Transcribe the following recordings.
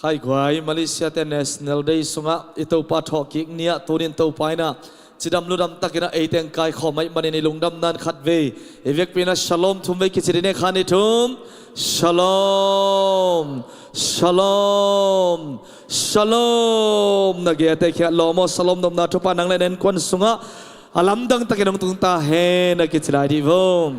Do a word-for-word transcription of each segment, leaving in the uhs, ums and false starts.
Khaiguai, Malaysia te National Day sungah i Topa thawhkik ni-ah tunin Topa in ah cidam ludam takin ah ei teng kaikhawm ahih manin i lungdam nan khatvei i vekpi in ah shalom thumvei kici dih ni. Khat, nih, thum. Shalom, shalom, shalom. Na gei-a te kiangah lawm aw, shalom nopna thupha nang le na innkuan sungah a lamdang takin hong tung ta hen, a kici lai dih vo.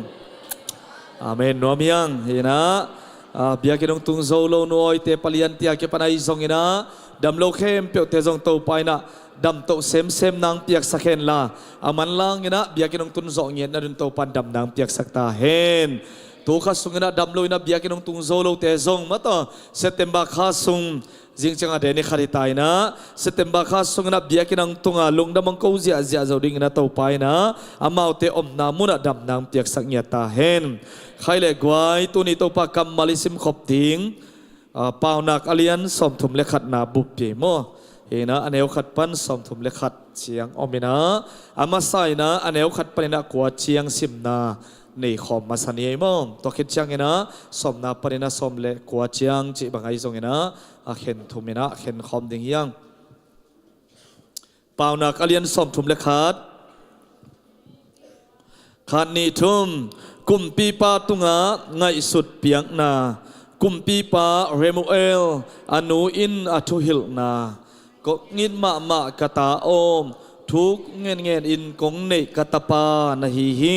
Amen. Nuam hi hang. Hi in ah, ah, biakinn hong tung zo lo nu awi te, palian te a kipan ahi zongin ah, damlo khempeuhte zong Topa in ah damtoh semsem nang piaksak hen la, a manlang in ah biakinn hong tun zawh ngiat nading Topa in dam nang piaksak ta hen. Tu kha sungin ah damlo in ah biakinn hong tung zo lote zong, mataw, September kha sung, zing ciang a Day ni khat hi ta in ah, September kha sungin ah biakinn hong tung a lungdam hong ko ziahziah zo dingin ah Topa in ah amaute omna munah dam nang piaksak ngiat ta hen. Khaiguai, tuni Topa kammal i simkhop ding, ah, Paunak a lian sawmthum le khatna bup hi maw. Hi in ah a neu khat pan sawmthum le khat ciang om in ah, a masa in ah a neu khat panin ah kua ciang simna nei khawm masa ni ei maw. Tua khit ciangin ah sawmna panin ah sawm le kua ciang cih bang ahi zongin ah a khen thum in ah khen khawm ding hi hang. Paunak a lian sawmthum le khat. Khat, nih, thum. Kumpipa tungah ngaihsut piakna. Kumpipa Lemuel a nu in a thuhilhna. Kong it mahmah ka ta aw, thu ngetnget in kong neih ka tapa na hi hi.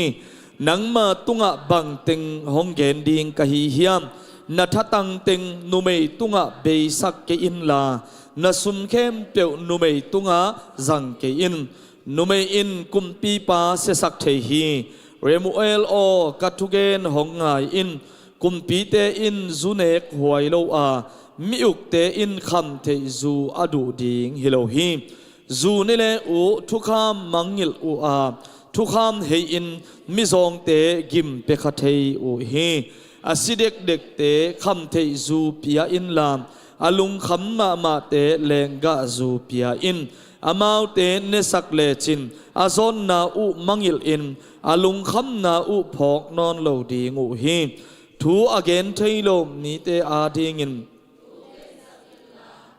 Nangma tungah bangteng hong gen ding ka hi hiam? Na thatang teng numei tungah beisak kei inla, na sum khempeuh numei tungah zang kei in. Numei in kumpipa siasak thei hi. Lemuel aw, ka thugen hong ngai in. Kumpite in zu nek huai lo a, mi-ukte in khamtheih zu a duh ding hi lo hi. Zu ne le uh thukham mangngilh uh a, thukham hei-in mizawngte gim pia kha thei uh hi. A si dekdekte khamtheih zu pia inla, a lungkham mahmahte lenggah zu pia in. Amaute nesak lecin a zawnna uh mangngilh in, a lungkhamna uh phawk nawn lo ding uh hi. Thu a gen thei lo mite adingin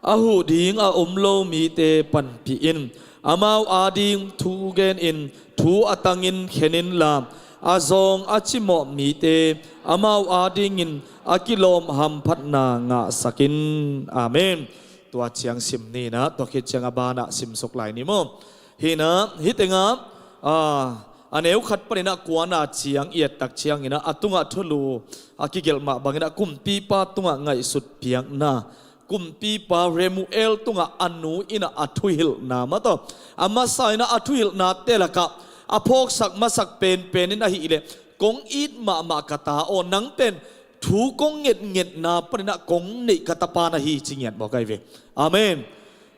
a huh ding a om lo mite panpih in. Amau ading thu genin thu a tangin khen inla, a zawng a cimawh mite amau adingin a kilawm hamphatna ngahsak in. Amen. Tua ciang sim ni in ah, tua khit ciang a banah simsuk lai ni maw. Hi in ah, hih tengah, ah, a neu khat panin ah kuana ciang i et tak ciangin ah, a tungah thulu a kigelh mah bangin ah kumpipa tungah ngaihsut piakna. Kumpipa Lemuel tungah a nu in ah a thuhilhna, mataw, a masa in ah a thuhilhnate lakah a phawksak masak penpen in ahih leh, kong it mahmah ka ta aw, nang pen thu kong ngetngetna panin ah kong neih ka tapa na hi, ci ngiat mawk ahi ve. Amen.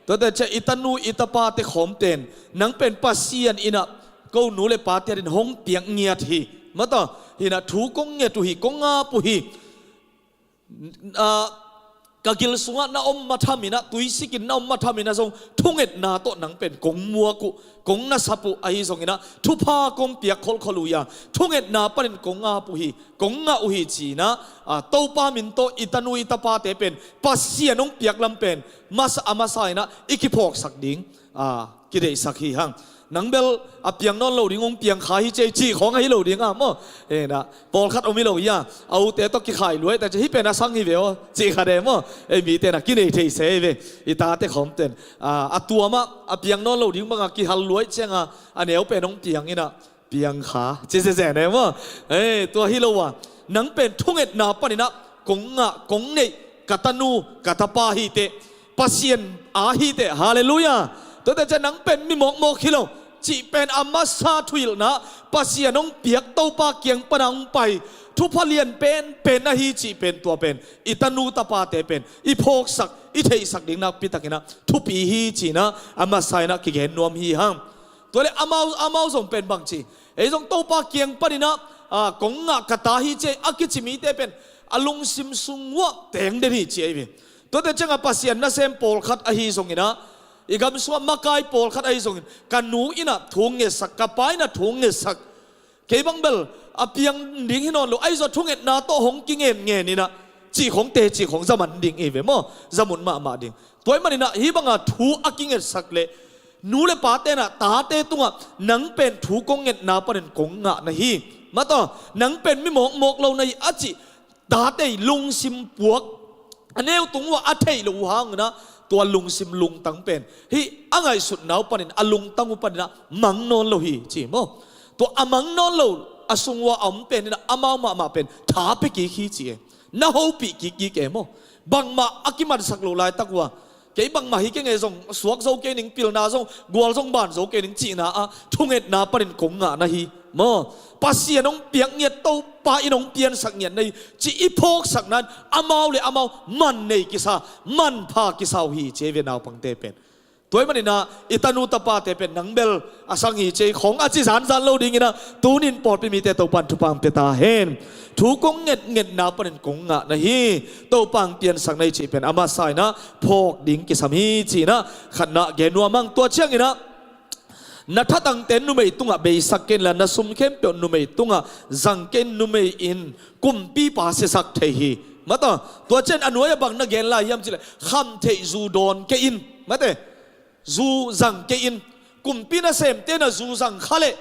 Tuate ciah i tanu i tapate khawmten, nang pen Pasian in ah ko nu le pate adin hong piak ngiat hi, mataw. Hi in ah thu kong nget uh hi, kong ap uh hi. Ah, ka gil sungah na om matham in ah, tuisikin na om matham in ah zong thungetna tawh nang pen kong muak uh, kong nasap uh ahi zongin ah, thupha kong piak kholkhol uh hi a, thungetna panin kong ap uh hi, kong ngah uh hi, ci in ah, ah, Topa min tawh i tanu i tapate pen Pasian hong piak lam pen masa, a masa in ah i kiphawksak ding, ah, kideihsak hi hang. Nang bel a piang nawn lo ding hong piang kha hi ci ei, cih khawng ahi lo ding a maw. Hi in ah, pawlkhat om hi lo hi a, a ute tawh kikhai luai ta ci, hih pen a sang hi ve aw, cih khat e maw. Ei mite in ah kinei thei se hi ve. I tate khawmten, ah, a tuam ah a piang nawn lo ding bangah kihal luai ciangah a neu pen hong piang in ah, piang kha ci zenzen e maw. Ei, tua hi lo a, nang pen thungetna panin ah kong ngah, kong neih ka tanu ka tapa hi teh, Pasian a hi teh, halleluiah. Tuate ciah nang pen mi mawkmawk hi lo cih pen a masa thuhilhna, Pasian hong piak Topa kiang pana hong pai, thupha lian penpen ahi cih pen, tua pen i tanu tapate pen i phawksak, i theihsak ding nakpi takin ah thupi hi, ci in ah a masa in ah kigen nuam hi hang. Tua leh amau, amau zong pen bang ci, ei zong Topa kiang panin ah, ah, kong ngah ka ta hi ci ei a kici mite pen a lungsim sung uah teng den hi ci ei ve. Tuate ciangah Pasian nasem pawlkhat ahi zongin ah, i gam sungah makai pawlkhat ahi zongin, ka nu in ah thu ngetsak, ka pa in ah thu ngetsak, kei bang bel a piang ding hi nawn lo, ahi zong thungetna tawh hong kingenngen in ah, cih khawng teci khawng zamun ding hi ve maw? Zamun mahmah ding. Tua ahih manin ah hih banga thu a kingetsak leh nu le pate in ah tate tungah nang pen thu kong ngetna panin kong ngah na hi, mataw, nang pen mi mawkmawk lo na hi a cih tate lungsim puak, a neu tung uh a theih loh uh hangin ah tua lungsim lungtang pen hih a ngaihsutna uh panin, a lungtang uh panin ah mang nawn lo hi ci maw? Tua a mang nawn lo, a sung uh a om pen in ah amau mahmah pen tha pia kik hi ci e. Na hopih kik kik e maw? Bangmah a kimansak loh laitak uh a, kei bangmah hi keng e zong, suak zo kei ning, pilna zong, gual zong ban zo kei ning cihna ah thungetna panin kong ngah na hi maw? Pasian hong piak ngiat, Topa in hong piansak ngiat na hi cih i phawksak nan amau le amau man nei kisa, manpha kisa uh hi ci e ve, naupangte pen. Tua ahih manin ah i tanu tapate pen nang bel a sang hi ci e khawng a ci zanzan lo dingin ah tuni in pawlpi mite Topa'n thupha hong pia ta hen. Thu kong ngetngetna panin kong ngah na hi, Topa hong piansak na hi cih pen a masa in ah phawk ding kisam hi ci-in ah khatna gen nuam ing. Tua ciangin ah na thatangte numei tungah beisak kei inla, na sum khempeuh numei tungah zang kei in, numei in kumpipa siasak thei hi, mataw. Tua ciang a nuai-ah bang na gen lai hiam cih leh khamtheih zu dawn kei in, mate, zu zang kei in. Kumpi nasemte in ah zu zang kha leh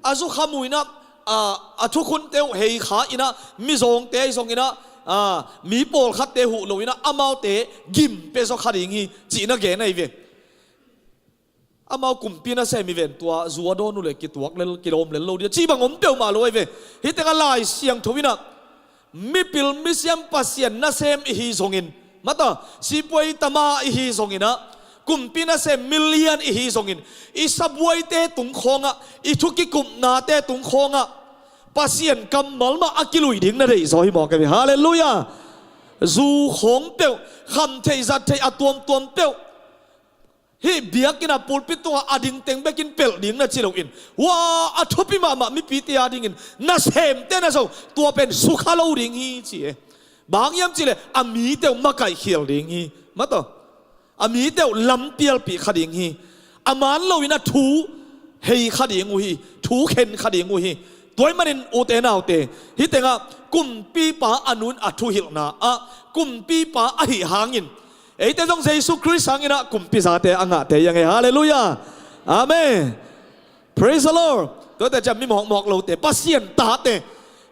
a zu kham uh in ah, a, a thukhunte uh hei kha in ah, mizawngte ahi zongin ah, a, mi pawlkhatte huh lo in ah amaute gim pia zaw kha ding hi cih na gen ahi ve. Amau kumpi nasem hi ven, tua zu a dawn uh leh kituak lel, kilawm lel lo ding a cih bang om peuhmah lo ahi ve. Hih tengah Lai Siangtho in ah mipil misiam Pasian nasem i hi zongin, mataw, sipuai tama i hi zongin ah, kumpi nasem milian i hi zongin, i sabuaite tung khawngah, i thu kikupnate tung khawngah Pasian kammal mah a kilui ding na deih zaw hi mawk ahi ve. Halleluiah. Zu khawng peuh, khamtheih zattheih a tuamtuam peuh, hih biakinn ah pulpit tungah a ding teng bekin pelh ding na ci loin, hua a thupi mahmah mipite a dingin nasemte in ah zong tua pen sukha lo ding hi ci e. Bang hang hiam cih leh a mite uh makaihkhial ding hi, mataw. A mite uh lampialpih kha ding hi. A man loin ah thu hei kha ding uh hi, thu khen kha ding uh hi. Tua ahih manin ute naute, hih tengah kumpipa a nu in a thuhilhna ah kumpipa ahih hangin, eite zong Jesu Khrist hangin ah kumpi zate a ngahte hi ing e. Halleluiah. Amen. Praise the Lord. Tuate ciang mi mawkmawk lote, Pasian tate,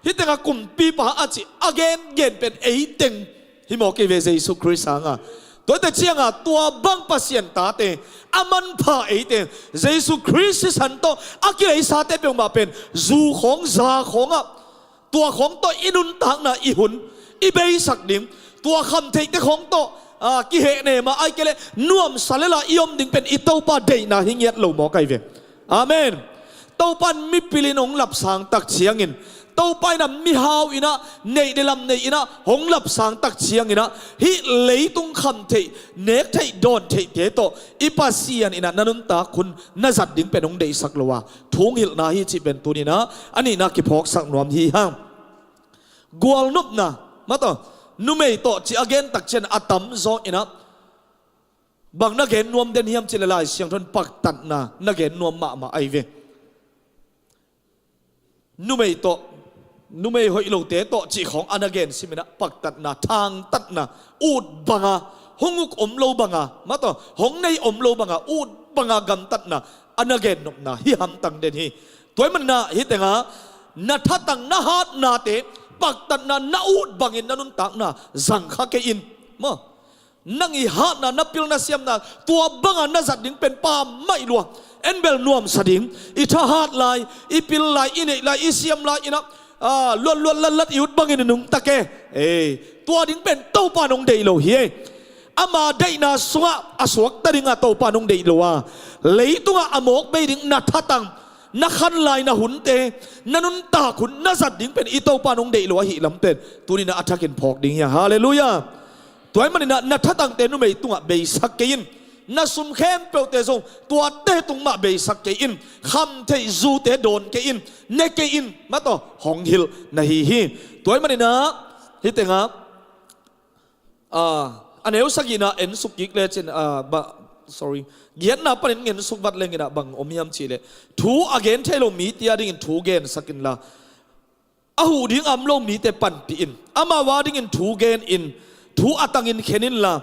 hih tengah kumpipa a cih a gengen pen eiteng hi mawk hi ve, Jesu Khrist hangah. Tuate ciangah tua bang Pasian tate, a manpha eite, Jesu Khrist sisan tawh a kileisate peuhmah pen zu khawng, za khawngah, tua khawng tawh i nuntakna, i hun i beisak ding, tua khamtheihte khawng tawh, a, kihehnem a, ahih kei leh nuamsa lel a i om ding pen i Topa deihna hi ngiat lo mawk ahi ve. Amen. Topa in mipil in hong lapsang tak ciangin, Topa in ah mihau in ah, neih le lam nei in ah hong lapsang tak ciangin ah, hih leitung khamtheih, nektheih, dawntheihte tawh i Pasian in ah na nuntak hun na zat ding pen hong deihsak lo a, thu hong hilhna hi cih pen tuni in ah a nihna kiphawksak nuam hi hang. Gualnopna, mataw, numei tawh cih a gen tak ciang a tamzaw in ah bang na gen nuam den hiam cih leh Lai Siangtho in paktatna na gen nuam mahmah ahi ve. Numei tawh, numei hoih lote tawh cih khawng a na gen simin ah paktatna, thangtatna, ut banga, hong uk om lo banga, mataw, hong nei om lo banga, ut banga gamtatna a na gennopna hi hamtang den hi. Tua ahih manin ah hih tengah na thatang, na hatnate paktatna, na ut bangin na nuntakna zang kha kei in, maw. Nang i hatna, na pilna siamna, tua banga na zat ding pen pha mai lua. En bel nuamsa ding, i thahat lai, i pil lai, i neih lai, i siam lai in ah, a, luatluat latlat i ut bangin i nungta kei. Ei, tua ding pen Topa in hong deih lo hi e. Ama deihna sungah a suakta dingah Topa in hong deih lo a, leitungah a mawk bei ding na thatang, na khan lai, na hunte, na nuntak hun na zat ding pen i Topa in hong deih lo ahih lam pen tuni in ah a thakin phawk ding hi a. Halleluiah. Tua ahih manin ah na thatangte numei tungah beisak kei in. Na sum khempeuhte zong tuate tung mah beisak kei in. Khamtheih zute dawn kei in. Ne kei in, mataw, hong hilh na hi hi. Tua ahih manin ah hih tengah, a, a neu sagihna en suk kik lecin, a, ba, sorry, giatna panin ngen suk vat leng in ah bang om hiam cih leh, thu a gen thei lo mite a dingin thu gensak inla, a huh ding a om lo mite panpih in, amau a dingin thu gen in, thu a tangin khen inla,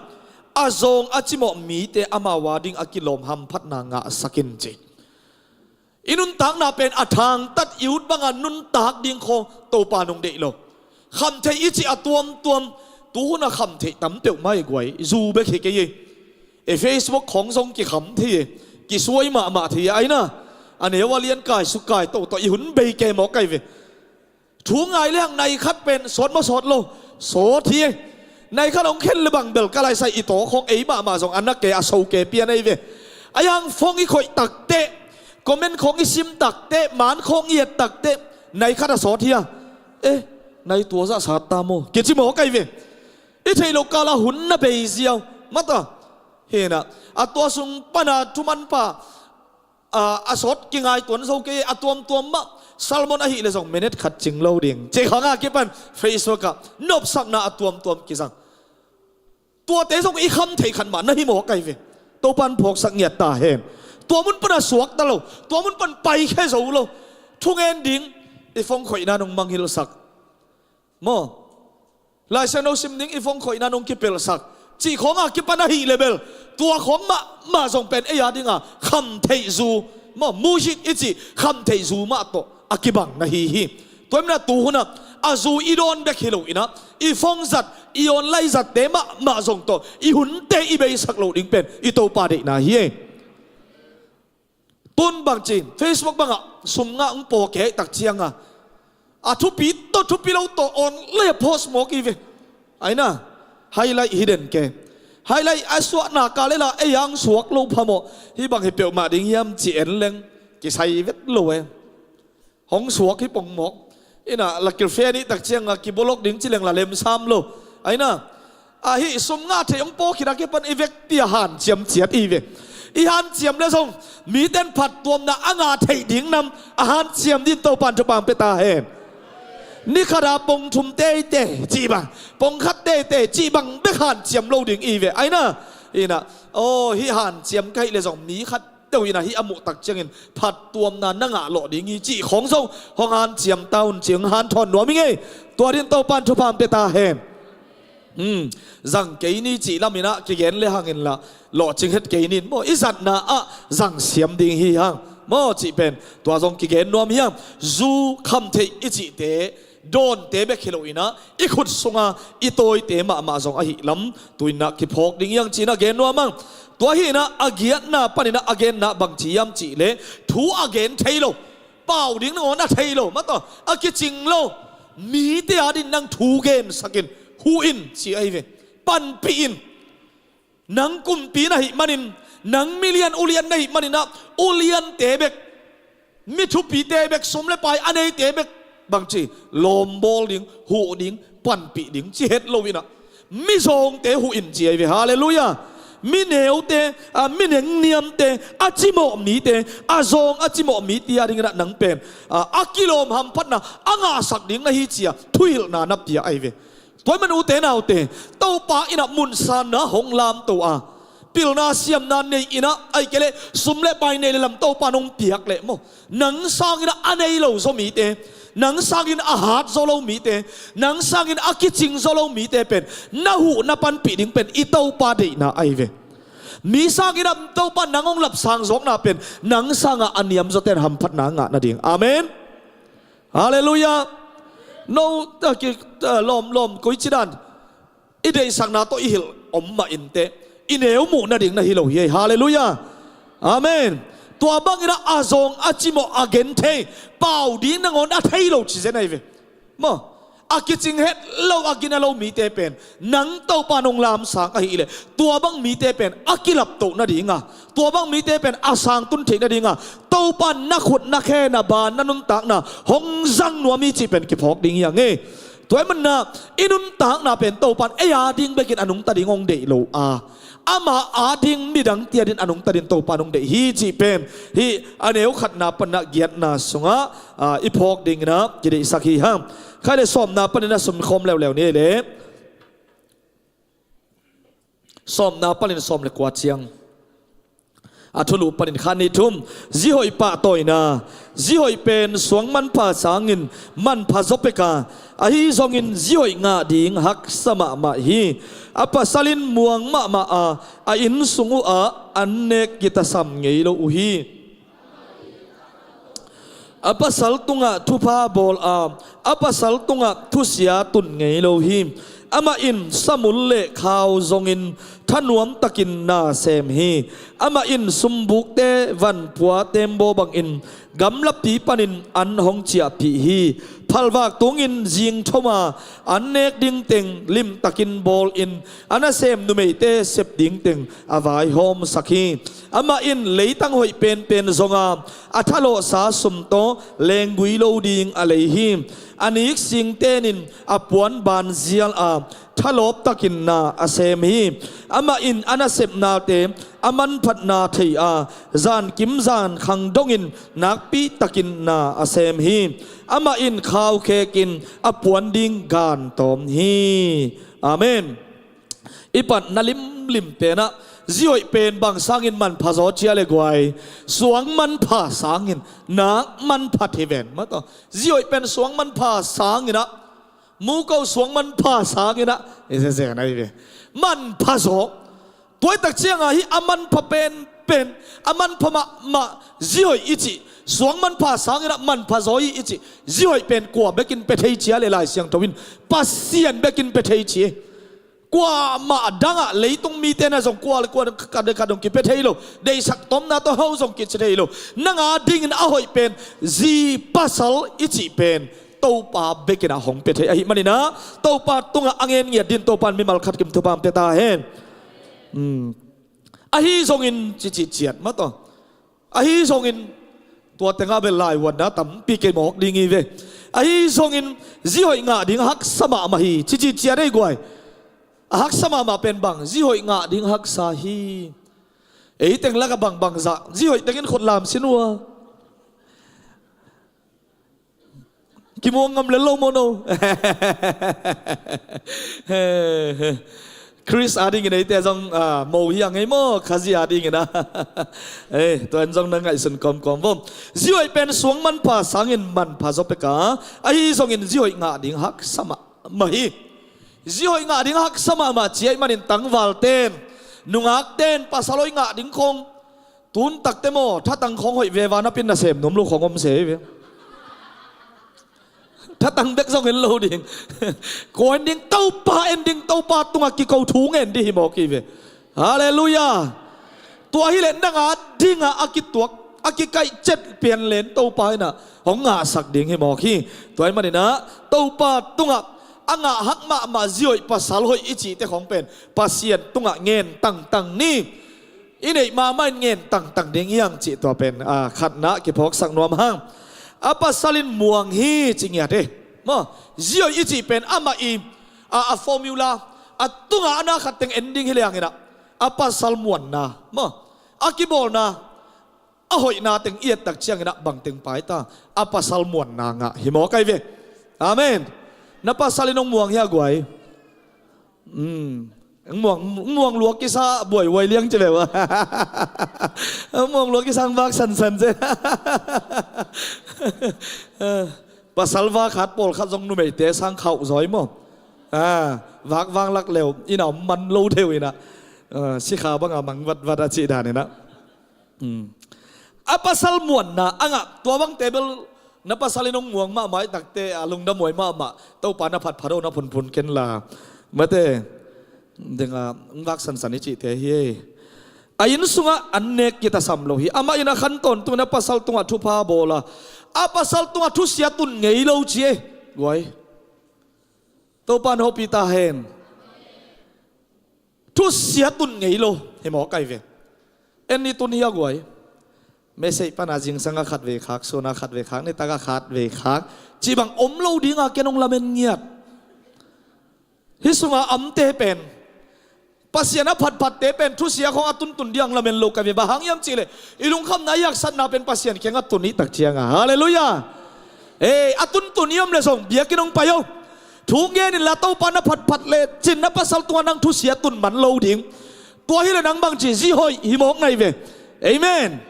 a zawng a cimawh mite amau a ding a kilawm hamphatna ngahsak in ci. I nuntakna pen a thangtat i ut banga nuntak ding khawng Topa nong deih lo. Khamtheih i cih a tuamtuam, tuhuna khamtheih tam peuhmah i guai, zu bek hi kei hi. E Facebook khawng zong kikham thei hi, kisuai mahmah thei hi, aina. A neu a lian kai suk kai toto i hun bei kei mawk ai ve. Thu ngai le hang nai khat pen sawt maw sawt lo, sawt hi. Nai khat hong khen le bang bel ka laisai i taw khawng ei mahmah zong a na ke a so ke pian ei ve. A yang phone i khoih takteh, comment khawng i sim takteh, man khawng i et takteh, nai khat a sawt hi a. Eh, nai tua zah sat ta maw, kici mawk ai ve. I theih loh kala hun na bei ziau. Mata, hina, a tua sung pana thuman pa, a, a sawt kingai tuan zo kei, a tuamtuam mah, sermon ahih le zong minute khat cing lo ding. Cih khawng a kipan Facebook ah nopsakna a tuamtuam kizang. Tuate zong i kham theih khat mah na hi mawk ai ve. Topan phawksak ngiat ta hen. Tua mun pana suak ta lo, tua mun pan paikhia zo lo. Thungen ding i phone khoihna nong mangngilhsak. Maw? Laisiangtho sim ding i phone khoihna nong kipelhsak. Cih khawng a kipan ahih le bel, tua khawng mahmah zong pen ei a dinga khamtheih zu, maw, muhzin i cih khamtheih zu mah tawh a kibang na hi hi. Tua ahih manin a tuhuna a zu i dawn bek hi lo inah, i phone zat, i online zatte mahmah zong tawh i hunte i beisak loh ding pen i Topa deihna hi ei. Tun bangci Facebook bangah sum ngah hong pawk kei tak cianga, a thupi tawh thupi lo tawh online a post mawk i ve. Aina, highlight hi den ke. Highlight a suahna ka lela ei ang suak lo phamawh. Hih bang hi peuhmah ding hiam ci en leng kisai vet lo e. Hong suak hi pongmawk. Ina, la kilfia nih tak cianga kibolok ding ci leng la lemsam lo. Aina, ahi sum ngah theih hong pawk khit a kipan i vekpi a hanciam ciat i ve. I hanciam le zong miten phattuamna a ngah theih ding nam a hanciam din Topan thupha pia ta hen. Ni khat a pong thum teitei cih bang, pong khat teitei cih bang bek hanciam lo ding i ve. Aina, ina, aw, hih hanciam ka hih le zong mi khat teuh ina hih a muh tak ciangin phattuamna na ngah lawh ding hi cih khawng zong hong hanciam ta un ci, hong hanthawn nuam i ngei. Tua din Topan thupha pia ta hen. Hmm, zang kei ni cih lam inah kigen le hangin lah lawhcing het kei nin maw, i zatna ah zang siam ding hi hang maw cih pen tua zong kigen nuam hi hang. Zu khamtheih i cihte dawnte bek hi lo inah i khut sunga i tawite mahmah zong ahi lam tu inah kiphawk ding hi hang ci inah gen nuam hang. Tua hi inah a giatna pan inah a genna bangci hiam cih le thu a gen thei lo, pau ding nangawn a thei lo, mataw a kicing lo mite a din nang thu gensakin huh in ci ahi ve. Panpih in. Nang kumpi na hih manin, nang milian ulian na hih maninah uliante bek, mi thupite bek, sum le pai a neite bek bangci lawmbawl ding, huh ding, panpih ding ci het lo inah mizawngte huh in ci ahi ve. Halleluiah. Mi neute, a, mi nengniamte, a cimawh mite, a zawng a cimawh mite a dinginah nang pen, a, a kilawm hamphatna a ngahsak ding na hi ci-a thuhilhna na pia ahi ve. Tua ahih man ute naute, Topa inah munsanna hong lamto a, pilna siamna nei inah, ahih kei leh sum le pai nei le lam Topa nong piak leh maw, nang sanginah a nei lo zaw mite, nang sangin a hat zaw lo mite, nang sangin a kicing zaw lo mite pen na huh na panpih ding pen i Topa deihna ahi ve. Mi sanginah Topa nang hong lapsang zawkna pen nang sangah a niam zawten hamphatna ngah nading. Amen. Halleluiah. No, ta ki, ta lawm, lawm, koici dan i deihsakna tawh i hilh om mah inteh, i neu muh nading na hi lo hi ei. Halleluiah. Amen. Tua banginah a zawng a cimawh a genthei, pau ding nangawn a thei lo ci zen ahi ve. Maw, a kicing het lo, a gina lo mite pen nang Topa nong lamsang ahih leh tua bang mite pen a kilaptoh nadinga, tua bang mite pen a sangtun theih nadinga Topa na khut na khe na ban na nuntakna hong zang nuam hi cih pen kiphawk ding hi hang e. Tua ahih manah i nuntakna pen Topan ei a ding bekin a nungta ding hong deih lo a, ama a ding midangte a din a nungta din Topan hong deih hi cih pen hih a neu khatna panah giatna sungah, a, i phawk dinginah kideihsak hi hang. Khai le sawmna paninah sumkhawm leuleu ni le. Sawmna panin sawm le kua ciang. A thulu panin khat, nih, thum. Zi hoih pahtawina. Zi hoih pen suang manpha sangin manpha zaw pek a, ahi zongin zi hoih ngah ding haksa mahmah hi. A pasal in muang mahmah a, a inn sung uhah an nek kitasam ngei lo uh hi. A pasal tungah thupha bawl a, a pasal tungah thusia tun ngei lo hi. Amah in samul le khau zongin thanuam takin na sem hi. Amah in sumbukte vanpua tembaw bangin gamlapi panin an hong ciahpih hi. Phalvak tungin zing thoma an nek ding teng limtakin bawlin, a nasem numeite sep ding teng a vaihawmsak hi. Amah in leitang hoih penpen zonga, a thalawhsa sum tawh lenggui lo ding a lei hi. A nik singtenin a puan banzial a, thalawp takin na a sem hi. Amah in a nasepnate a manphatna thei a, zankim zankhang dongin nakpi takin na a sem hi. Amah in khau khekin a puan ding gan tawm hi. Amen. I patna limlim penah zi hoih pen bang sangin manpha zaw cia le guai? Suang manpha sangin nak manpha hi ven, maw taw. Zi hoih pen suang manpha sanginah, muko suang manpha sanginah i zezen ahi ve. Manpha zaw. Tuaitak cianga hi a manpha penpen, a manpha mahmah zi hoih i cih, suang manpha sanginah manpha zaw hi i cih zi hoih pen kua bekin pia thei cia le? Lai Siangtho in Pasian bekin pia thei ci. Kuamah dangah leitung mite na zong kua le kua ka dong kipia thei lo. Deihsak tomna tawh ho zong kici thei lo. Nanga dingin a hoih pen zi pasal i cih pen Topa bekin a hong pia thei ahih maninah, Topa tungah a ngen ngiat din Topa in mimal khat kim thupha pia ta hen. Hmm. Ahi zongin cici ciat, maw taw. Ahi zongin tua tengah bel laivuanna tampi kei mawk ding hi ve. Ahi zongin zi hoih ngah ding haksa mahmah hi, cici ciat ei guai. A haksa mahmah pen bang? Zi hoih ngah ding haksa hi. Ei teng lakah bangbang zah zi hoih tengin khut lam sin uh a. Kimuang ngam lel lo maw no? Khrist adingin eite zong, ah, mo hi a ngei maw, Khazih adingin a. Eh, tua in zong na ngaihsun kawmkawm vo. Zi hoih pen suang manpha sangin manpha zaw pek a, ahi zongin zi hoih ngah ding haksa mahmah hi. Zi hoih ngah ding haksa mahmah ci ahih manin tangvalten, nungakten pasal hoih ngah ding khong, tun takte maw, thatang khong hoih veva napin nasem nuam lo khong om se hi ve. Thatang bek zong en lo ding. Kua en ding? Topa en ding, Topa tungah kiko thu ngen ding hi mawk hi ve. Halleluiah. Tua hileh nanga dingah a kituak, a kikaihcet pianlen Topa inah hong ngahsak ding hi mawk hi. Tua ahih maninah Topa tungah a ngah hak mahmah zi hoih pasal hoih i cihte khong pen Pasian tungah ngen tangtang ni. I neih mahmah in ngen tangtang ding hiang cih tua pen, ah, khatna kiphawksak nuam hang. A pasal in muang hi ci ngiat hi. Maw, zi hoih i cih pen amah i, ah, a formula, a tungah a na khat teng en ding hi lianginah, a pasal muanna, maw, a kibawlna, a hoihna teng i ettak cianginah bangteng paita, a pasal muanna ngah hi mawk ahi ve. Amen. Na pasal in hong muang hi a guai? Hmm. Muang, muang luak kisa buaihuai liang ci ve ua. Muang luak kisa ang vak sansan ci. Pasal vak khat pawlkhat zong numeite sang khauh zaw hi maw. Ah, vak vanglak leu ina om man lo deuh inah, ah, sikha banga mang vatvat a cih daninah. Hmm. A pasal muanna a ngah, tua bangte bel na pasal in hong muang mahmah i takte a lungdam huai mahmah. Topa na phatphat aw, na phunphun kenla. Mate, dinga hong vak sansan i cihte hi ei. A inn sungah an nek kitasam lo hi. Amah in a khan tawntungin a pasal tungah thupha bawl a, a pasal tungah thusia tun ngei lo ci ei. Guai. Topa na hopih ta hen. Thusia tun ngei lo hi mawk ahi ve. En ni tun hi a guai. Message pana zingsanga khat vei khak, suna khat vei khak, nitaka khat vei khak, cih bang om lo dinga ken hong lamen ngiat. Hih sunga amte pen, Pasian a phatphatte pen thusia khong a tuntun diang lamen lo ka ve. Bang hang hiam cihleh, i lungkhamna, i haksatna pen Pasian kiangah tun i tak cianga. Halleluiah. Ei, a tuntun i om le zong biakinn hong pai o. Thu ngen inla, Topa na phatphat le cin, na pasal tungah nang thusia tun man lo ding. Tua hileh nang bangci, zi hoih hi mawk ngai ve. Amen.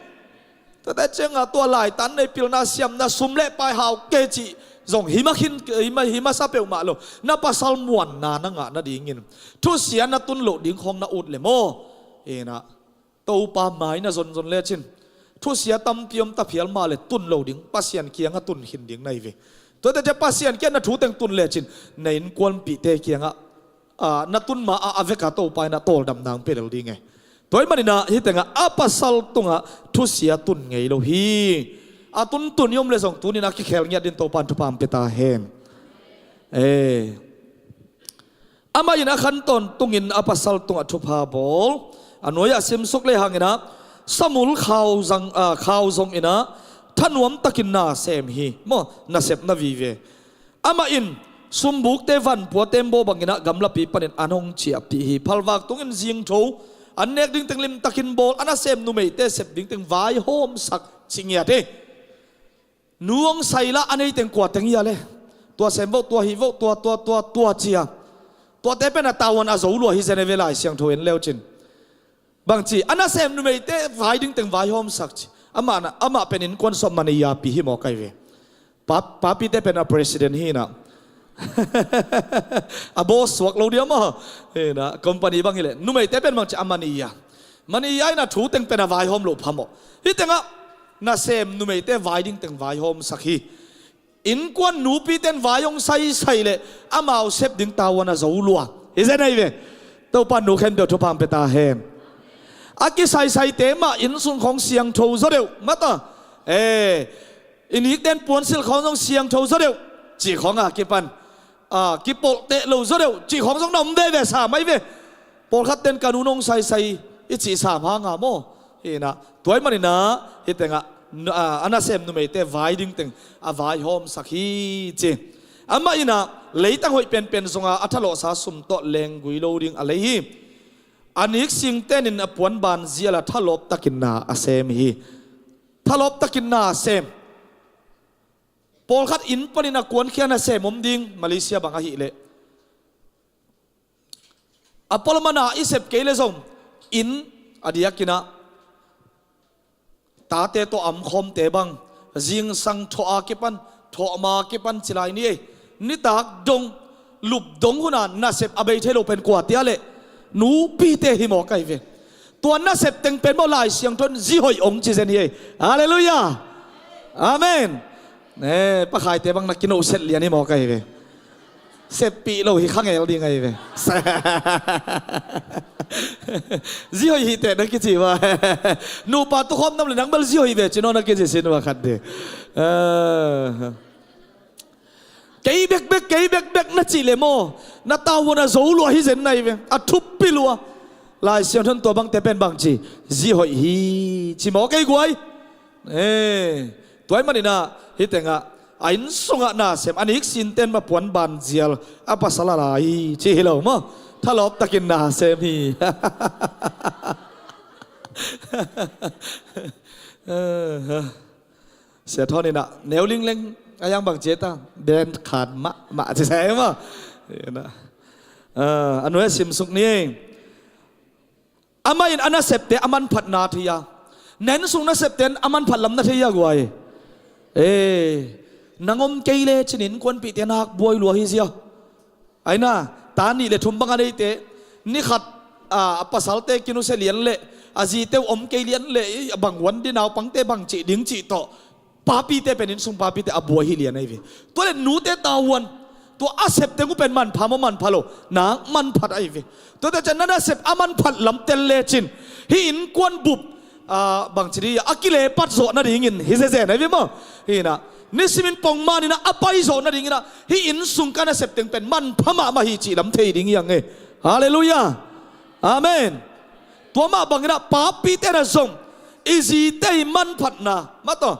Tuate cianga tua laitan nei pilna siamna sum le pai hau kei cih zong hima khin hima, hima sa peuhmah lo. Na pasal muanna na ngah nadingin thusia na tun loh ding khawng na ut le maw? Ina Topa mai na zonzon lecin thusia tampi om ta phial mah le tun lo ding, Pasian kianga tun khin ding na hi ve. Tuate cia Pasian kianga na thu teng tun lecin na innkuanpihte kiangah a, na tun ma a, a veka Topa ina tawldamna ang pia lel ding e. Tua hi manina hitenga a pasal tunga thusia tun ngei lo hi. A tuntun i om le zong tunina kikhel ngiat din Topa in thupha ang pia ta hen. E. Amah in a khan tawntungin a pasal tungah thupha bawl. A nuai-ah simsuk le hangina Samuel khau zang, a, khau zongina thanuam takin na sem hi. Maw, nasep na vive. Amah in sumbukte vanpua tembaw bangina gamlapi panin an hong ciahpih hi. Phalvak tungin zingtho an nek ding teng limtakin bawl, a nasem numeite sep ding teng vaihawmsak ci ngiat hi. Nu hong saila a nei teng kua teng hia le? Tua sem vo, tua hih vo, tua, tua, tua, tua cia. Tuate pen a tavuan a zo lua hi zen e ve Lai Siangtho en leucin. Bangci a nasem numeite vai ding teng vaihawmsak ci. Amah na, amah pen innkuan sawm mani yapi hi maw kai ve. Pa, papite pen a president hi na. A boss suak lo dia maw? Hi na, company bang hi le. Numeite pen bangci a mani ya. Mani ya ina thu teng pen a vaihawm lo pha maw? Hi tenga nasem numeite vai ding teng vaihawmsak hi. Innkuan nupiten vai hong saisai le amau sep ding tavuan a zo lua hi zen ahi ve. Topa nu khempeuh thupha ang pia ta hen. A kisaisaite mah innsung khawng siangtho zaw deuh mata. E, i nikten puansilh khawng zong siangtho zaw deuh cih khawng a kipan, a, kipolhteh lo zaw deuh cih khawng zong na om veve sam ahi ve. Pawlkhat ten ka nu nong saisai i cih sam hanga maw? Hi na, tua hi manina hi tenga, a, a nasem numeite vai ding teng a vaihawmsak hi ci. Amah ina leitang hoih penpen zonga a thalawhsa sum tawh lenggui lo ding a lei hi. A niksingtenin a puanban ziala thalawp takin na a sem hi. Thalawp takin na a sem. Pawlkhat inn panin a kuankhia nasem om ding Malaysia bang ahih leh. A pualamana i sep kei le zong inn a diakina tate tawh amkhawmte bang zingsang thawh a kipan, thawhma kipan ci lai ni ei. Nitak dong, lup dong huna nasep a bei thei lo pen kua tia le nupite hi maw kai ve. Tua nasep teng pen maw Lai Siangtho in zi hoih ong ci zen hi ei. Halleluiah. Amen. Ne, pakhaite bang na kinohset lian hi maw kai ve. Seppih lo hi khangel ding ahi ve. Zi hoih hi teh na kici va. Nupa tukhawm nam le nang bel zi hoih ve ci naw na kici sin va khat de. Kei bekbek, kei bekbek na cih le maw, na tavuan a zo lua hi zen na hi ve. A thupi lua. Lai Siangtho in tua bangte pen bang ci, zi hoih hi ci maw kei guai. E, tua hi manina hi tenga a inn sungah na sem a niksinten ma puanban zial a pasal a lai ci hi lo maw. Thalawp takin na sem hi. Sia Thawn ina neu lingleng a yang bang ciata ben khan mah mah ci sai maw. A nuai a simsuk ni. Amah in a nasepte a manphatna thei a, na inn sung nasepte in a manphat lam na thei a guai. E, nang om kei le cinin kuanpihte nak buai lua hi zia. Aina, ta nih le thum bang a neite, ni khat, a, a pasalte kinusia lian le, a zite uh om kei lian le, i, a bang huan di naupangte bang cih ding cih tawh. Papite pen inn sung papite a buai hi lian ahi ve. Tua le nute tavuan, tua a sep teng uh pen manpha maw manpha lo, nak manphat ahi ve. Tuate cian na nasep a manphat lam tel lecin, hih innkuan bup, a, bangci di a kilepat zawh nadingin hi zezen ahi ve maw? Hina, nisimin pongman ina a pai zawh nadingina hih inn sung ka nasep teng pen manpha mahmah hi cih lam thei ding hi ang e. Halleluiah. Amen. Tua mah bangina papite na zong i zite i manphatna mah tawh,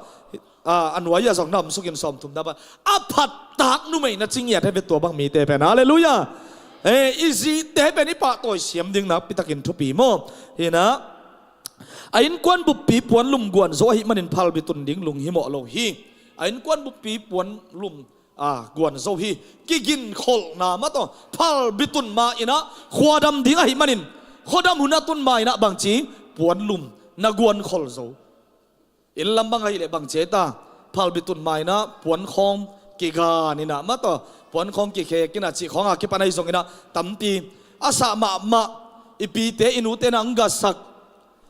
a, a nuai-ah zong na om sukin sawmthum na ban a phattak numei na ci ngiat hi ve tua bang mite pen. Halleluiah. E, i zite pen i pahtawi siam ding nakpitakin thupi maw? Hina, a innkuan buppi puanlum guanzo ahih manin phalbi tun ding lunghimawh lo hi. A innkuan buppi puanlum, a, guanzo hi. Kiginkholhna mah tawh phalbi tun ma ina khuadam ding ahih manin, khuadam hun a tun ma ina bangci puanlum Na guan khol zo. Inn lam bang ahih leh bang ci ei ta, phalbi tun ma-in ah puankhawng kigan in ah, mataw, puankhawng kikhek in ah cih khawng a kipan ahi zongin ah tampi a sah mahmah, i pite i nute in ah hong gatsak.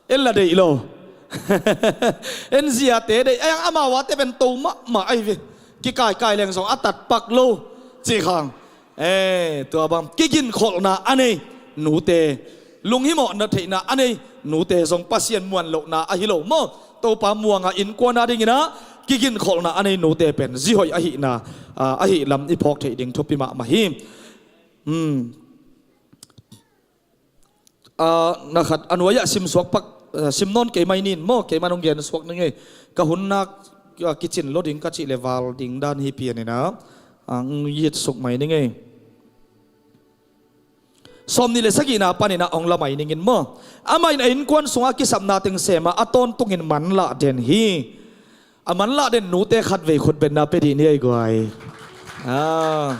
En la deih lo. En ziate deih, a, amau a te pen to mahmah ahi ve. Kikaikai leng zong a tatpak lo cih khang. Eh, tua bang kiginkholhna a nei nute, lunghimawhna theihna a nei nute zong Pasian muan lohna ahi lo maw? Topa muanga innkuan a dingin ah kiginkholhna a nei nute pen zi hoih ahihna, ah, ahih lam i phawk theih ding thupi mahmah hi. Hmm. Ah, na khat a nuai-ah simsuak pak, ah, sim nawn kei mai ning maw, keiman hong gen suak ning ei. Ka hun nak, ah, kicin lo ding ka cih leh val ding dan hi pian in ah, ah, hong it suk mai ning ei. Sawmnih le sagihna panin ah hong la mai ning in maw. Amah in a innkuan sungah kisapna teng sem a, a tawntungin manlah den hi. A manlah den nute khatvei khutbetna pia dih ni ei guai. Ah.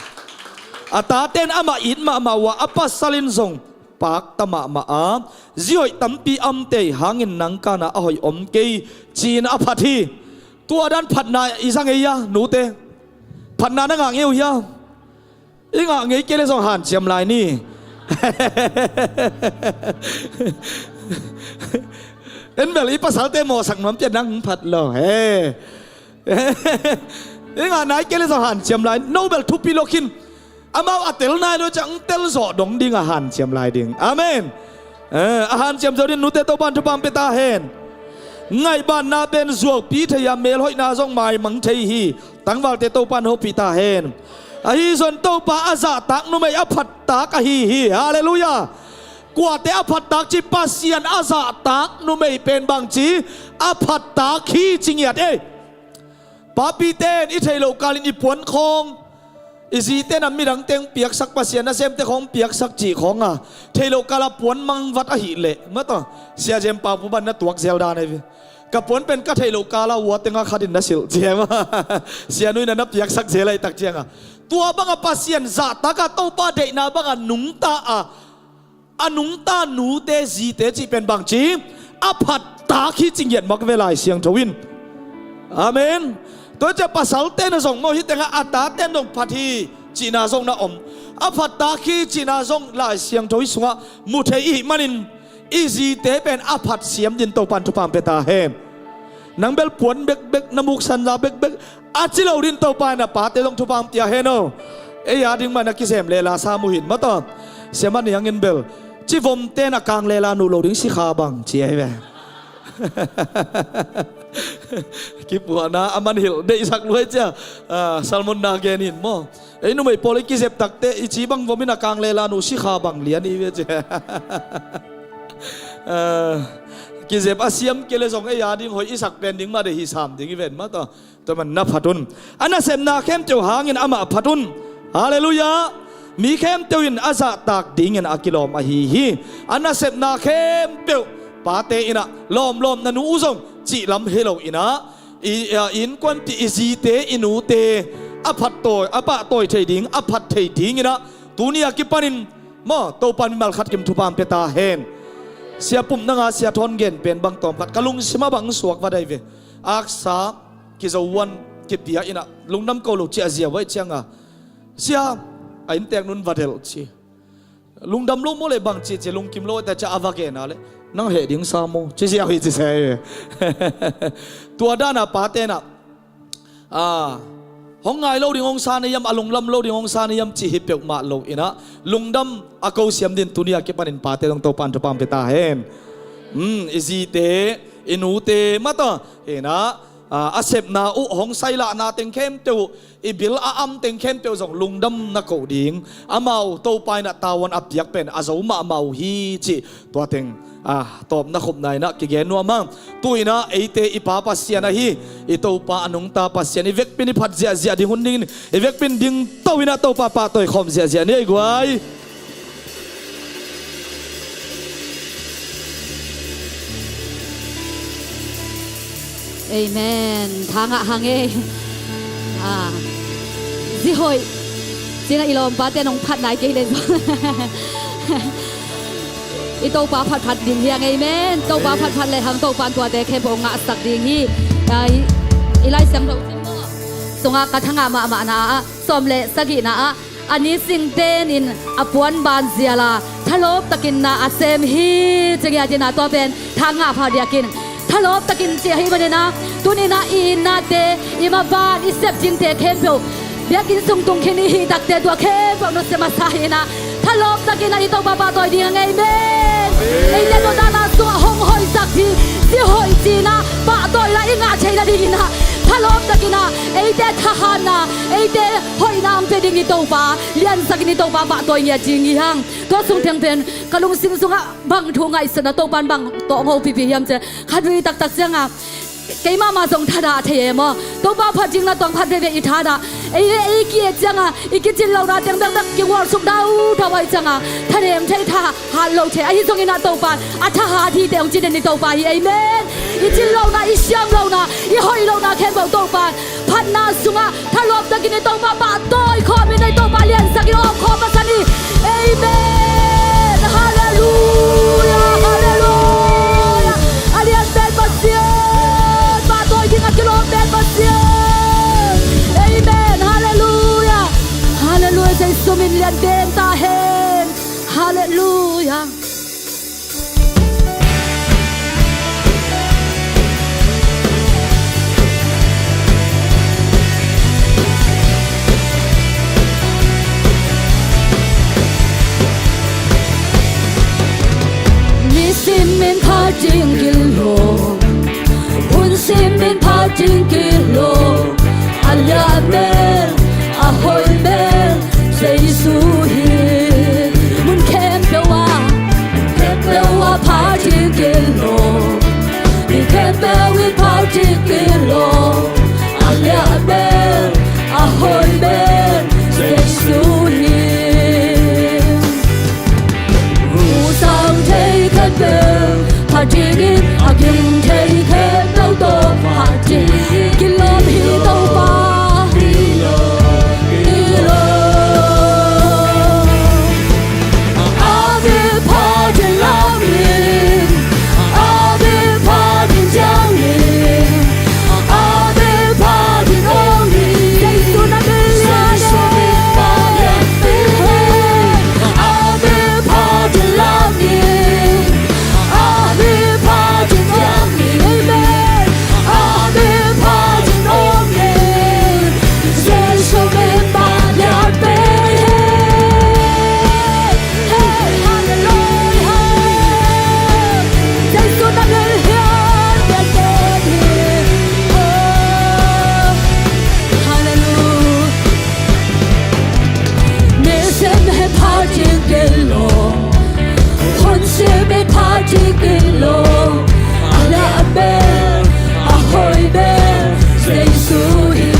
A tate in amah it mahmah uh a, a pasal in zong pakta mahmah a, zi hoih tampi a om tei hangin nang kan ah a hoih om kei ci-in a phat hi. Tua dan phatna i zang ei hia, nute? Phatna na ngah ngei uh hia? I ngah ngei kei leh zong hanciam lai ni. En bel i pasalte mawhsak nuam pian, nang phat lo he. I ngah nai kei leh zong hanciam lai. No bel thupi lo khin. Amau a tel nai lo ciang tel zawh dong ding a hanciam lai ding. Amen. Eh, a hanciam zo ding nute Topa'n thupha pia ta hen. Ngaihbanna pen zuaupi thei a, melhoihna zong maimang thei hi. Tangvalte Topa'n hopih ta hen. Ahi zong Topa a zahtak numei a phattak ahi hi. Halleluiah. Kuate a phattak ci, Pasian a zahtak numei pen bangci a phattak hi ci ngiat ei. Papite in i theih loh kalin i puankhawng, i zite in a midangte hong piaksak, Pasian nasemte khawng hong piaksak cih khawng a, theih loh kala puan mangvat ahih leh, mataw, Sia Jem Pau Pu bang na tuak zel dan ahi ve. Ka puan pen ka theih loh kala ua teng a khat in na silh ci hi maw. Sia Nu in a na piaksak zel ahih tak ciang a, tua bang a Pasian zahtak a, Topa deihna bang a nungta a, a nungta nute zite cih pen bangci a phattak hi ci ngiat mah ve Lai Siangtho in. Amen. Tua ciang pasalte in a zong maw, hih teng ah a tate in zong phat hi cihna zong na om. A phattak hi cihna zong Lai Siangtho i sungah mu thei i hih manin i zite pen a phat siam dingin Topa'n thupha pia ta hen. Nang bel puan bekbek, na muksan la bekbek a ci lo dingin Topa in a pate zong thupha pia hen aw. Ei a ding mah na kizem lela sam uh hin mataw. Siamah Niang in bel, ci vomte in a kang lela nuh lo ding sikha bang ci ahi ve. Kipuahna a man hilh deihsak luai cia, ah, sermon na gen in maw. Ei numei pawl i kizep takteh i ci bang vom in a kang lela nuh sikha bang lian i ve cia. Ah, kizep a siam kei leh zong ei a ding hoih i sak pen ding mah deih hi sam ding i ven mataw. Tua man na phat un. A nasepna khempeuh hangin amah phat un. Halleluiah. Mi khempeuh in a zahtak dingin a kilawm ahi hi. A nasepna khempeuh pate in a lawmlawm na nu uh zong cih lam hi lo in a, i, a, innkuanpih i zite i nute a phat tawi, a pahtawi thei ding, a phat thei dingin a, tuni a kipanin maw, Topa'n mimal khat kim thupha pia ta hen. Sia Pum nanga Sia Thawn gen pen bang tawm khat ka lungsim ah bang suak va dai ve. Aksa kizo uan kipia in a, lungdam ko lo ci a ziau ahih ciang a, Sia, a inntek nun va delh ci. Lungdam lo maw leh bang ci ci, lungkim lo ta ci a va gen a leh, nang heh ding sa maw ci ziau hi ci se. Tua dan a pate in a, ah, hong ngai lo ding hong sa na hiam, a lungdam lo ding hong sa na hiam ci hi peuhmah lo in a, lungdam a ko siam dingin tuni a kipanin pate zong Topa'n thupha pia ta hen. Hmm, i zite, i nute mataw in a, ah, a sepna uh hong sailahna teng khempeuh, i bil a am teng khempeuh zong lungdam na ko ding, amau Topa in a tavuan a piak pen a zo mahmah uh hi cih tua teng, ah, tawpna khupna in a kigen nuam a. Tu in a eite i Pa Pasian ahi, i Topa a nungta Pasian, i vekpi in i phat ziahziah ding hun dingin, i vekpi in dingto in a Topa pahtawi khawm ziahziah ni ei guai. Amen. Tha ngah hang ei. Ah. Zi hoih. Ci-in a i lawmpate in hong phat nai kei leh zong. Topa phatphat ding hi hang, amen. Topa phatphat le hang Topa in tuate khempeuh ngahsak ding hi. Ah, i, i Lai Siangtho sungah ka thangah mahmahna ah sawm le sagihna ah a nisingten in a puan ban zial a thalawp takin na a sem hi. Ci ngiat in ah tua pen thangah pha diakin thalawp takin ci ahih manin ah tuni in ah i itnate i maban i sep dingte khempeuh biakinn sung tung khin i hih takte tua khempeuh nusia masa hi in ah thalawp takin ah i Topa pahtawi ding a ngei men. Eite tua dahna sungah hong hoihsak ding, zi hoih ci in ah pahtawi la i ngah theih nading in ah thalawp takin ah eite thahatna, eite hoihna hong pia ding i Topa liansak in i Topa pahtawi ngiat ding hi hang. Tua sung theng pen ka lungsim sungah bang thu ngaihsutna, Topa in bang tawh hong hopihpih hiam ci a, khatvei taktak ciangah keimah mah zong thadah thei e maw? Topa phat ding na tuang phat veve i thadah. Ei le ei ki-et ciangah i kicin lohna teng bekbek kingualsuk dauthau ahih ciangah thanem thei, thahat lo thei. Ahi zongin ah Topa in a thahat hite hong ci den i Topa hi, amen. I cin lohna, i siam lohna, i hoih lohna khempeuh Topa in phatna sungah thalawp takin i Topa pahtawi khawm in, i Topa liansak in awp khawm masa ni. Amen. Halleluia, halleluia. A lian pen Pasian, pahtawi ding a kilawm pen Pasian. Amen. Halleluia. Halleluia. Jesu min lian pen ta hen. Halleluia. Nisim in phat ding kilawm, hun sim in phat ding kilawm, a lian bel, a hoih bel Jesu hi. Mun khempeuh ah, khempeuh ah phat ding kilawm, mi khempeuh in phat ding kilawm, a lian bel, a hoih bel Jesu hi. Husang thei khempeuh phat ding in, a ging thei khempeuh tawh phat ding in, kilawm hi Topa. Kilawm. A min phat ding lam in, a min phat ding ciangin, a min phat ding lam in, Jesu na min lian in. A min phat ding lam in, a min phat ding ciangin, amen. A min phat ding lam in, Jesu min phat lian pen hi. Hey, hallelujah. Jesu na min lian pen hi. Oh, hallelujah. Nisim in phat ding kilawm, hun sim in phat ding kilawm, a lian bel, a hoih bel Jesu hi.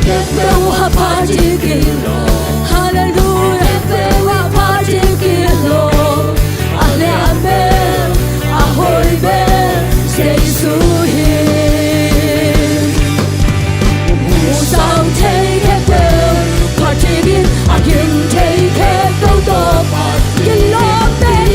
Khempeuh ah phat ding kilawm, hallelujah. Khempeuh ah phat ding kilawm, a lian bel, a hoih bel Jesu hi. Husang thei khempeuh phat ding in, a ging thei khempeuh tawh phat ding in, kilawm tei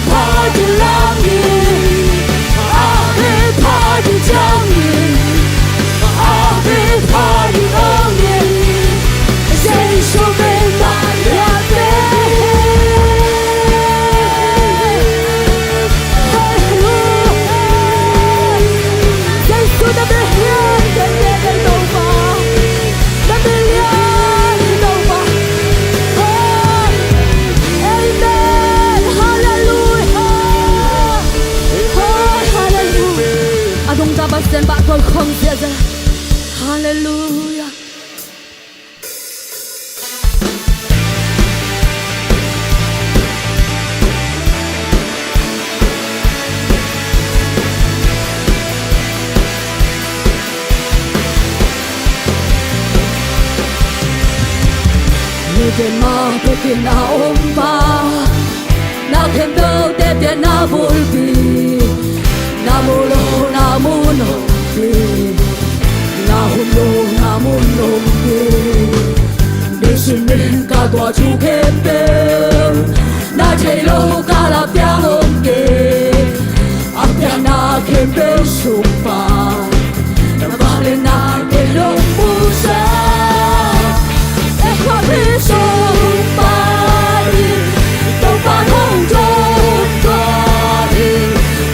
Amen. Halleluia. Halleluia. A nungta Pasian bah tawh khawm ziahziah. Halleluia. Nidin mah bekin a om pa, na khempeuhte pian na bulpi, na muh loh na mun hong pi, na hum loh na mun hong pi. Nisim in ka tuah thu khempeuh, na theih loh ka lak piak om kei. A piakna khempeuh sung pan, na vangliatna tawh hong pusuak. Ei khuapi sung pan in Topa hong dawn tua hi.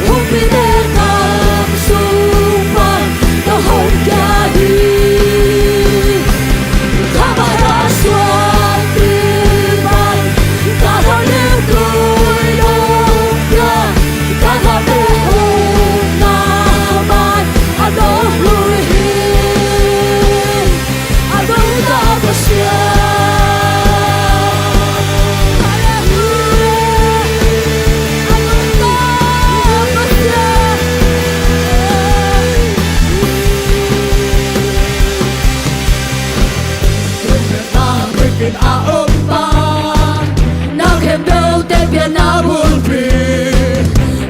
Humpite gam sung pan na hong kia hi. Ka mai a suan pi pan, ka dawn ding tui nong pia, ka gamte hong na mai a nong lui hi. A nungta Pasian. Halleluia. A nungta Pasian. Na bikin a om pa, na khempeuhte pian na bulpi,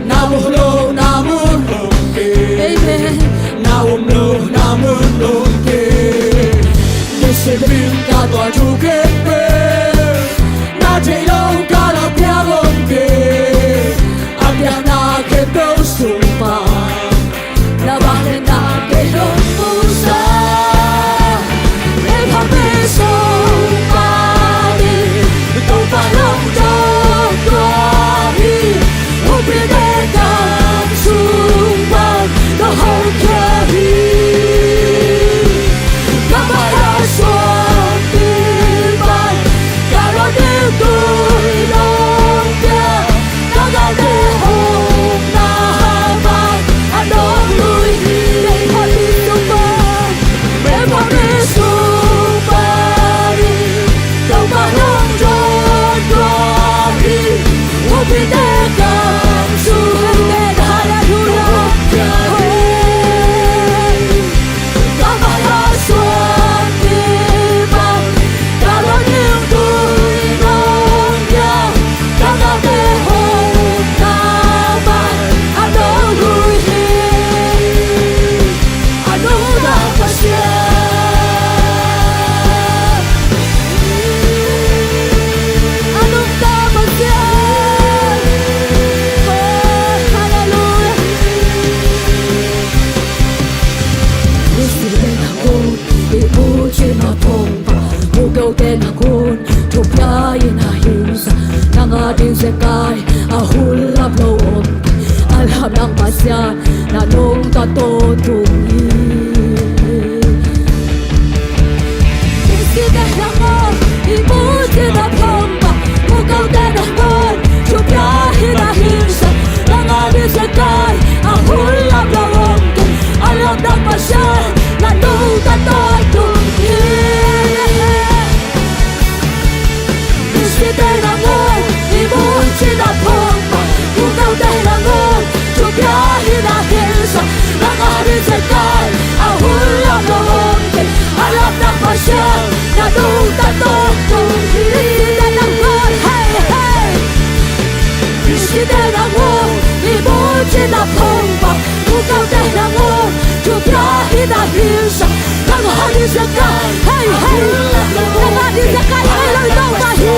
na muh loh na mun hong pi. Amen. Na hum loh na mun hong pi. Nisim in ka tuah thu khempeuh, na theih loh ka lak piak om kei. A piakna khempeuh sung pan, na vangliatna tawh hong pusuak. Ei khuapi sung pan in Topa hong dawn tua hi. Humpite gam sung pan na hong kia hi. Ka mai a suan pi pan, ka dawn ding tui nong pia, ka gamte hong na mai a nong lui hi. Ei khuapi sung pan, ei khuapi sung pan in Topa hong dawn tua hi. Humpite gam sung pan, halleluia. Ka mai a suan pi pan, ka dawn ding tui nong pia, ka gamte hong na mai a nong lui hi. A nungta Pasian. A nungta Pasian. Oh, halleluia. Israel a hun, i mucin a thong pa, mukeute na kun, thupia in a hinsa, nang a ding zekai, a hun lap lo om, a lap nang Pasian, na nungta tawh tung hi. Israel a hun, i mucin a thong pa, mukeute na kun, thupia in a hinsa, nang a ding zekai, a hun lap lo om, a lap nang Pasian, na nungta tawh tung hi. Israel a hun, i mucin a thong pa, mukeute na kun, thupia in a hinsa, nang a ding zekai, a hun lap lo om kei, a lap nang Pasian, na nungta tawh tung hi. Israel a hun, hei, hei. Israel a hun, i mucin a thong pa, mukeute na kun, thupia in a hinsa, nang a ding zekai, hei, hei. Nang a ding zekai, hei, lo i tawh pa hi.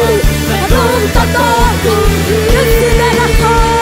Na nungta tawh tung hi. Israel a hun.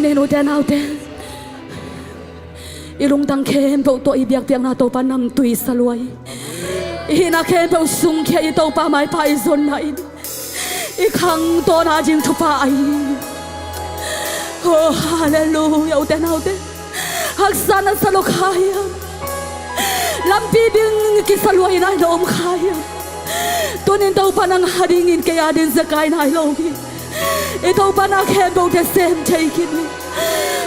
Ute naute, i lungtang khempeuh tawh i biakpiakna Topa namtui sa lua hi. I hihna khempeuh sungkhia i Topa maipa i zonna in i khangtawna ding thupha ahi. Oh, halleluiah, ute naute. Haksa na sa lo kha hiam? Lampi ding kisa lua in a na om kha hiam? Tunin Topa nang a dingin kei a ding zekai nai lo hi. I Topa na khempeuhte sem thei khin hi.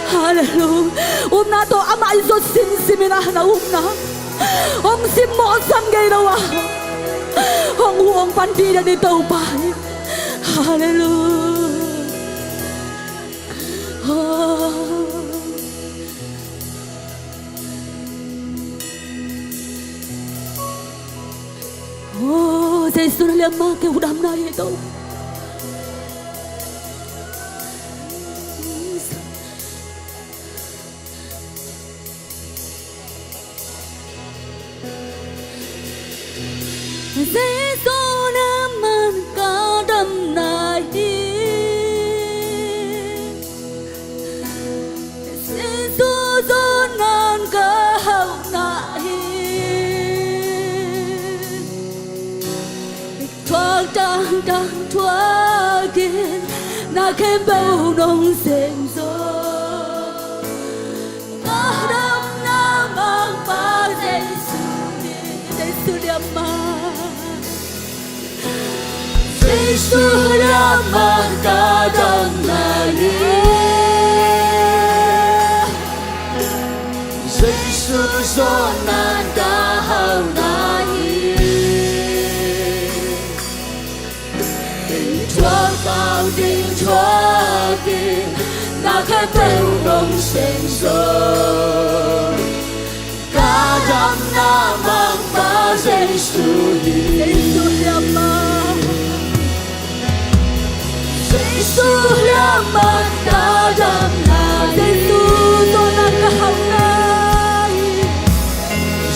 Halleluiah. Upna tawh amah i zot simsim in a na upna hong simmawh sam ngei lo a, hong huh hong panpih den i Topa hi. Halleluiah. Oh. Oh, Jesu na liamma keu damna hi to. Jesu liamma ka damna hi. Jesu zawnan ka hauhna hi. Thuak tangtang thuakin na khempeuh nong sem zo. Ka damna Mangpa Jesu hi. Jesu liamma. Jesu liamma ka damna hi. Jesu zawnan ka hauhna hi. Ding thuak, ding thuakin na khempeuh nong sem zo. Ka damna Mangpa Jesu hi. Jesu liamma. Jesu liamma ka damna hi. Jesu zawnan ka hauhna hi.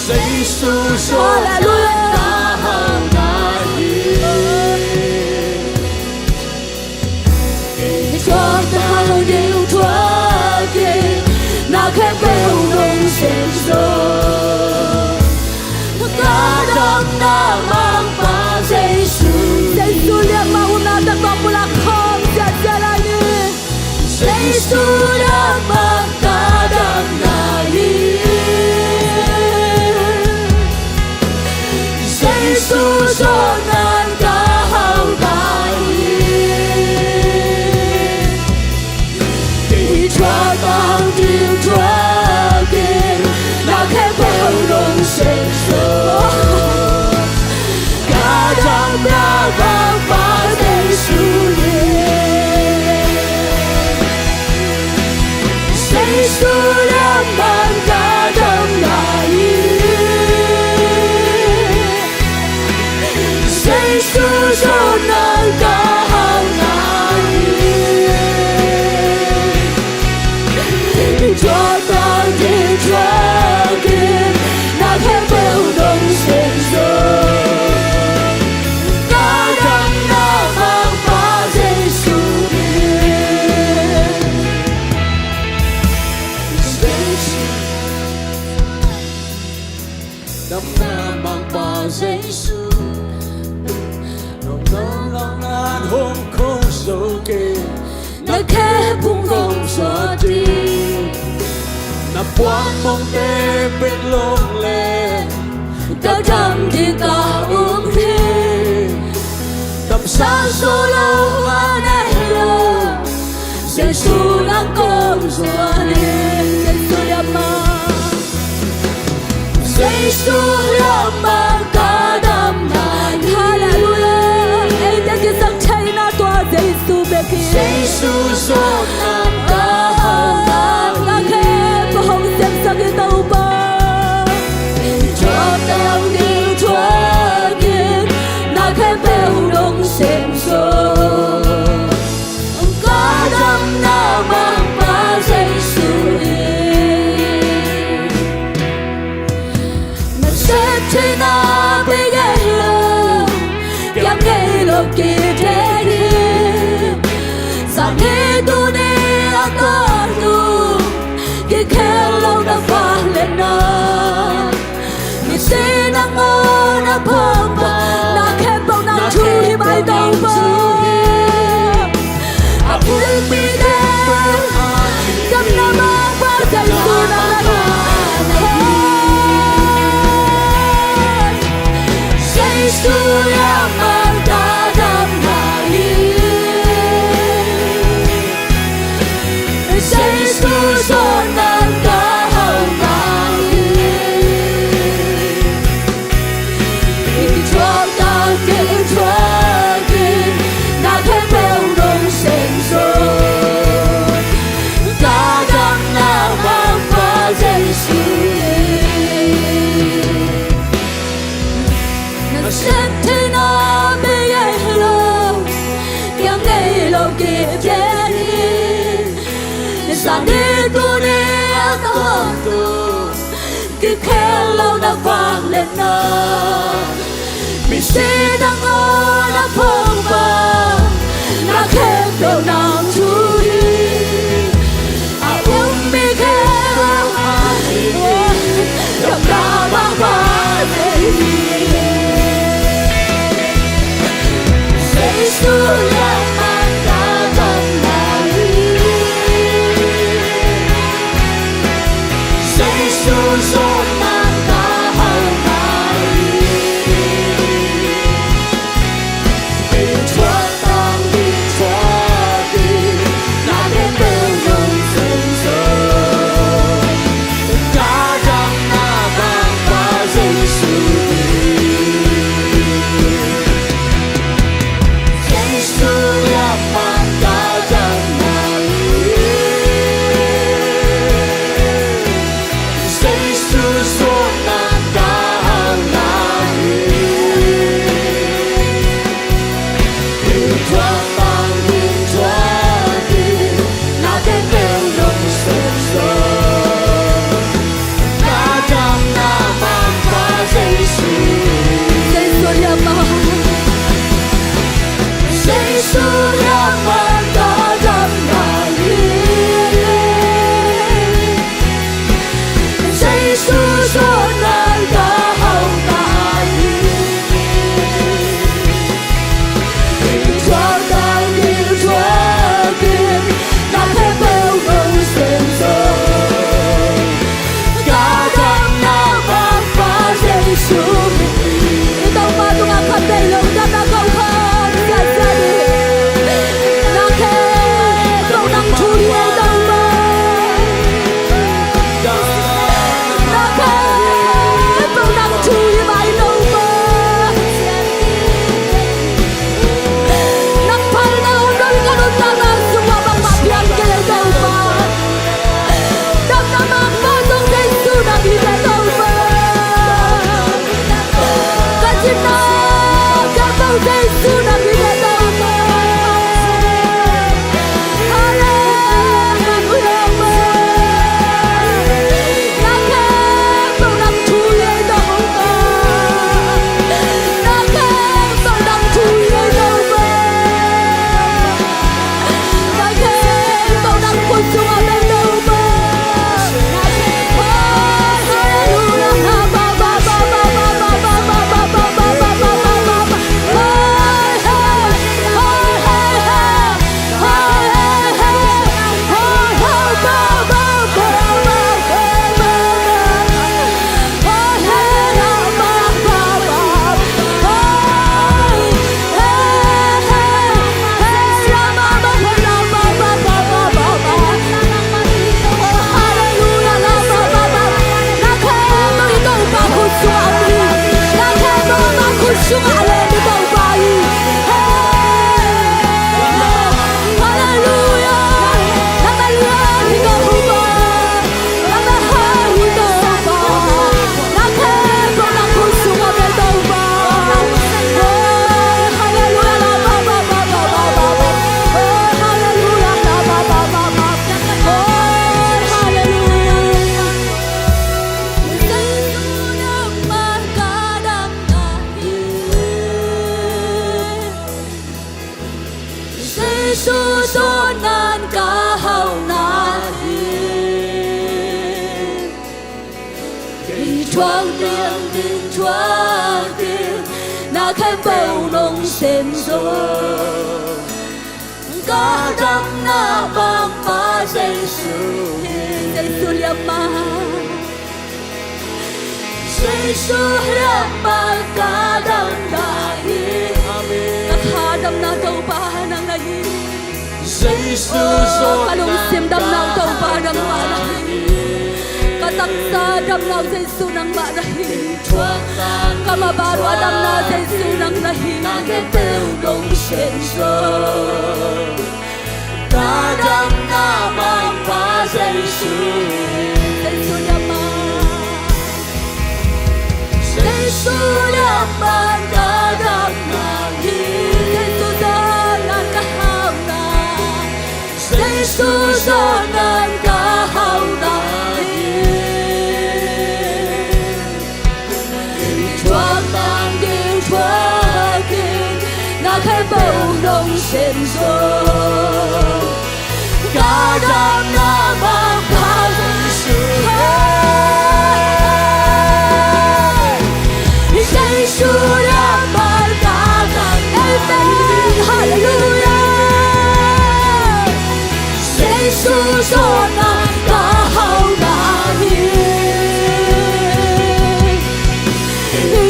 Jesu zawnan ka hauhna hi. Halleluiah. Ding thuak, ding thuakin na khempeuh nong sem zo. Ka damna Mangpa Jesu. Jesu liamma upna tawh pulak khawm ziahziah lai ni. Jesu liamma ka damna hi. Jesu zawnan ka hauhna hi. Ding thuak, ding thuakin na khempeuh nong sem zo. Ka damna Mangpa Jesu hi. Jesu liamma ka damna hi. Jesu zawnan ka hauhna hi. Ding thuak, ding thuakin na khempeuh nong sem zo. Ka damna Mangpa Jesu hi. Jesu. Damna Mangpa Jesu. Nong nong nong nan hong kong zo kei. Na khe phung kong zuat ding. Na puan mongte pen long le ka dam ding ka um hi. Damsak zo lo a nei lo. Jesu nang kong zuan hi. Jesu liamma. Jesu liamma ka damna hi. Halleluiah. Eite kisam theihna tua Jesu bek hi. Jesu zawnan ka hauhna hi. Na khempeuh hong semsak hi Topa. Thuak, ding thuakin na khempeuh nong sem zo. Ka damna Mangpa Jesu hi. Na sep theihna bei ngei lo, kiam ngei lo kithei hi. Zan hi tuni a tawh Pawlpa, na khempeuh nang thu hi mai Topa. A pumpi khempeuh ah gamna mangpa Jesu nang na hi. Jesu liamman ka gamna hi. Jesu zawnna ka hauhna hi. Kithuak tak, kithuak in, na khempeuh nong sem zaw. Ka gamna mangpa Jesu. Na sem theihna bei ahi lo, kiang ngei lo kipia hi. Zan ni tu ni a ka hawmtu, kikhel lo na vangliatna. Misi nangawn a phawkpa, na khempeuh nang thu hi. A um mi khempeuh ah gamna mangpa Jesu hi. Jesu liamman ka gamna hi. Jesu zawnna ka hauhna hi. Kithuak tak, kithuak in, na khempeuh nong sem zaw. Ka gamna mangpa Jesu hi. Jesu liamman ka gamna hi. Jesu zawnna ka hauhna hi. Kithuak tak, kithuak in, na khempeuh nong sem zaw. Ka gamna mangpa Jesu. Jesu liamman. Jesu liamman ka gamna hi. Jesu zawnna ka hauhna hi. Kithuak tak, kithuak in, na khempeuh nong sem zaw. Ka gamna mangpa Jesu hi. I Topa tungah khatvei lo damna ko khawm siasia ni. Na khempeuh nang thu hi ei Topa. Na khempeuh nang thu hi mai Topa. Nang phalna om lo in ka nuntakna sungah bangmah piang kei ei Topa. Damna mangpa zong Jesu nang hi ve Topa. Ka citna khempeuh Jesu nang hi ve Topa. Halleluia. Na khempeuh nang thu hi ei Topa. Na khempeuh nang thu hi ei Topa. Jesu zawnna ka hauhna hi. Kithuak ding, kithuak ding, Khempeuh nong sem zaw. Ka damna Mangpa Jesu hi. Jesu liamma. Jesu liamma ka damna hi. Amen. Ka kha damna Topa nang na hi. Jesu zaw. Ka lungsim damna Topa nangmah na hi. Ka taksa damna Jesu nangmah na hi. Ka mabawh a damna Jesu nang na hi. Ka damna Mangpa Jesu. Jesu liamma. Jesu liamma ka damna hi. Jesu zaw nang ka hauhna. Jesu zaw nang ka hauhna hi. Thuak tang ding thuak in, na khempeuh nong sem zaw. Ka damna Mangpa Jesu. Jesu liamma ka damna. Amen. Halleluia. Jesu zaw nang ka hauhna hi.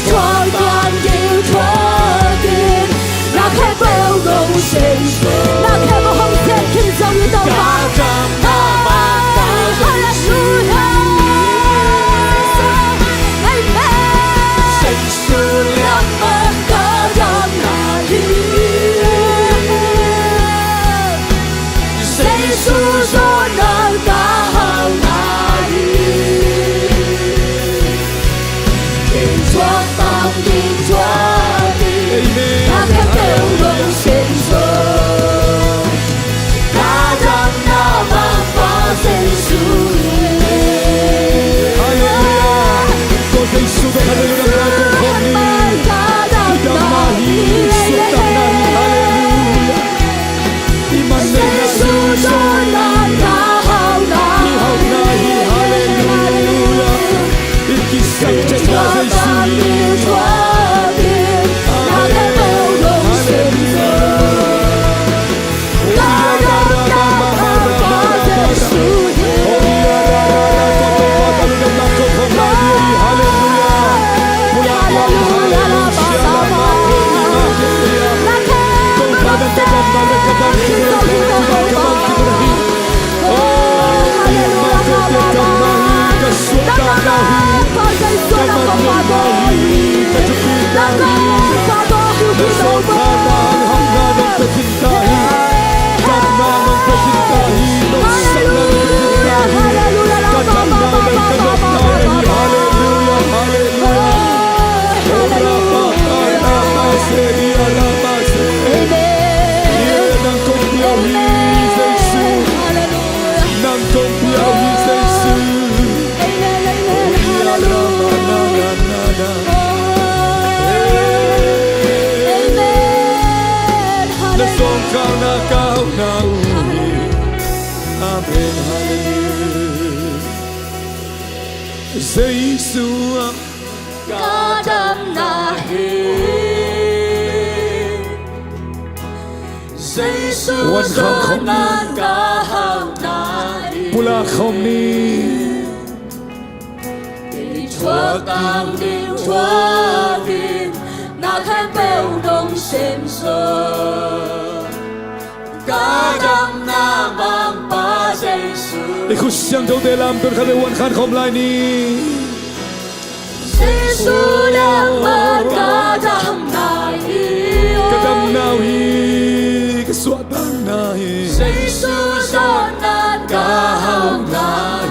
Thuak tang ding thuak in, na khempeuh nong sem zaw. Na khempeuh hong sem khin zo hi Topa. Halleluia. Amen. Jesu liamma ka damna hi. Jesu zaw nang ka hauhna hi. Ding thuak tang ding thuak in, amen, na khempeuh nong sem zaw. Ka damna Mangpa Jesu. Halleluia. Ko Jesu, ko Halleluia, ko ko ni. Ka damna hi, sukdamna hi. Halleluia. I man nei na Jesu zaw nang ka hauhna hi. Halleluia. I kisap ciat Jesu hi. Halleluia. Nang kong piau hi Jesu. Nang kong piau hi Jesu. Na sawngkal na kau na uh hi. Amen. Halleluia. Jesu ah ka damna hi. Jesu zaw nang ka hauhna hi. Pulak khawm ni. Ding thuak tang ding thuak in, na khempeuh nong sem zaw. Ka damna Mangpa Jesu. I khut siangthote lampi khat bek uan khan khawm lai ni. Jesu liamma ka damna hi. Ka damna uh hi, ka suahtakna hi. Jesu zaw nang ka hauhna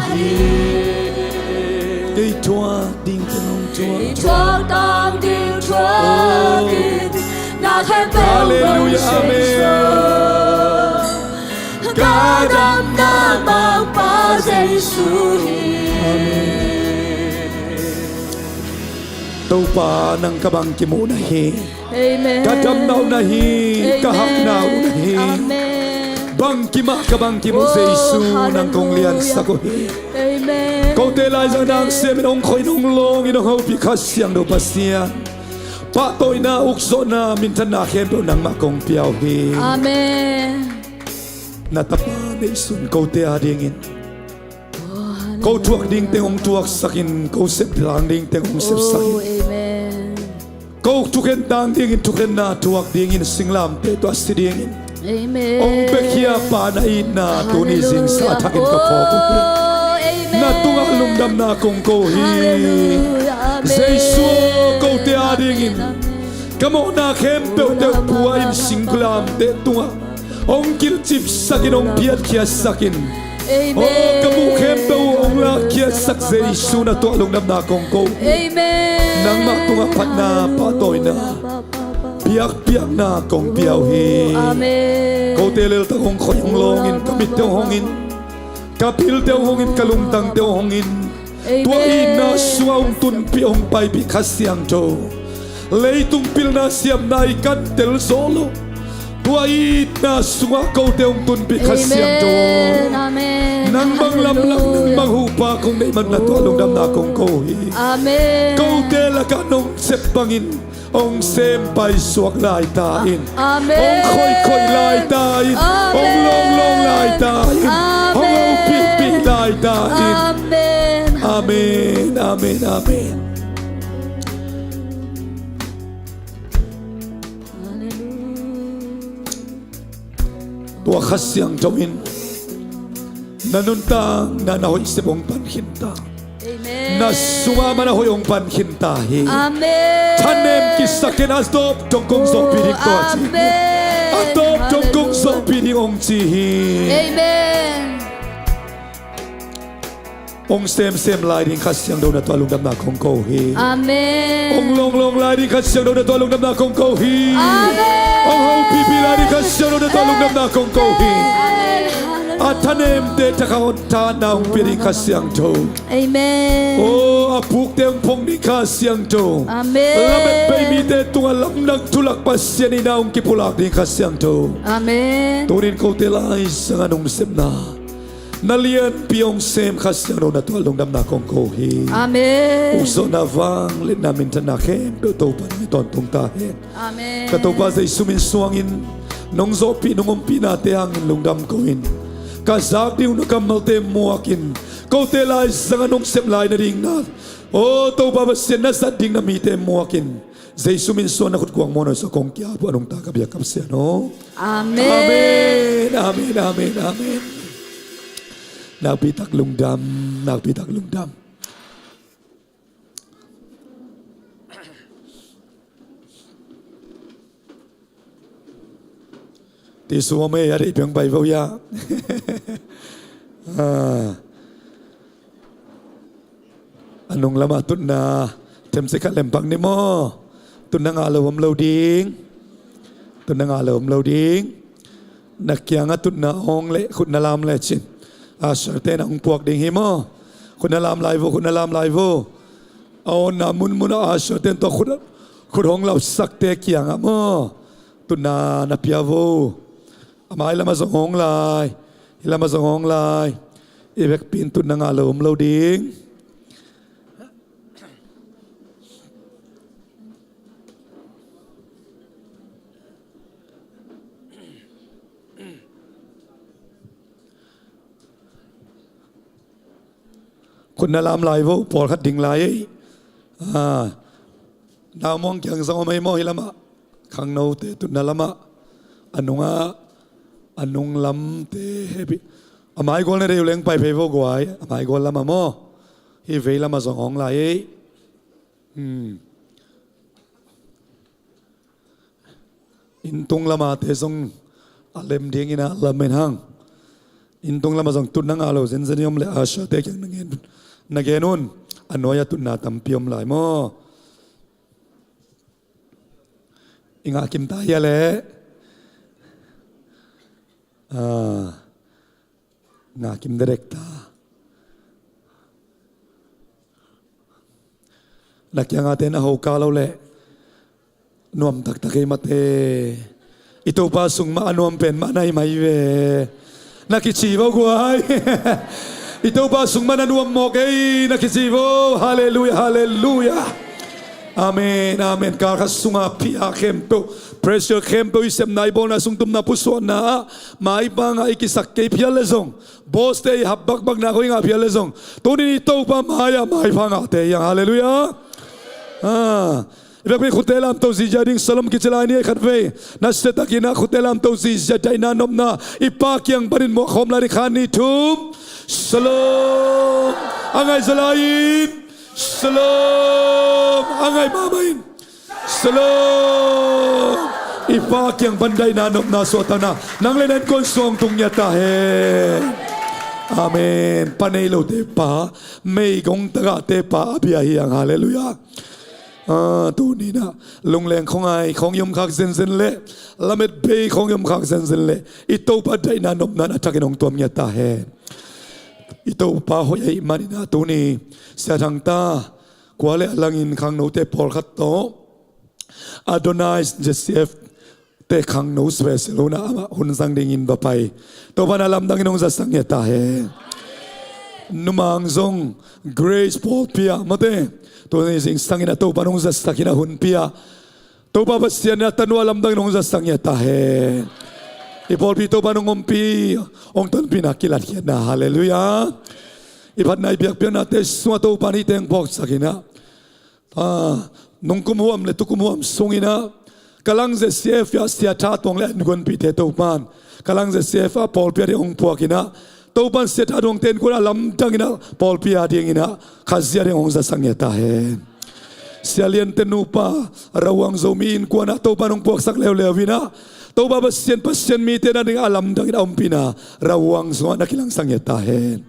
hi. Kei thuak ding ka nong thuak. Kei thuak tang ding thuak in, na khempeuh nong sem zaw. Halleluia, amen. Ka damna Mangpa Jesu hi. Amen. Topa nang ka bangkim uh na hi. Amen. Ka damna uh na hi. Amen. Ka hakna uh na hi. Amen. Bangkim ah ka bangkim uh. Oh, Jesu nang kong liansak uh hi. Halleluia. Amen. Kote laizang nang siamin hong khoih in hong lawngin hong hopih Kha Siangtho Pasian. Pahtawina, ukzawhna, minthanna khempeuh nangmah kong pia uh hi. Amen. Na tapa neihsun kote adingin, ko thuak dingteng hong thuaksakin, ko sep dang dingteng hong sepsakin, amen, ko thukhen dang dingin thukhenna thuak dingin, singlamteh tawh a si dingin, amen, hong piakhia Pa na itna tuni zingsa thakin ka phawk uh hi. Amen. Na tungah lungdamna kong ko hi. Hallelujah. Amen. Jesu aw, kote adingin, amen, amen, ka mawhna khempeuh teh pua in, singlamteh tungah hong kilhcipsakin, hong phiatkhiatsakin, amen, aw, ka muh khempeuh uh hong lakkhiatsak Jesu, na tungah lungdamna kong ko hi. Amen. Nangmah tungah phatna, pahtawina, biakpiakna kong pia uh hi. Amen. Kote leltak hong khoih hong lawngin, ka mitte hong hongin, ka pilte hong hongin, ka lungtangte hong hongin, amen, tua itna sungah hong tunpih hong paipih Kha Siangtho, leitung pilna siamna i kantel zawh loh, tua itna sungah kote hong tunpih Kha Siangtho, amen, amen, nang bang lamlak, hallelujah, nang bang huhpa kong neih man, na tungah lungdamna kong ko hi. Amen. Kote lakah nong sep bangin hong sem paisuak lai ta in. Amen. Hong khoihkhoih lai ta in. Amen. Hong lawnglawng lai ta in. Amen. Hong hopihpih lai ta in. Amen. Amen, amen, amen. Hallelujah. Tua Kha Siangtho in na nuntakna na hoih sep hong pan khin ta. Amen. Na sungah man a hoih hong pan khin ta hi. Amen. Thanem kisak in, a tawp dong kong zawhpih ding tua ci. Amen. A tawp dong kong zawhpih ding hong ci hi. Amen. Hong semsem lai ding Kha Siangtho, na tungah lungdamna kong ko hi. Amen. Hong lawnglawng lai ding Kha Siangtho, na tungah lungdamna kong ko hi. Amen. Hong hopihpih lai ding Kha Siangtho, na tungah lungdamna kong ko hi. Amen. A thanemte thakhat hong thahatna hong pia ding Kha Siangtho. Amen. Aw, a pukte hong phong ding Kha Siangtho. Amen. Lamet bei mite tungah lamdang thu lak Pasian itna hong kipulak ding Kha Siangtho. Amen. Tunin kote lai sangah nong sepna na lianpi hong sem Kha Siangtho, na tungah lungdamna kong ko hi. Amen. Ukzawhna, vangliatna, minthanna khempeuh Topa nang in tawntung ta hen. Amen. Ka Topa Jesu min suangin nong zawhpih nong ompihnate hangin lungdam ko in, ka zak ding uh na kammalte muakin, kote lai sangah nong sep lai nading na, aw Topa Pasian, na zat ding na mite muakin, Jesu min suang na khutkuang muan uh sa kong kiap uh a nungta ka biak ka Pasian aw. Amen. Amen, amen, amen, amen. Nakpi tak lungdam, nakpi tak lungdam. Ti suam ei, a deih piang pai vo ya. Ah. A nung lamah tutna themcik khat lempak ni maw? Tutna ngah lo om lo ding. Tutna ngah lo om lo ding. Na kiangah tutna awng leh khut na lam lecin, usher ten a hong puak ding hi maw? Khut na lam lai vo, khut na lam lai vo. A awnna munmunah usher ten tawh khut, khut hong lapsakte kiangah maw? Tutna na pia vo. A mai lamah zong hong lai, hih lamah zong hong lai. I vekpi in tutna ngah lo om lo ding. Khut na lam lai vo, pawlkhat ding lai ei. Ah. Naumuang kiang zong om ei maw hih lamah? Khangnote tutna lamah. A nungah, a nung lamte happy. A maigual na deih uh leng pai phei vo guai. A maigual lamah maw? Hih vei lamah zong hong lai ei. Hmm. Inntung lamate zong a lem dingin a lam en hang. Inntung lamah zong tutna ngah lo zenzen i om leh usher te kiang na gen, na gen un. A nuai-ah tutna tampi om lai maw? I ngah kim ta hia leh? Ah. Ngah kim dedek ta. Na kiangah te na ho ka lo leh nuam taktak ei mate. I Topa sung mah a nuam pen mah na hi mai ve. Na kici vo guai. I Topa sung mah na nuam mawk ei, na kici vo. Halleluiah, halleluiah. Amen, amen. Kal khat sunga pia khempeuh, pressure khempeuh, i sepna, i bawlna, sungtumna, pusuahna ah maipang ah i kisak kei phial le zong, boss te i hap bakbakna khawng i ngah phial le zong, tuni-in i Topa mai-ah maipang ah te hiang. Halleluiah. Ah. I biakpi khutte lamto zizia ding, Shalom kici lai ni, khatvei na siatakin ah khutte lamto zizia, daihna nopna i Pa kiang panin muak khawm lai ding. Khat, nih, thum. Shalom. A ngai zaw lai-in. Shalom. A ngai mahmah in. Shalom. I Pa kiang pan daihna nopna suahtakna nang le na innkuan sung tung ngiat ta hen. Amen. Pa nei lote pa, meigong tagahte pa a bia hiang. Halleluiah. Ah, tuni-in ah lungleng khawng ngai khawng i om khak zenzen leh, lamet bei khawng i om khak zenzen leh, i Topa daihna nopna in a thakin hong tuam ngiat ta hen. I Topa hoih ahih manin ah tuni Sia Thang ta, kua le a langin khangnote pawlkhat tawh Adonai Z C F te khangno special hun ah amah hun zang dingin va pai. Topa in a lamdangin hong zatsak ngiat ta hen. Numang zong Grace pawlpi ah mate, tuni zingsangin ah Topa in hong zatsakin ah hun pia. Topa Pasian in a tanu a lamdangin hong zatsak ngiat ta hen. I pawlpi Topa in hong ompih, hong tonpihna kilatkhiatna. Halleluiah. I phatna i biakpiaknate sungah Topa in hihte hong phawksakin ah, ah, nungkum huam le tukum huam sungin ah Kalang Z C F ah Sia Tha Tuang le a innkuanpihte Topa in Kalang Z C F ah pawlpi ading hong puakin ah, Topa in Sia Tha Tuangte innkuan a lamdangin ah pawlpi adingin ah Khazih ading hong zatsak ngiat ta hen. Sia Lian te nupa Rawang Zomi Innkuan ah Topa in hong puaksak leuleu in ah, Topa Pasian, Pasian mite na ding a lamdangin a ompihna Rawang sungah na kilangsak ngiat ta hen.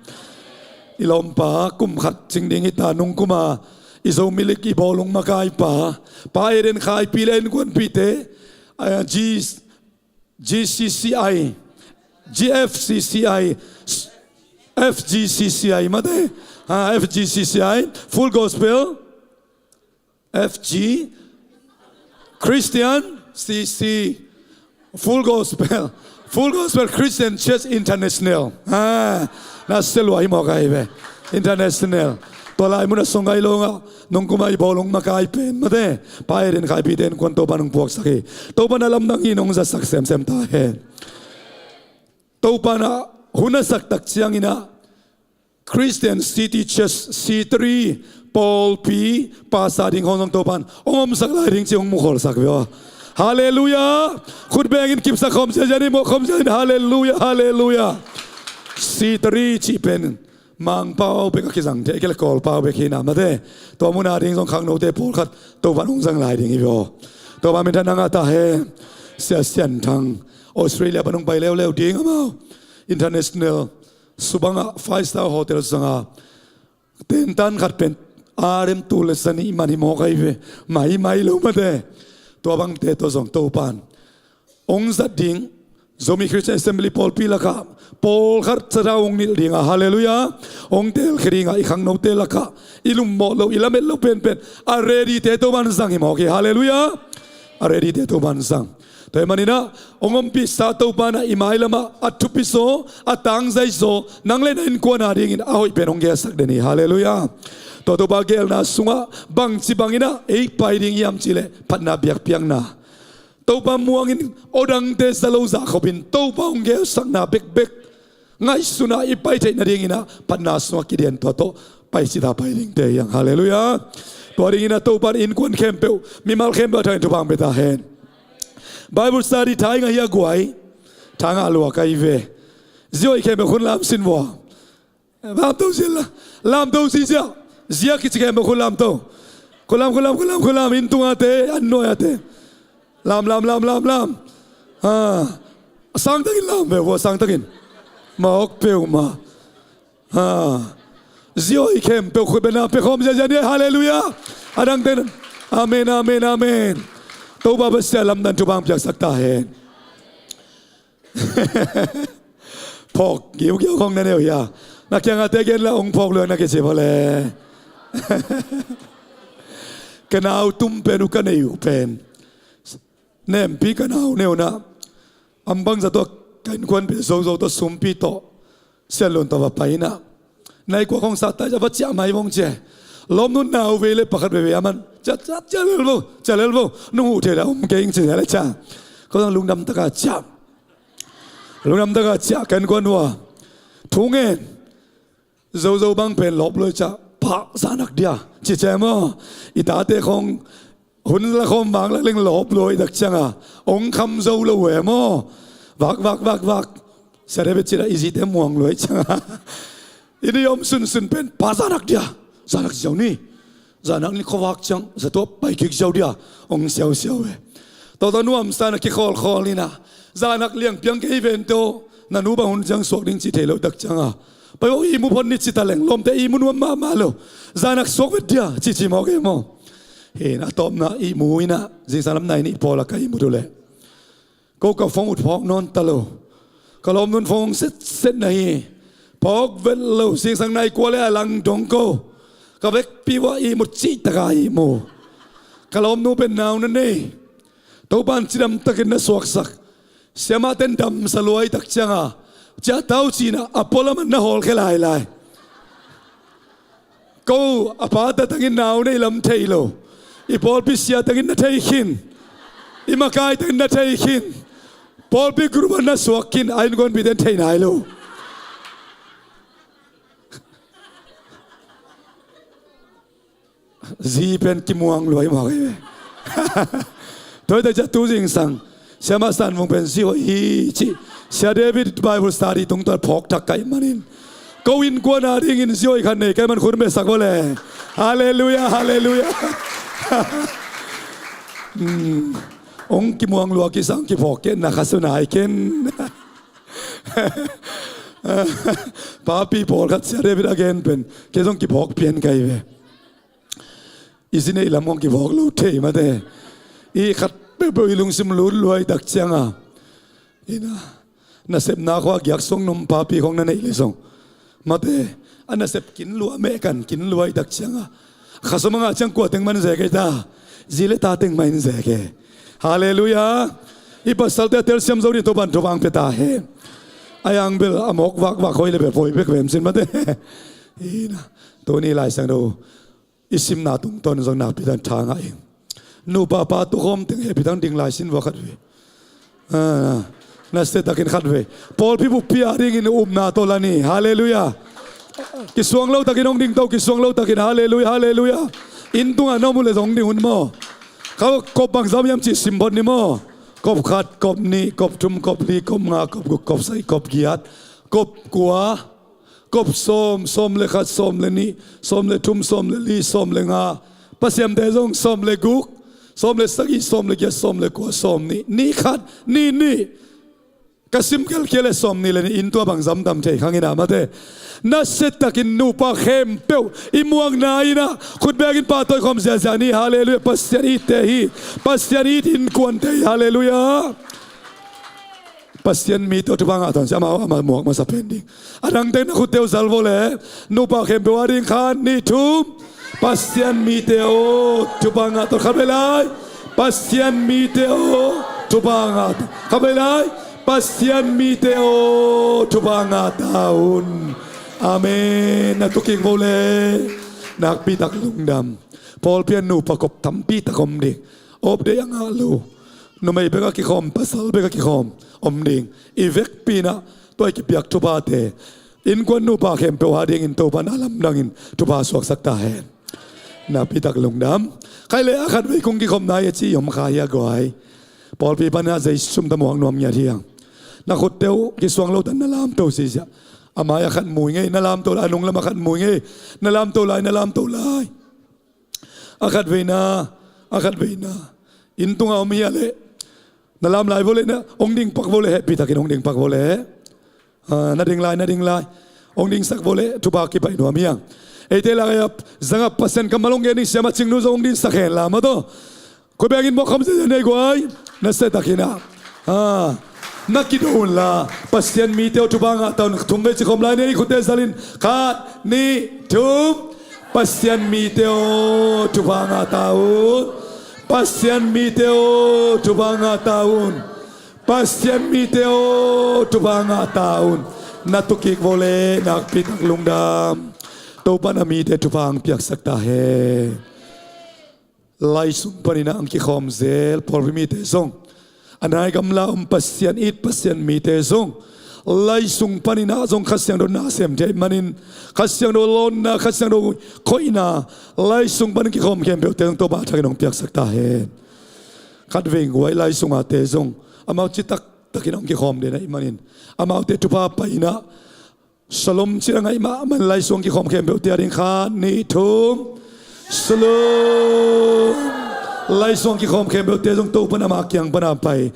I lawmpa kum khat cing ding hi ta, nungkum a i Zomi League i bawlung makaipa, Pa Eden Khaipi le innkuanpihte, ah, G, G C C I, G F C C I, F G C C I mate, ah, F G C C I, Full Gospel, F G, Christian C C, Full Gospel, Full Gospel Christian Church International. Ah, na sia lua hi mawk ahi ve. International. Tua lai mun a sung ai lo ngah, nungkum a i bawlung makai pen mate, Pa Eden Khaipite innkuan Topa in hong puaksak hi. Topa in a lamdangin hong zatsak semsem ta hen. Topa in a hun a sak tak ciangin ah Christian City Church C three pawlpi pastor ding hong zong Topa in hong omsak lai ding ci hong mukhawlsak ve aw. Halleluiah. Khut bengin kipsak khawm ziazia ni, mawh khawm ziazia ni. Halleluiah, halleluiah. C three cih pen Mangpau bek a kizang thei, a kile Kawlpau bek hi na mate. Tua mun a ding zong khangnote pawlkhat Topa in hong zang lai ding hi ve aw. Topa minthanna ngah ta hen. Sia Sian Thang, Australia pan hong pai leuleu ding amau. International subang ah five star hotel sanga tentan khat pen R M two le sani man hi mawk ahi ve. Mai mai lo mate. Tua bangte tawh zong Topa in hong zat ding, Zomi Christian Assembly pawlpi lakah pawlkhat Sia Tha hong nilh ding a, halleluiah, hong teelkhia ding a, i khangnote lakah i lummawh lo, i lamet lo penpen a ready-te Topa in zang hi mawk hi, halleluiah. A ready-te Topa in zang. Tua ahih manin ah hong ompihsa Topa in ah i mailam ah a thupi zaw, a tangzai zaw, nang le na innkuan a dingin a hoih pen hong gelsak den hi, halleluiah. Tua Topa geelna sungah bangci bangin ah ei pai ding hiam cih leh phatna biakpiakna, Topa muangin awdangte za lo zah khopin Topa hong gelsakna bekbek ngaihsun a i pai theih nadingin ah phatna sungah kidian, tua tawh pai cita pai dingte hiang, halleluiah. Tua dingin ah Topa in innkuan khempeuh, mimal khempeuh a thangin thupha hong pia ta hen. Bible study tha i ngah hi a guai, tha ngah lua ka hi ve. Zia hoih khempeuh khun lam sin vua. Lamto zia la. Lamto zia zia. Zia kici khempeuh khun lamto. Khun lam, khun lam, khun lam, khun lam. Inn tungate, an nuai-ate. Lam, lam, lam, lam, lam. Ha. Sangtakin lam ve vua, sangtakin. Mawk peuhmah. Ha. Zia hoih khempeuh khut bengna pia khawm ziazia ni, halleluiah. A dangte. Amen, amen, amen. Topa Pasian lamdang thupha hong piaksak ta hen. Phawk giugiau khawng na nei uh hia? Na kiangah te gen la, hong phawk lua na kici pah le. Ka nau tum pen uh, ka nei uh pen nempi ka nau ne uh na. Am bangzah tawh ka innkuanpih Zozo tawh sumpi tawh Sianlun tawh va pai in ah, nai kua khawng sah ta, a va ciah mai vong ci e. Lawmnu nau vei le pakhat veivei a man Cia, cia, cia lel vo, cia lel vo. Nong huh thei le om kei ing ci le cia. Ko zong lungdam taka cia. Lungdam taka cia kan kuan ua. Thu ngen. Zozo bang pen lawp lua cia. Pah sa nak dia. Ci cia maw. I tate khong hun la khawm vang la leng lawp lua i tak cianga. Ong kham zo lo e maw. Vak, vak, vak, vak. Sia David cina i zite muang lua i cianga. I ni om sunsun pen pa zanak dia. Zanak ziau ni. Zanak ni khuavak ciang zatuap pai kik ziau dia. Ong siausiau e. Tawta nuamsa na kikhawlkhawl nina. Zanak liang piang kei vente aw. Na nu bang hun ciang suak ding ci thei lo tak cianga. Pai aw i mu phot ni ci ta leng lawmte i mu nuam mahmah lo. Zanak suak vet dia cici mawk e maw. Hin a tawpna i mu ina. Zingsang lam nai nih pawl a ka i mu tu leh. Ko ka phone ut phawk nawn ta lo. Ka lawmnu'n phone setset na hi. Phawk vet lo, zingsang nai kua le a lang dong ko. Ka vekpi uh a ihmut cihtaka ihmu. Ka lawmnu pen nau na nei. Topa'n cidamtakin na suaksak. Siamahten damsa luai tak cianga. Ciahtau cina a pualam an na hawlkhia lailai. Ko a pa tatangin nau nei lam thei lo. I pawlpi sia tangin na thei khin. I makai tangin na thei khin. Pawlpi group an na suak khin a innkuanpite in thei nai lo. Zi pen kimuang luai mawk hi ve. Tua hi tak ciah tu zingsang Siamah San Vung pen zi hoih hi cih Sia David Bible study tungtawn phawk thak ka hih manin ko innkuan a dingin zi hoih khat nei ka hih man khut beng sak vawle. Halleluiah, halleluiah. Hmm. Ong kimuang lua kisang kiphawk kei na kha su nai ken. Papi pawlkhat Sia David a gen pen kei zong kiphawk pian ka hi ve. I zi neih lam khong kiphawk lo thei mate. I khat peuhpeuh i lungsim lut luai tak cianga. Ina nasepna khua giak song num papi khong na neih le zong mate. A nasep kin lua meh kan kin luai tak cianga. Kha sawm a ngah ciang kua teng man zek ei ta. Zi le ta teng man zek e. Halleluiah. I pasalte a telsiam zo ding Topa'n thupha ang pia ta hen. A yang bel a mawk vakvak hoi le bel poi bek vem sin mate. Ina tuni Lai Siangtho i simna tungtawn zong nakpi takin tha ngah ing. Nupa pa tukhawm teng hehpih takin ding lai sin vua khat ve. Ah, nasiatakin khat ve. Pawlpi buppi a dingin upna tawh la ni. Halleluiah. Kisuang lo takin hong ding to, kisuang lo takin. Halleluiah, halleluiah. Inn tungah na om uh le zong ding hun maw. Kha kop bangzah hiam cih sim phot ni maw. Kop khat, kop nih, kop thum, kop li, kop nga, kop guk, kop sagih, kop giat, kop kua, kop sawm, sawm le khat, sawm le nih, sawm le thum, sawm le li, sawm le nga. Pasiamte zong sawm le guk, sawm le sagih, sawm le giat, sawm le kua, sawm nih, nih khat, nih nih. Ka sim khelkhia le sawm nih le nih in tua bang zamdam thei khang ina mate. Nasiatakin nupa khempeuh i muakna ina khutbengin pahtawi khawm ziahziah ni. Halleluiah. Pasian itte hi. Pasian it innkuante hi. Halleluiah. Pasian mite aw thupha ngah ta un. Sia amau amah muak masa pen ding. A dangte na khutte uh zal vawle. Nupa khempeuh a ding khat nih thum. Pasian mite aw thupha ngah ta un. Khat vei lai. Pasian mite aw thupha ngah ta un. Khat vei lai. Pasian mite aw thupha ngah ta un. Amen. Na tukik vawle. Nakpi tak lungdam. Pawlpi ah nupa kop tampi tak om ding. Awpdei a ngah lo. Numei bek a kikhawm, pasal bek a kikhawm om ding. I vekpi in ah tua i kipiak thuphate innkuan nupa khempeuh a dingin Topa'n a lamdangin thupha suaksak ta hen. Nakpi tak lungdam. Khai le a khat vei kung kikhawmna hi a ci i om kha hi a guai. Pawlpi pan a zei sum ta muak nuam ngiat hi ang. Na khutte uh kisuang lo tan na lamto sisia. A mai a khat mui ngei na lamto lai, a nunglam a khat mui ngei na lamto lai, na lamto lai. A khat veina, a khat veina. Inn tungah om hi a leh na lam lai vawleh na hong ding pak vawleh, hehpih takin hong ding pak vawleh. Ah, na ding lai, na ding lai. Hong dingsak vawleh thupha kipaih nuam hi ang. Eite lakah zangah Pasian kammal hong gen ding siamah Cingnu zong hong dingsak hen la mah tawh. Khut bengin muak khawm ziahziah ni ei guai. Nasiatakin ah. Ah, na kido unla. Pasian mite aw thupha ngah ta un. Thum vei ci khawm lai ni ei, khutte zalin. Khat, nih, thum. Pasian mite aw thupha ngah ta un. Pasian mite aw thupha ngah ta un. Pasian mite aw thupha ngah ta un. Na tukik vawleh nakpi tak lungdam. Topa'n a mite thupha ang piaksak ta hen. Laisung panin ah ang kikhawm zel pawlpi mite zong, a nai gamla om Pasian it Pasian mite zong, laisung panin ah zong Kha Siangtho na sem thei manin, Kha Siangtho lawnna, Kha Siangtho koihna, laisung panin kikhawm khempeuhte zong Topa thakin hong piaksak ta hen. Khatvei guai laisung ate zong amau citak takin hong kikhawm den ahih manin, amaute thupha paina Shalom cih a ngaih mahmah in laisung kikhawm khempeuhte ading khat, nih, thum. Shalom. Laisung kikhawm khempeuhte zong Topa'n ama kiang pana pai,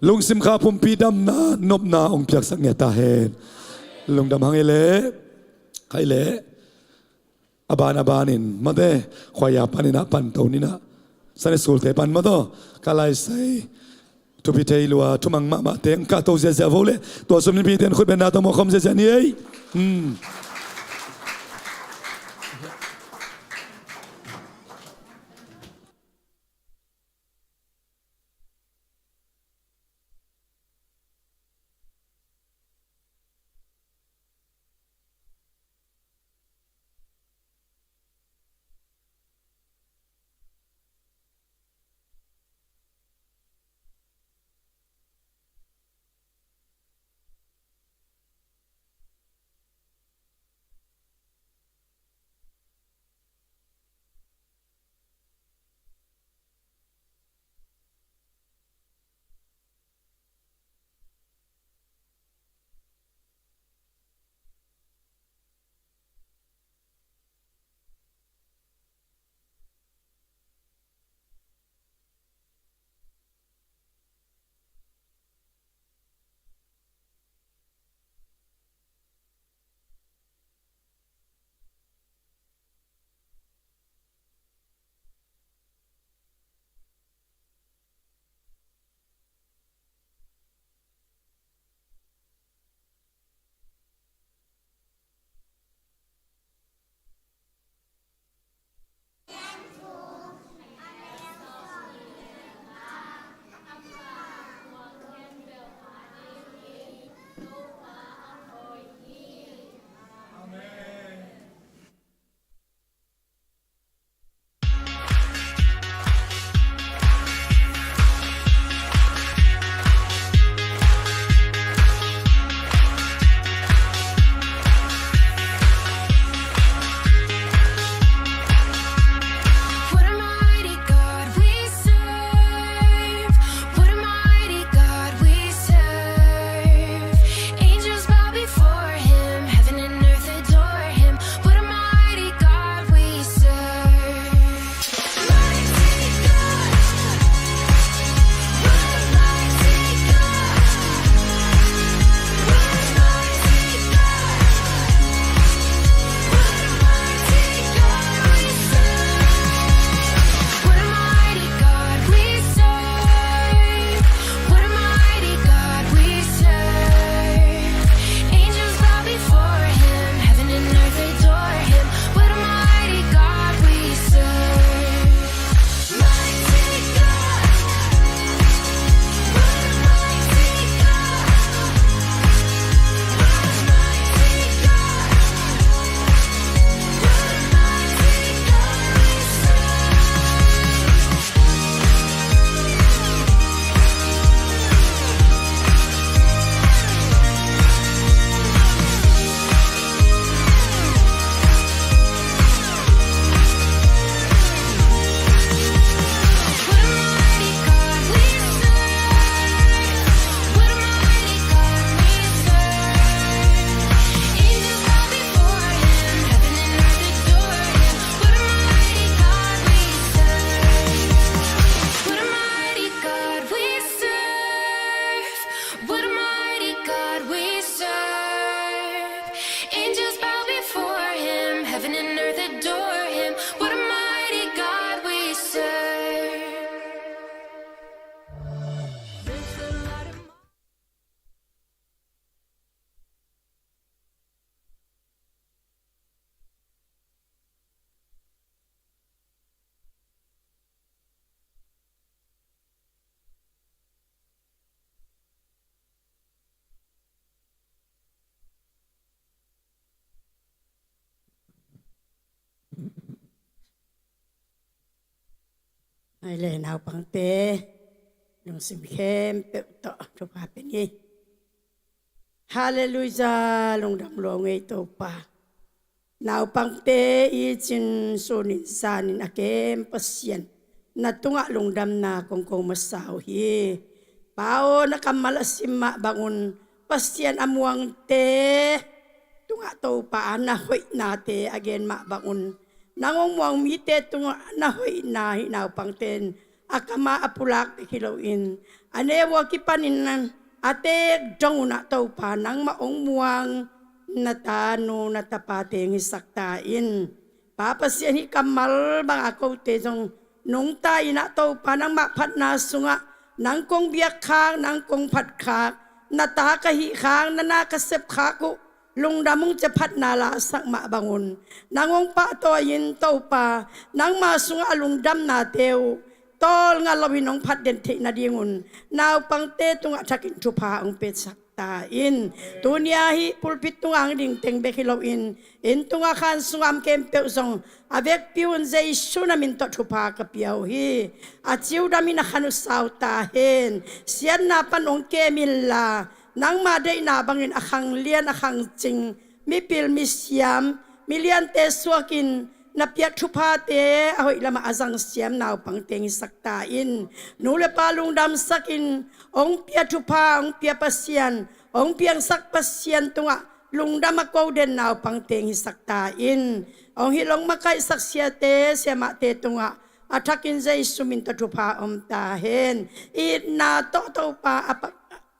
lungsim kha pumpi damna nopna hong piaksak ngei ta hen. Lungdam hang ei leh. Khaih leh a ban a banin mate, khuaia panin ah pan to ni nah. Sunday school te pan maw taw. Ka laisai thupi thei lua, thumang mahmah teng ka to ziazia vo leh, tua sum mipite in khut beng na tawh mawkhawm ziazia ni ei. Hmm. Hai le naupangte, lungsim khempeuh tawh thupha pia ni. Halleluijah, lungdam lua ung ei Topa. Naupangte i cin sunin zanin a kem Pasian na tungah lungdamna kong ko masa uh hi. Pa aw, na kammal a sim mah bangun Pasian a muangte tungah Topa na hoihnate a gen mah bangun nang hong muang mite tungah na hoihna hih naupangte in a kamah a pulak bek hi loin a neu uh a kipanin a teek dong un ah Topa nangmah hong muang na tanu na tapate hong hisak ta in. Pa Pasian, hih kammal banga kote zong nungta in ah Topa nangmah phatna sungah nang kong biakkhak, nang kong phatkhak, na ta ka hihkhak, na na ka sepkhak uh lungdam ung ci-a phatna lasak mah bangun nang hong pahtawi in Topa, nangma sungah a lungdamnate uh tawlnga loin hong phatden theih nadingun naupangte tungah thakin thupha hong pia sak ta in. Tuni-a hih pulpit tungah hong ding teng bek hi loin inn tungah khan sungah om khempeuh zong a vekpi un Jesu na min tawh thupha ka pia uh hi. A ciu damin a khan uh sau ta hen. Siatna pan hong kem inla nangma deihna bangin a khanglian a khangcing, mipil misiam, miliante suakin na piak thuphate a hoih lamah a zangsiam naupangte hong hisak ta in. Nu le pa lungdamsakin hong pia thupha hong pia Pasian, hong piangsak Pasian tungah lungdam a ko den naupangte hong hisak ta in. Hong hilh hong makaihsak siate siamahte tungah a thakin Jesu min tawh thupha om ta hen. Itna tawh Topa a pa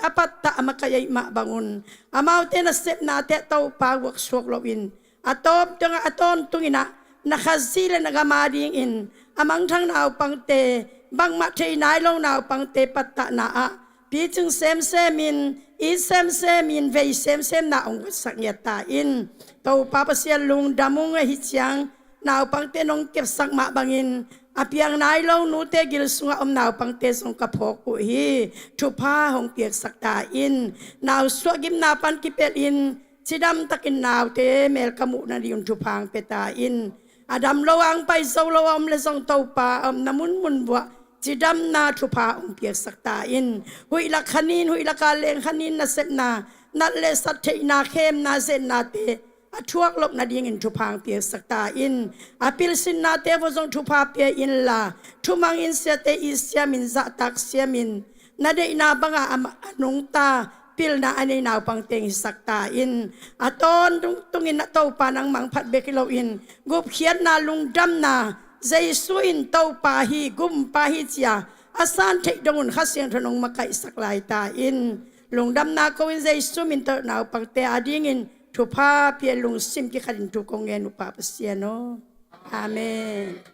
a pattah a makaih ahih mah bangun amaute nasepnate ah Topa guaksuak loin a tawp dongah a tawntung in ah na Khazih le na gam adingin a mangthang naupangte, bangmah thei nai lo naupangte pattahna ah picing semsemin, it semsemin, vei semsemna hong guatsak ngiat ta in. Topa Pasian lungdam ung. Ahi ciang naupangte nong kepsak mah bangin a piang nai lo nute gil sungah om naupangte zong ka phawk uh hi. Thupha hong piaksak ta in. Nausuah gimna pan kipelhin cidamtakin naute mel ka muh nadingun thupha hong pia ta in. A dam lo a hong pai zo lo a om le zong Topa a omna munmun vuah cidamna thupha hong piaksak ta in. Huih lak khanin, huih laka leng khanin nasepna, nat le sat theihna, khemna, zetnate a thuak loh nadingin thupha hong piaksak ta in. A pilsinnate vua zong thupha pia inla thumangin siate it siamin zahtak siamin na deihna banga a nungta pilna a nei naupangte hong hisak ta in. A tawntung tungin ah Topa nangmah hong phat bek hi loin gupkhiatna lungdamna Jesu in Topa hi, Gumpa hi ci-a a san theih dongun Kha Siangtho in hong makaihsak lai ta in. Lungdamna ko in Jesu min tawh naupangte adingin thupha pia lungsim kikhatin thu kong ngen uh Pa Pasian aw. Amen.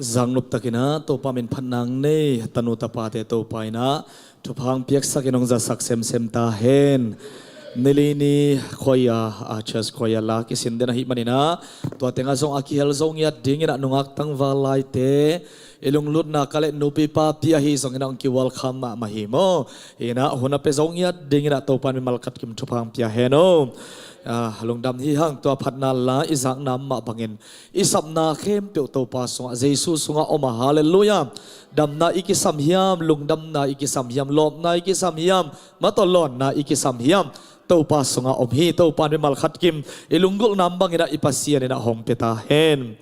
Zanglup takin ah Topa min phatna nei, tanu tapate Topa in ah thupha hong piaksak in hong zasak semsem ta hen. Nili ni khua-ah a church khua-ah la kisin den ahih manin ah tua tengah zong a kihel zo ngiat dingin ah nungak tangval laite i lunglutna ka le nupi papi ahi zongin ah hong ki-welcome mahmah hi maw. In ah hun a pia zo ngiat dingin ah Topa in mimal khat kim thupha hong pia hen aw. Ah, lungdam hi hang. Tua phatna la i zakna mah bangin i sapna khempeuh Topa sungah, Jesu sungah om a, halleluiah. Damna i kisam hiam, lungdamna i kisam hiam, lawpna i kisam hiam, mataw lawnna i kisam hiam, Topa sungah om hi. Topa in mimal khat kim i lunggulhna bangin ah i Pasian in ah hong pia ta hen.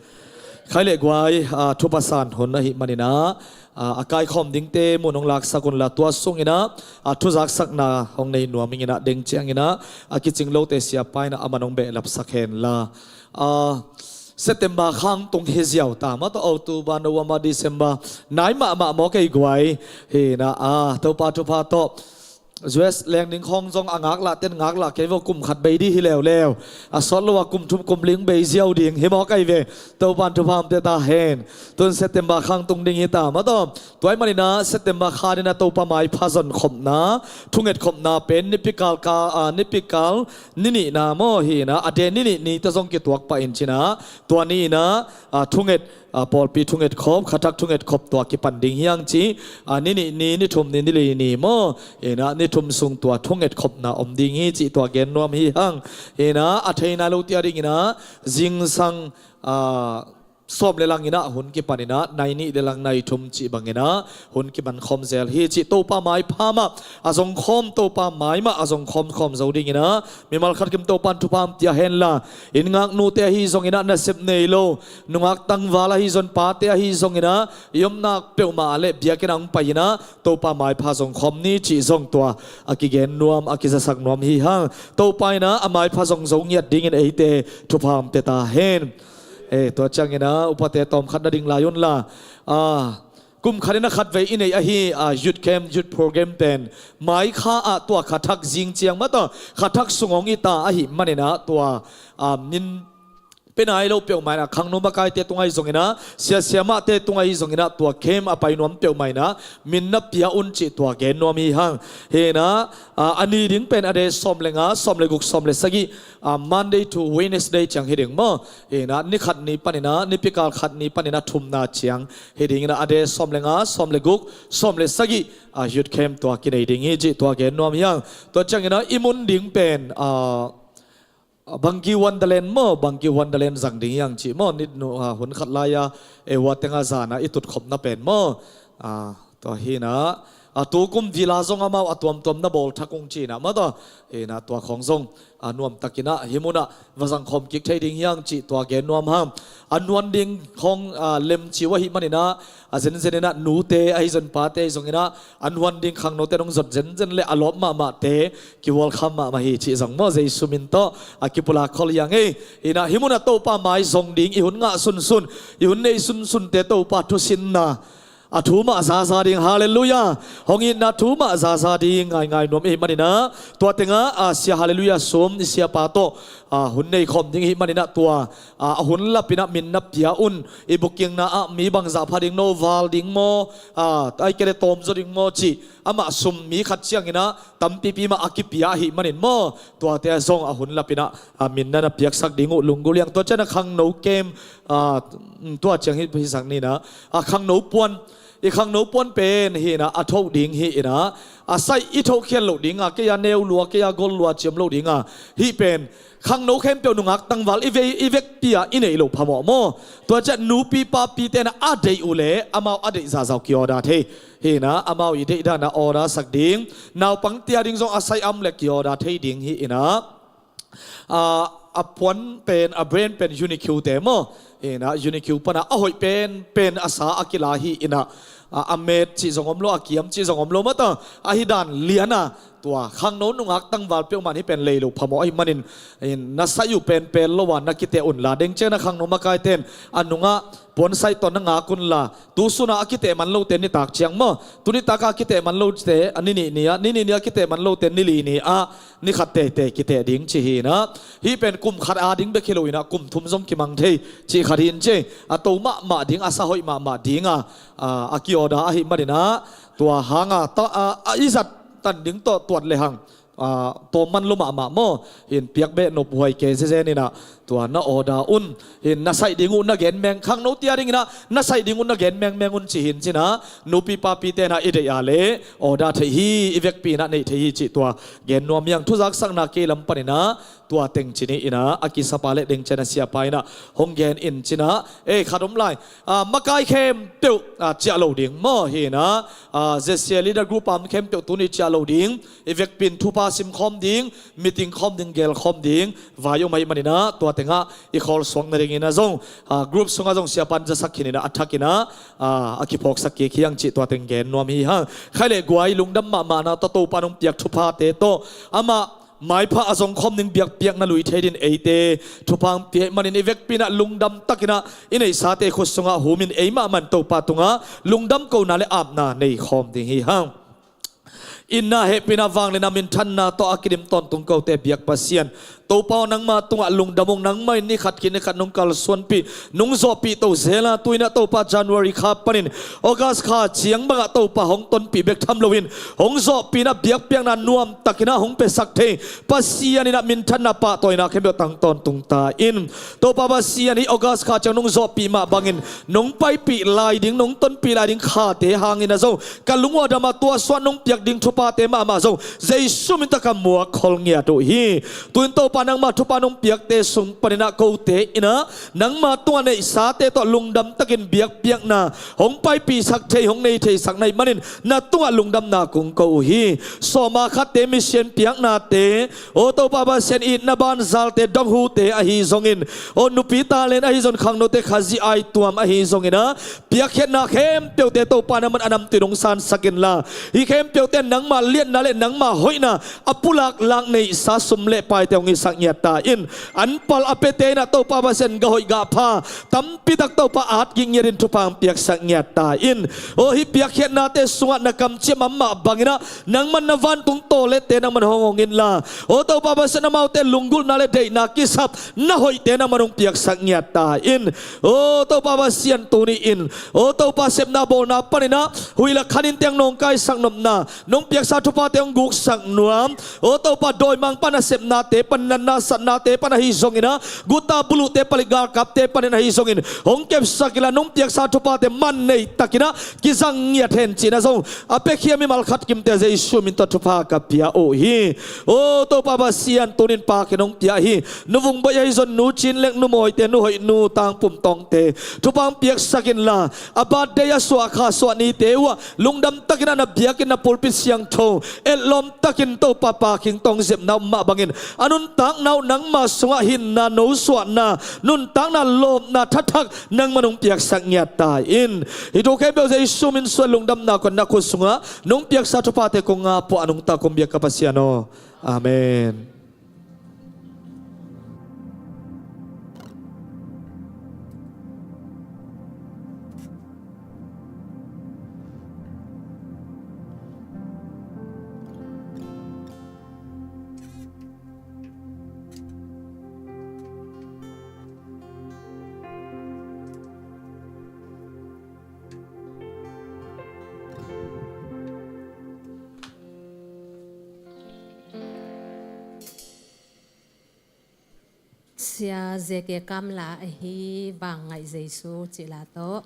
Khai le guai, ah, thupha san hun ahih manin ah, ah, a kaikhawm dingte mun hong laksak unla, tua sungin ah, ah, thuzaksakna hong nei nuam ing in ah, deng ciangin ah a kicing lote siapa in ah aman hong behlapsak hen la. Ah, September khang tung hi ziau ta, mataw October, November, December, nai mahmah maw kei guai. Hi in ah, ah, Topa thupha tawh U S leng ding khawng zong a ngaklah ten ngaklah kei vo, kum khat bei dih hi leuleu. A sawt lo a kum thum kum li bei ziau ding hi maw kei ve. Topa in thupha hong pia ta hen. Tun September khang tung ding hi ta, mataw. Tua ahih manin ah September kha in ah Topa maipha zonkhopna, thungetkhopna pen nipikal ka, ah, nipikal ni nihna maw, hi in ah a de ni nih ni tawh zong kituak pah in cin ah, tua ni in ah, ah, thunget, ah, pawlpi thungetkhop, khathak thungetkhop tua kipan ding hi hang ci. Ah, ni nih ni, ni thum ni, ni li ni maw, hi in ah ni thum sung tua thungetkhopna om ding hi cih tua gen nuam hi hang. Hi in ah a thei nai lote adingin ah zingsang, ah, sawm le lang in ah hun kipan in ah nai nih le lang nai thum cih bangin ah hun kiman khawm zel hi cih Topa maipha mah a zongkhawm, Topa mai mah a zongkhawm khawm zo dingin ah mimal khat kim Topa in thupha hong pia hen la. Inn ngaknute ahi zongin ah nasep nei lo, nungak tangval ahi zong, pate ahi zongin ah i omna peuhmah ah le biakinn ah hong pai in ah Topa maipha zongkhawm ni cih zong tua a kigen nuam, a kizasak nuam hi hang. Topa in ah a maipha zong zo ngiat dingin eite thupha hong pia ta hen. Eh, tua ciangin ah upate tawmkhat na ding lai unla. Ah, kum khat in ah khatvei i neih ahi, ah, youth camp, youth program pen mai kha ah tua khathak zing ciang mataw khathak sung hong hi ta ahih manin ah tua, ah, min pia nai lo peuhmah in ah khangno makaite tung ahi zongin ah, sia siamahte tung ahi zongin ah tua camp a pai nuam peuhmah in ah min na pia un cih tua gen nuam hi hang. Hi in ah, ah, a ni ding pen a de sawm le nga, sawm le guk, sawm le sagih, ah, Monday to Wednesday ciang hi ding maw. Hi in ah ni khat ni panin ah, nipikal khat ni panin ah thumna ciang hi dingin ah a de sawm le nga, sawm le guk, sawm le sagih, ah, youth camp tua kinei ding hi cih tua gen nuam hi hang. Tua ciangin ah i mun ding pen, ah, Bangki Wonderland maw, Bangki Wonderland zang ding hi hang cih maw, nitnu, ah, hun khat lai-a, eh, hua tengah zan ah i tutkhopna pen maw. Ah, tua hi in ah, ah, tukum villa zong amau a tuamtuam na bawl thak ung ci in ah mataw. Hi in ah tua khawng zong, ah, nuamtakin ah hih mun ah va zangkhawm kik thei ding hi hang cih tua gen nuam hang. A nuan ding khawng, ah, lemci uh ahih manin ah, a zenzen in ah nute ahi zong, pate ahi zongin ah an huan ding khangnote nong zot zenzen le a lawp mahmahte ki-welcome mahmah hi cih zong maw, Jesu min tawh a kipulak khol hi hang ei. Hi in ah hih mun ah Topa mai zong ding i hun ngah sunsun, i hun nei sunsunte Topa thusinna a thu mah zaza ding, halleluiah, hong itna thu mah zaza ding ngaingai nuam i hih manin ah tua tengah, ah, Sia Halleluiah Sum i siapa tawh, ah, hun nei khawm ding i hih manin ah tua, ah, a hun lapin ah min na pia un. I bukingna ah mi bangzah pha ding, no val ding maw, ah, ai kele tawmzaw ding maw cih amah sum mi khat ciangin ah tampipi mah a kipia ahih manin maw, tuate ah zong a hun lapin ah, ah, min na na piaksak ding uh lunggulh hi hang. Tua ciang a khangno camp, ah, tua ciang hi, hisak ni in ah, ah, khangno puan, i khangno puan pen hi in ah a thoh ding hi in ah, a saih i thoh khial loh ding a, kei a neu lua, kei a gol lua ciam loh ding a, hih pen khangno khempeuh nungak tangval i vei, i vekpi ah i neih loh phamawh maw. Tua ciang nupi papite in ah a deih uh leh amau a deih zahzah uh ki-order thei. Hi in ah amau i deih dan a order sak ding, naupangte a ding zong a saih a om leh ki-order thei ding hi in ah, ah, a puan pen, a brand pen Uniqlo te maw. Hi in ah Uniqlo pan a a hoih penpen a sa a kila hi in ah, ah, a met cih zong om lo, a kiam cih zong om lo mataw, ahi dan lian a, tua khangno nungak tangval peuhmah in hih pen lei loh phamawh ahih manin, in na saih uh penpen lo a na kiteh unla, deng ciang in ah khangno makaite in a nungah bonsai tawh na ngak unla, tu sunah a kiteh man lote nitak ciang maw, tu nitaka kiteh man lote a ni nih ni-ah, ni nih ni-ah kiteh man lote ni li ni-ah, ni khat teitei kiteh ding ci hi inah. Hih pen kum khat a ding bek hi lo inah, kum thum zong kimang thei cih khat hi in ci. A to mahmah ding, a sa hoih mahmah ding a, a, a ki-order ahih maninah, tua hanga ta, a, a i zat tan ding tawh tuat lehang, a, tawm man lo mahmah maw. Hin piak beh nop huai kei zezen inah, tua na order un. Hin na saih ding uh na gen meng, khangnote a dinginah na saih ding uh na gen mengmeng un ci hi in cinah, nupi papi tenah i deih a leh order theih hi, i vekpi inah neih theih hi cih tua gen nuam hi hang. Thuzaksakna kei lam paninah tua teng ci ni inah, a kisapa leh deng ciang a siapa inah hong gen in cinah, ei, khat om lai, a, makai khempeuh, a, ciah lo ding maw hi inah, a, Z C A leader group a om khempeuh tuni ciah lo ding, i vekpi in thupha sim khawm ding, meeting khawm ding, gel khawm ding vai om ahih maninah, tua tengah i khawl suak nadingin a zong, a, group sungah zong siapan zasak khin inah, a thak inah, a, a kiphawksak kik hi hang cih tua teng gen nuam hi hang. Khaih leh guai, lungdam mahmahna tawh Topa nong piak thuphate tawh amah maipha a zong khawm ding biakpiakna lui thei din eite thupha hong pia ahih manin, i vekpi inah lungdam takinah i neihsate khut sungah hum in, ei mahmah in Topa tungah lungdam kohna leh apna nei khawm ding hi hang. Itna, hehpihna, vangliatna, minthanna tawh a kidim tawntung kote biak Pasian Topa aw, nangma tungah lungdam ung. Nangmah in ni khat khit ni khat nong kalsuanpih, nong zawhpih to zel a, tu inah Topa January kha panin August kha ciang bangah Topa hong tonpih bek tham loin, hong zawhpih inah biakpiakna nuamtak inah hong piasak thei Pasian inah minthanna pahtawina khempeuh tang tawntung ta in. Topa Pasian, hih August kha ciang nong zawhpih mah bangin nong paipih lai ding, nong tonpih lai ding khate hangin a zong ka lung uh a dam a, tua suah nong piak ding thuphate mahmah zong Jesu min tawh ka muak khol ngiat uh hi. Tu-in Topa, nangma thupha nong piakte sung paninah kote inah nangma tungah neihsate tawh lungdam takin biakpiakna hong paipihsak thei, hong nei theisak na hih manin na tungah lungdamna kong ko uh hi. Sawma khatte mission piaknate, aw Topa Pasian, itna banzalte, donghute ahi zongin, aw nupi talent ahi zong, khangnote khazih aituam ahi zongin a, piakkhiatna khempeuhte Topa nangman a namtui nong sansak inla, hih khempeuhte nangma liatna leh nangma hoihna a pulak lak neihsa sum leh paite hong hisak ngiat ta in. An pal a piate inah Topa Pasian, gah hoih gah pha tampitak Topa at gik ngiatin thupha hong piaksak ngiat ta in. Aw hih piakkhiatnate sungah na kamciam a om mah banginah nangman na vantung tawlette nangman hong hong inla, aw Topa Pasian, amaute lunggulhna leh deihna kisap na hoihte nangman hong piaksak ngiat ta in. Aw Topa Pasian, tuni-in, aw Topa, sepna bawlna paninah huih leh khan in teng nawngkaisak nopna, nong piaksa thuphate hong guksak nuam, aw Topa, dawimangpa nasepnate panin, natna satnate pan ahi zongin a, guta buluhte palik galkapte panin ahi zongin hong kepsak inla, nong piaksa thuphate man nei takinah kizang ngiat hen cihna zong a piakhia mimal khat kimte Jesu min tawh thupha ka pia uh hi. Aw Topa Pasian, tunin pakin hong pia hi. Nu Vung Boih ahi zong, Nu Cin Lek, Nu Mawite, Nu Hoih, Nu Tang Pum Tawngte thupha hong piaksak inla, a birthday a suah, kha suah nite uhah lungdam takinah na biakinn, na pulpit siangtho etlawm takin Topa, pakin tawng zepna om mah bangin a nuntakna uh nangma sungah hinna, nosuahna, nuntakna, lawpna thathak nangman hong piaksak ngiat ta in. Hih thu khempeuh Jesu min suang, lungdamna kong, na khut sungah nong piaksa thuphate kong ap uh a, nungta kong biak ka Pasian aw. Amen. Sia Zeke Kamla ahi, Vangngaih Jesu cih la tawh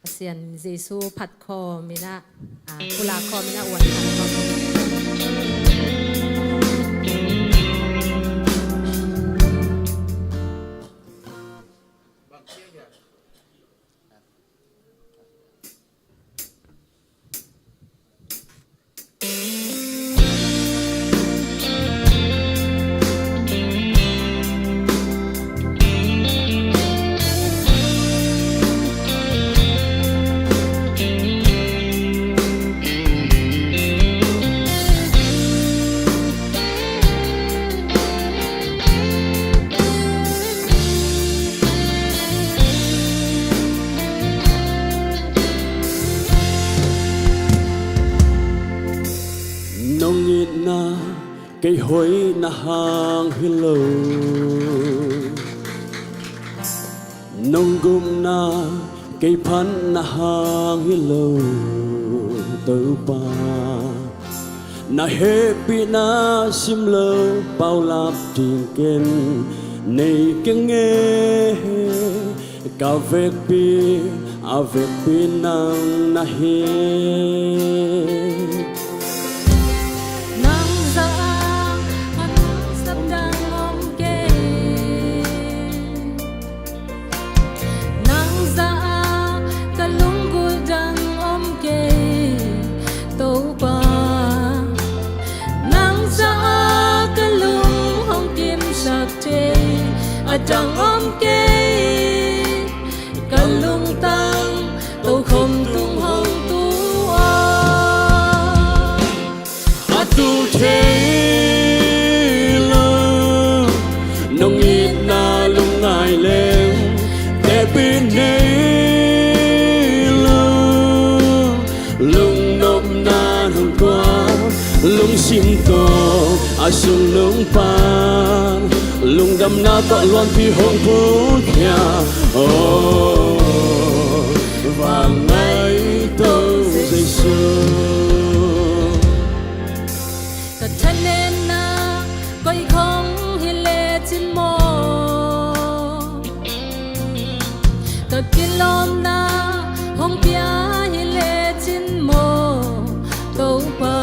Pasian Jesu phat khawm inah, a, pulak khawm inah uan phat khawm. Kei hoihna hang hi lo, nong gupna kei phatna hang hi lo, Topa. Na hehpihna sim lo paulap ding ken nei keng e. Ka vekpi a vekpi nang na hi. Nang zah a ka lungsim dang om kei. Nang zah a ka lunggulh dang om kei, Topa. Nang zah a ka lung hong kimsak thei a dang om kei. Ka lungtang tokhom tung hong tu a, a tu thei lo. Nong itna lungngai leng tepih nei lo. Lungnopna hong tua, lungsim tawh a sung nong pan, lungdamna tawh luanpi hong phutkhia. Oh, vangngaih Topa Jesu. Ka thanemna koih khong hi lecin maw, ka kilawmna hong pia hi lecin maw, Topa.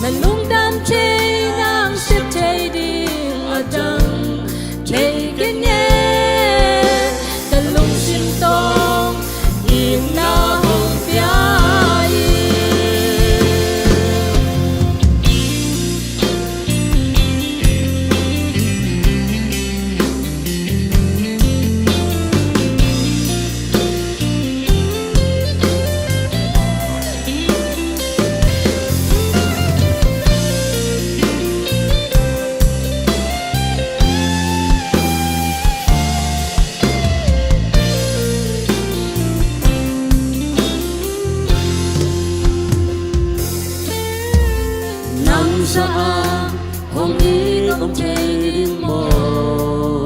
Na lungdam thei, nang sep thei ding a dang thei keng e. Ka lungsim tawh itna hong pia in. Nang zah a hong it om thei ding maw?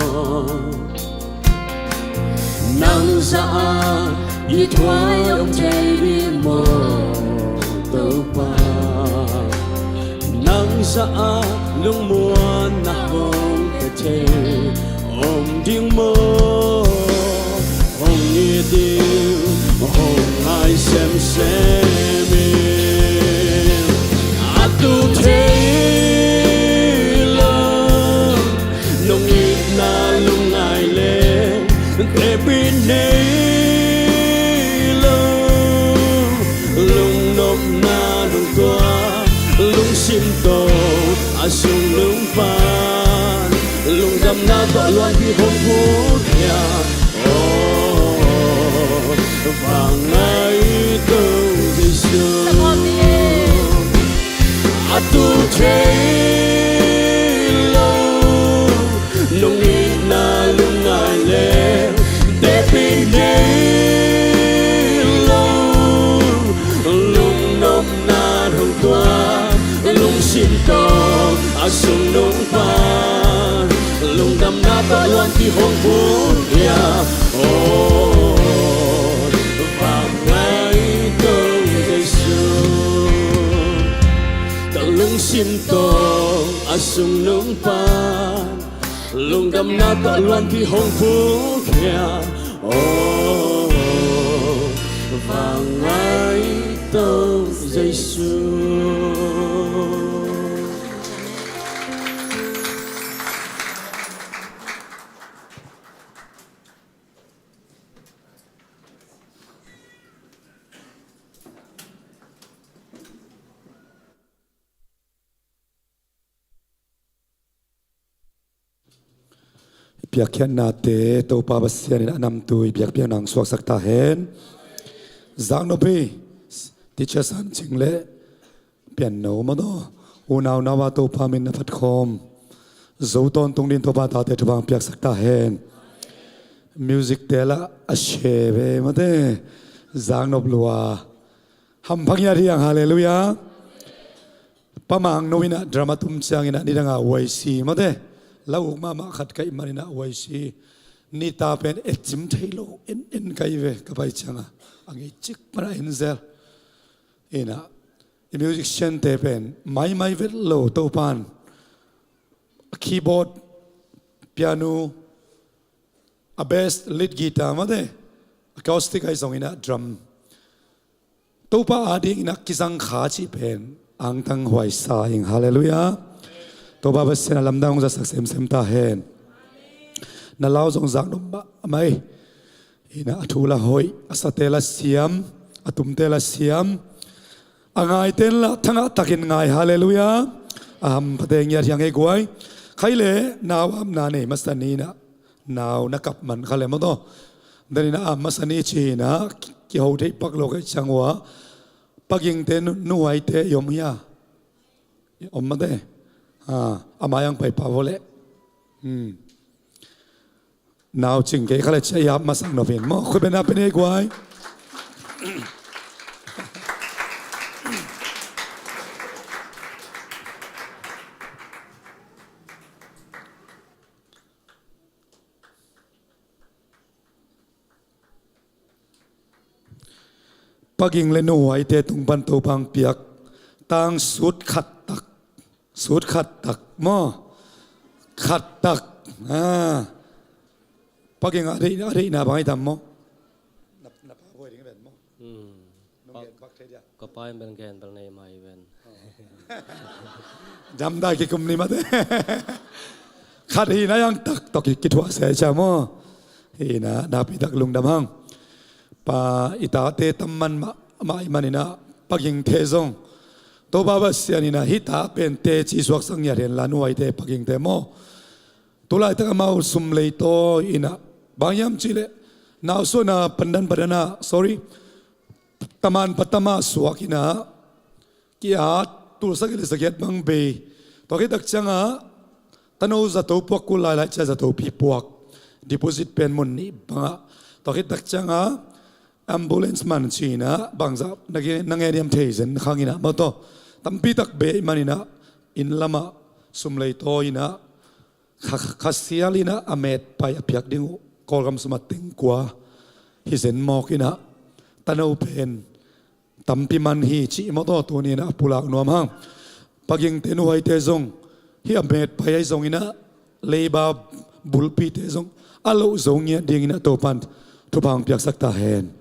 Nang zah a i thuai om thei ding maw, Topa? Nang zah a lungmuanna hong pia thei om ding maw? Hong it ding, hong ngai semsem in. A tu thei lo, nong itna lungngai leng tepih nei lo. Lungnopna nong tua, lungsim tawh a sung nong pan, lungdamna tawh luanpi hong phutkhia. Oh, vangngaih Topa Jesu. A tu thei lo, nong itna lungngai leng tepih nei lo. Lungnopna hong tua, lungsim tawh a sung nong pan, lungdamna tawh luanpi hong phutkhia. Oh, vangngaih Topa Jesu. Ka lungsim tawh a sung nong pan, lungdamna tawh luanpi hong phutkhia. Oh, vangngaih Topa Jesu. I piakkhiatnate Topa Pasian in a namtui biakpiakna hong suaksak ta hen. Zaknop hi, Teacher San Cing le Pianno maw taw, unau nau a Topa min a phatkhawm, zo tawntung dingin Topa tate thupha hong piaksak ta hen. Music te lah a share ve maw te, zaknop lua. Hampha ngiat hi hang, halleluiah. Pa Mang No in ah drum a tum ciangin ah nidang a Y C mate, la uk mahmah khat ka hih manin ah Y C nita pen etcim thei lo en en ka hi ve, ka pai ciang a, a ngei cik pan a en zel. In ah i musician te pen maimai vet lo, Topa'n a keyboard, piano, a bass, lead guitar mate, acoustic ahi zongin ah drum, Topa adingin ah kizang kha cih pen angtang huai sa ing. Halleluiah. Topa Pasian a lamdang hong zasak semsem ta hen. Na lau zong zak nop mahmah hi. In ah a thu la hoih, a sate la siam, a tumte la siam, a ngaite in la thangah takin ngai. Halleluiah. A hamphate ngiat hiang ei guai. Khai le nau apna nei masa ni in ah nau na kap man kha le maw taw. Danin ah a masa ni ci-in ah kiho thei pak lo ka hih ciang ua, Pa Gingte nu, nuhuaite i om hia? I om mate. A, a mai ang pai pah vo leh. Hmm. Nau cing kei kha le cia i ap masak nop in maw. Khut beng na pen ei guai. Pa Ging le nuhuaite tung pan Topa'n piak tang sut khat tak. Sut khat tak maw? Khat tak. Ah. Pa Ging a deih, a deihna bang hi tam maw? Na, na pa huai ding ven maw? Hmm. Nung gen bak thei dia. Ka pa in bel gen bel nei mai ven. Dam dai kikum ni mate. Khat hi na yang tak tawh ki, kithuah se cia maw. Hi na, nakpi tak lungdam hang. Pa, i tate tam man mah, mah i manin ah, Pa Gingte zong Topa Pasian in ah hih ta pen teci suaksak ngiat hen la, nuhuaite, Pa Gingte maw. Tulaitak amau sum lei tawi in ah, bang hiam cih leh, nausuahna pandan pandan ah, sorry, taman pa tama suak in ah, ki-at, tul sagih le sagih bang bei. Tua khit tak ciang a, tano zato puak kul lailai cia zatopi puak. Deposit pen mun nih bang ah. Tua khit tak ciang a, ambulance man ci-in ah, bangzah na nge, na nge diam thei zen khang in ah, maw taw. Tampi tak bei manin ah, inn lam ah, sum lei tawi in ah, kha, kha, kha sial in ah, a metpai a piak ding uh, Kawlgam sum ah teng kua hi zen mawk in ah, tano pen tampi man hi cih maw taw, tuni in ah a pulak nuam hang. Pa Gingte nuhuaite zong, hih a metpai ahi zongin ah, leiba bulpite zong a loh zo ngiat dingin ah Topa'n thupha hong piaksak ta hen.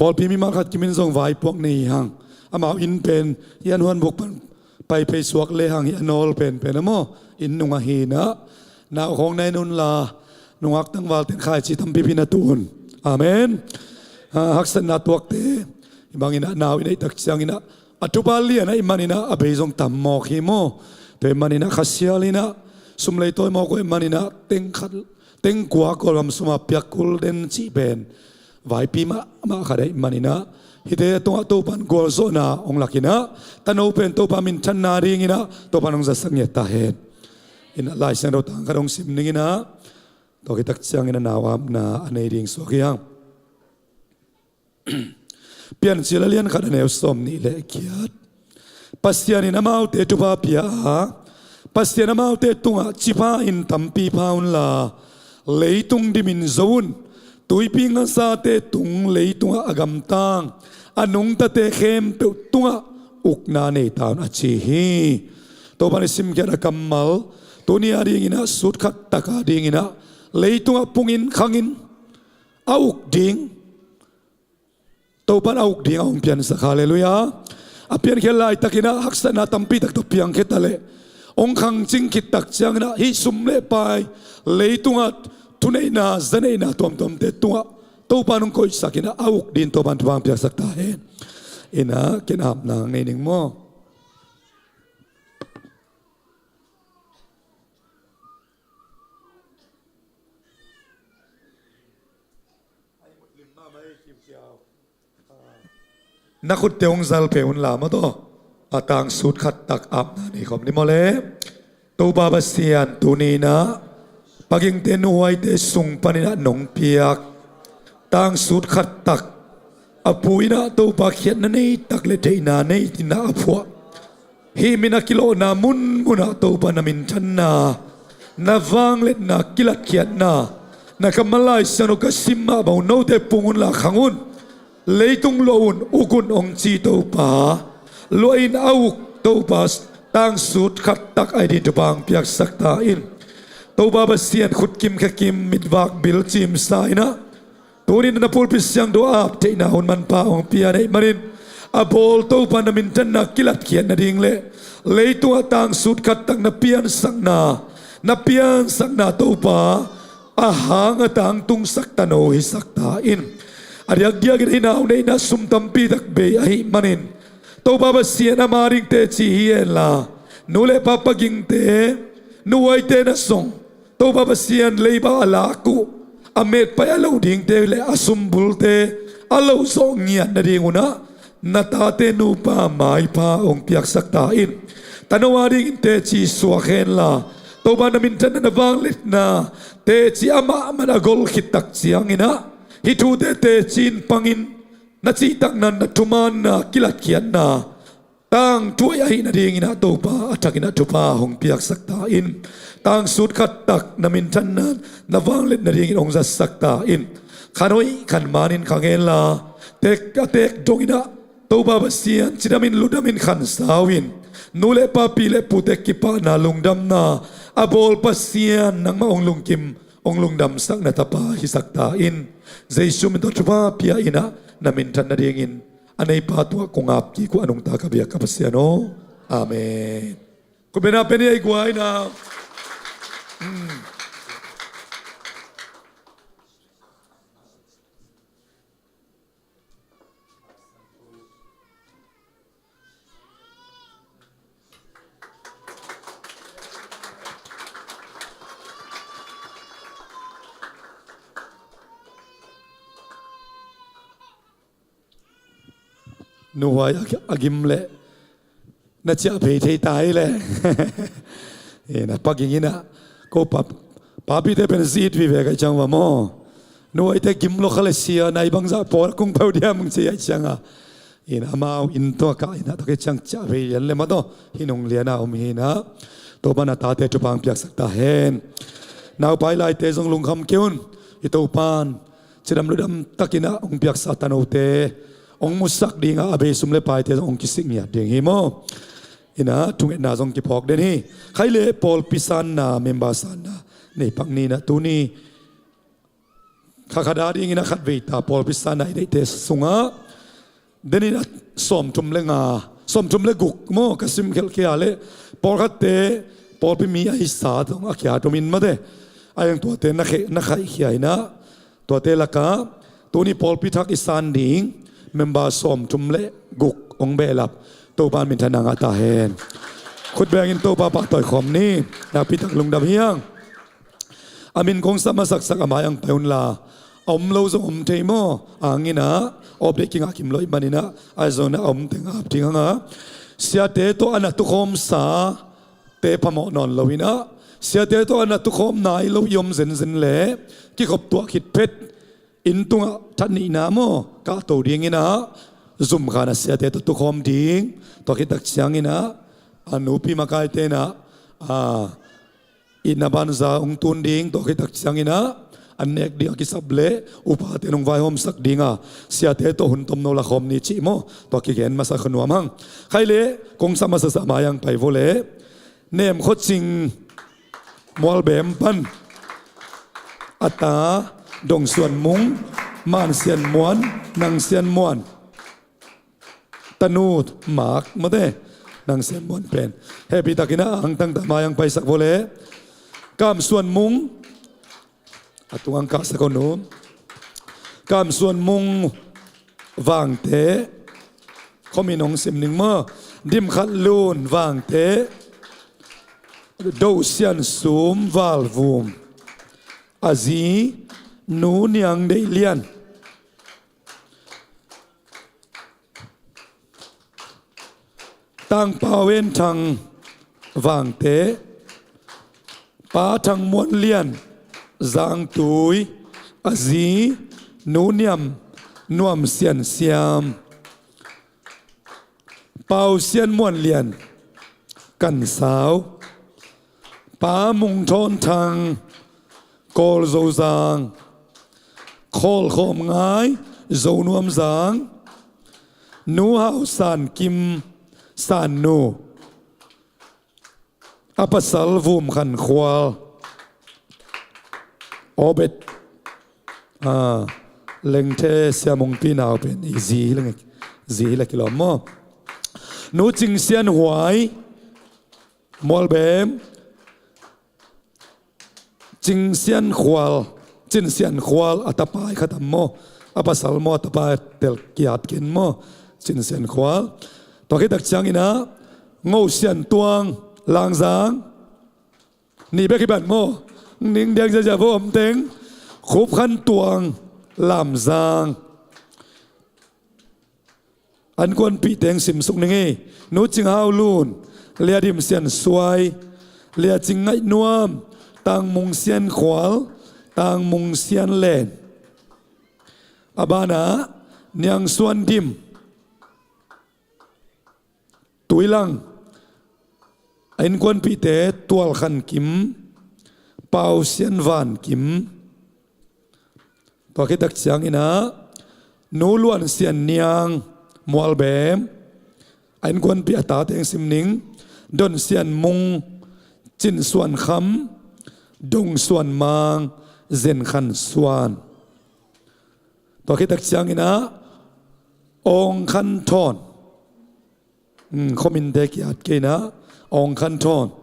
Pawlpi mimal khat kimin zong vaipuak nei hang. Amau inn pen hih an huan buk pan pai phei suak le hang, hih a nawl penpen a maw, inn nung ahi in ah, nau khawng na en un la, nungak tangvalte in khaici tampipi na tuh un. Amen. Ah, haksatna tuakte, hih bangin ah nau i neih tak ciangin ah, a thupha lian ahih manin ah a bei zong tam mawk hi maw. Tua ahih manin ah kha sial in ah, sum lei tawi mawk uh ahih manin ah, teng khat, teng kua Kawlgam sum ah piak kul den cih pen vaipi mahmah khat ahih manin ah, hihte tungah Topa'n gualzawhna hong lak in ah, tano pen Topa minthanna dingin ah Topa'n hong zatsak ngiat ta hen. In ah Lai Siangtho tang khat hong sim ning in ah, tua khit tak ciangin ah nau apna a nei ding suak hi hang. Piancil a lian khat a neu sawm nih le giat. Pasian in amaute thupha pia a, Pasian amaute tungah ci pha-in tampi pha un la, leitung dimin zo un. Tuipi ngasate tung leitungah a gamtang, a nungtate khempeuh tungah ukna nei ta un, a ci hi. Topa'n i simkhiat a kammal, tuni a dingin ah, sut khat tak a dingin ah, leitungah pungin khangin a uk ding, Topa'n a uk ding a hong piansak. Halleluiah. A piankhia laitakin ah haksatna tampi tak tawh piangkhia ta leh, hong khangcing khit tak ciangin ah hih sum le pai, leitungah thuneihna, zaneihna tuamtuamte tungah Topa'n hong koihsak in ah, a uk dingin Topa'n thupha hong piaksak ta hen. In ah, ken apna nei ning maw. Na khutte hong zal peuh un la maw taw. A tang sut khat tak apna nei khawm ni maw le. Topa Pasian, tuni in ah Pa Gingte nuhuaite sung panin ah nong piak tang sut khat tak, a pu in ah Topa khiatna nei tak le theihna nei in ah a phuah Hih min a kilawhna munmunah Topa na minthanna, na vangliatna, kilatkhiatna, na kammal Lai Siangtho ka sim mah bang un note pung unla khang un. Leitung luah un, uk un hong ci Topa, luah in a uk Topa, tangsut khat tak a hi ding thupha hong piaksak ta in. Topa Pasian, khutkim khekim mitvak bil cimsa in ah, tuni-in na pulpit siangtho a ap theihna hun manpha hong pia na hih manin, a bawl Topa na minthanna kilatkhiat nading le leitungah tangsut khat tak na piansakna, na piansakna Topa a hang a tangtungsak tano hisak ta in. A diakdiakin a hi nau neihna sum tampi tak bei ahih manin, Topa Pasian, ama ding teci hi henla, nu le pa pagingte, nuhuaite na zong, Topa Pasian, leiba a lak uh a metpaih a loh dingte le a sumbulte a loh zawh ngiat nading un ah, na tate nupa maipha hong piaksak ta in. Tano a dingin teci suak henla, Topa na minthanna, na vangliatna teci amah man a gol khit tak ciangin ah, hih thute teci in pangin na cihtakna, na thumaanna, kilatkhiatna tangthu ahih nadingin ah Topa a thakin ah thupha hong piaksak ta in. Tangsut khat tak na minthanna, na vangliat nadingin hong zatsak ta in. Khan hoih khan maanin khang henla, tek a tek dongin ah Topa Pasian, cidamin ludamin khansau in. Nu le pa, pi le pute kipahna, lungdamna a bawl Pasian, nangmah hong lungkim, hong lungdamsak na tapa hisak ta in. Jesu min tawh thupha pia in ah, na minthan nadingin a neipa tungah kong ap kik uh a nungta ka biak ka Pasian aw. Amen. Khutbetna pen hi ei guai na. Nuhuai a, a gim leh na ciah phei thei ta hi leh. Eh, na paging in ah, ko pa, papite pen zi it vive ka hih ciang va maw. Nuhuaite gim lo kha le sia, nai bangzah pawl kung peuh diam hong ci a hih ciang a. In amau in tua kah in ah, tua khit ciang ciah phei lian le mah tawh, hi nung lian a om hi in ah. Topa na tate thupha hong piaksak ta hen. Naupai laite zong lungkham kei un. I Topan cidam ludam takin ah hong piaksa tanote hong musak ding a, a bei sum le paite zong hong kisik ngiat ding hi maw. In ah thungetna zong kiphawk den hi. Khai le pawlpi sanna, member sanna nei pak ni in ah, tuni kha khat a dingin ah khat vei ta pawlpi sanna i neihte sungah, den in ah sawmthum le nga, sawmthum le guk maw, ka sim khelh khia leh, pawlkhatte pawlpi mi a hisa zong a khia tum in mate. A hi zong tuate na khe, na khaihkhia in ah, tuate lakah tuni pawlpi thak i san ding member sawmthum le guk hong behlap. Topa in minthanna ngah ta hen. Khut bengin Topa pahtawi khawm ni. Nakpi tak lungdam hi hang. A min kong sap masaksak a mai-ah hong pai unla, a om lo zong om thei maw. A hang in ah update kingah kim lo ahih manin ah, a zong in ah a om teng ap ding hang a, siate tawh a na tukhawmsate phamawh nawn lo in ah, siate tawh a na tukhawm nai lo i om zenzen leh, kikhop tuah khit phet, inn tungah that nihna maw, kahto ding in ah, zum khan a siate tawh tukhawm ding. Tua khit tak ciangin ah, a nupi makaite in ah, a, itna banza hong tun ding. Tua khit tak ciangin ah, an nek ding a kisap leh upate in hong vaihawmsak ding a, siate tawh hun tomno la khawm ni cih maw. Tua kigen masa kha nuam hang. Khai le kong sap masasa mai-ah hong pai vo leh, Nem Khua Cing, Mualbem pan a ta Dong Suan Mung, Man Sian Muan, Nang Sian Muan, tanu Mak mate, Nang Sian Muan pen hehpih takin ah hong tangtak mai-ah hong paisak vo leh, Kam Suan Mung, a tungah hong kahsak un. Kam Suan Mung Vangte, khuamin hong sim ning maw. Dim Khat Lun Vangte, Do Sian Sum Valvum, a zi Nu Niang Deih Lian. Tang Pau En Thang Vangte, Pa Thang Muan Lian Zangtui, a zi Nu Niam Nuam Sian Siam, Pau Sian Muan Lian Kan Sau, Pa Mung Thawn Thang, Kawl Zozang, Khawl Khawm Ngai, Zo Nuam Zang, Nu Hau San Kim, San Nu, a pasal Vum Khan Khual, Obet, a, Lengthe Sia Mung Pi nau pen i zi hi leng, zi hi leng kilawm maw. Nu Cing Sian Huai, Mualbem, Cing Sian Khual, Cin Sian Khual a tapa i khatam maw, a pasal maw a tapa tel kiat ken maw, Cin Sian Khual. Tua khit tak ciangin ah, Ngo Sian Tuang, Langzang, nih bek hi ban maw, ning diang ziazia vo om teng, Khup Khan Tuang, Lamzang. An kuanpih teng simsuk ning ei. Nu Cing Hau Lun, Lia Dim Sian Suai, Lia Cing Ngaih Nuam, Tang Mung Sian Khual, Tang Mung Sian Len. A banah, Niang Suan Dim, Tuilang, a innkuanpihte Tual Khan Kim, Pau Sian Van Kim. Tua khit tak ciangin ah, Nu Luan Sian Niang, Mualbem, a innkuanpih a tate hong sim ning, Don Sian Mung, Cin Suan Kham, Dong Suan Mang, Zen Khan Suan. Tua khit tak ciangin ah, Ong Khan Thawn. Hmm, khominte kiat kei na, Ong Khan Thawn.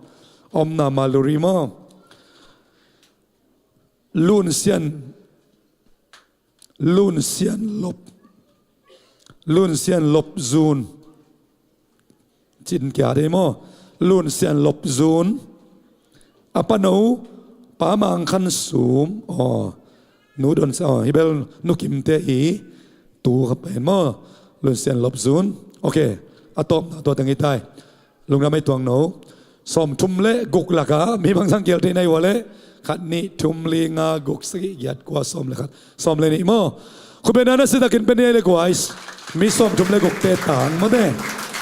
Omna Maluri maw. Lun Sian, Lun Sian Lop, Lun Sian Lop Zun. Cin kiat ei maw. Lun Sian Lop Zun. A pano, Pa Mang Khan Sum. Aw, Nu Don Sian, aw, hi bel Nu Kimte i tu kha pen maw. Lun Sian Lop Zun. Ok, a tawpna tua teng hi tai. Lungdam ei tuang no. Sawmthum le guk lakah mi bangzah kial thei na hi ua leh, khat, nih, thum, li, nga, guk, sagih, giat, kua, sawm le khat, sawm le nih maw. Khut beng na, na siatakin beng ni ei le guai. Mi sawmthum le gukte tang mawte.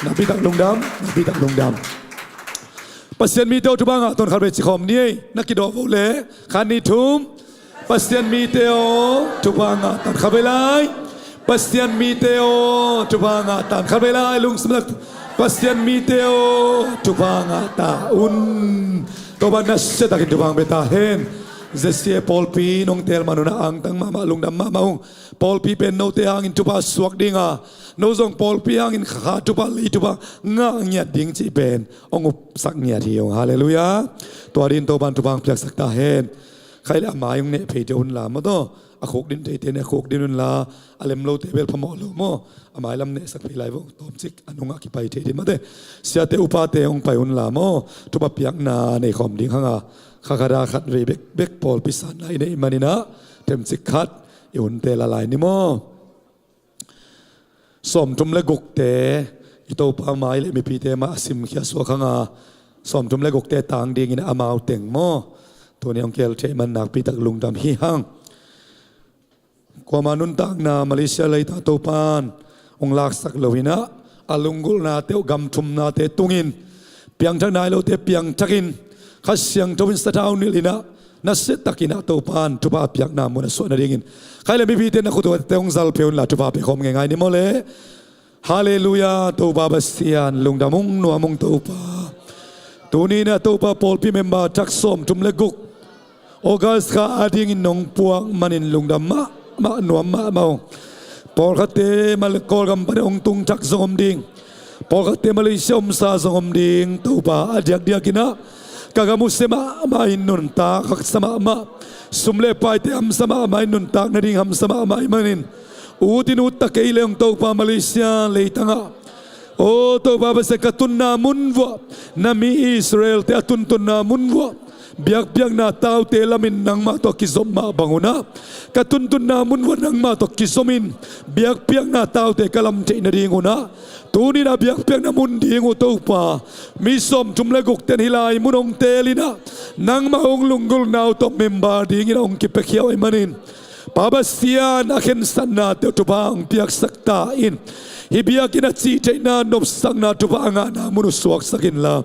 Nakpi tak lungdam, nakpi tak lungdam. Pasian mite aw, thupha ngah tawn, khatvei ci khawm ni ei. Na kidawh vo leh, khat, nih, thum. Pasian mite aw, thupha ngah tawn, khatvei lai. Pasian mite aw, thupha ngah tawn, khatvei lai. Lungsim lak, Pasian mite aw, thupha ngah ta un. Topa nasiatakin thupha hong pia ta hen. Zesi e pawlpi nong teel man un ah angtang mahmah, lungdam mahmah ung. Pawlpi pen note hangin thupha suak ding a, no zong pawlpi hangin kha thupha, lei thupha ngah ngiat ding cih pen hong upsak ngiat hi ung. Halleluiah. Tua dingin Topa'n thupha hong piaksak ta hen. Khai le a mai hong neh phei deuh un la maw taw. A khuk din theite ne khuk din un la, a lem lote bel phamawh lo maw. A mai lam nehsak phei lai vo, tawmcik a nungah kipai thei ding mawte. Siate upate hong pai un la maw. Thupha piakna nei khawm ding hang a, kha khat a khatvei bekbek pawlpi sanna i neih manin ah, themcik khat i hunte la lai ni maw. Sawmthum le gukte, i Topa mai le mipite mah a simkhia suak hang a, sawmthum le gukte tang dingin amau teng maw. Tuni hong kihel thei man nakpi tak lungdam hi hang. Kuama nuntakna Malaysia leitang Topa'n hong laksak lo in ah, a lunggulhnate uh, gamthumnate tungin, piangthak nai lote piangthakin, Kha Siangtho in sathau nilh in ah, nasiatakin ah Topa'n thupha piakna mun a suah nadingin, khai le mipite na khut uate hong zal phei un la, thupha pia khawm ngeingai ni maw le. Halleluiah, Topa Pasian, lungdam ung, nuam ung Topa. Tuni in ah Topa pawlpi member thak sawmthum le guk, August kha adingin nong puak manin lungdam mahmah, nuam mahmah ung. Pawlkhatte Kawlgam pan hong tung thak zong om ding. Pawlkhatte Malaysia omsa zong om ding, Topa, a diakdiakin ah ka gam uh sia mahmah in nuntak haksa mahmah. Sum le paite hamsa mahmah in nuntak nading hamsa mahmah ahih manin, ut in ut ta kei leng Topa, Malaysia leitang ah, aw Topa Pasian, ka tunna mun vuah, na mi Israelte a tuntunna mun vuah biakpiakna taute lamin nangmah tawh kizop mah bang un ah, ka tuntunna mun vuah nangmah tawh kizomin biakpiakna taute ka lam theih nading un ah, tuni in ah biakpiakna mun ding uh Topa, mi sawmthum le gukte'n hih lai mun hong teel in ah, nangmah hong lunggulhna uh tawh member dingin ah hong kipiakhia uh ahih manin, Pa Pasian, a khensatnate uh Topa hong piaksak ta in. Hih biakinn a cihtheihna nopsakna Topa a ngahna mun uh suaksak inla,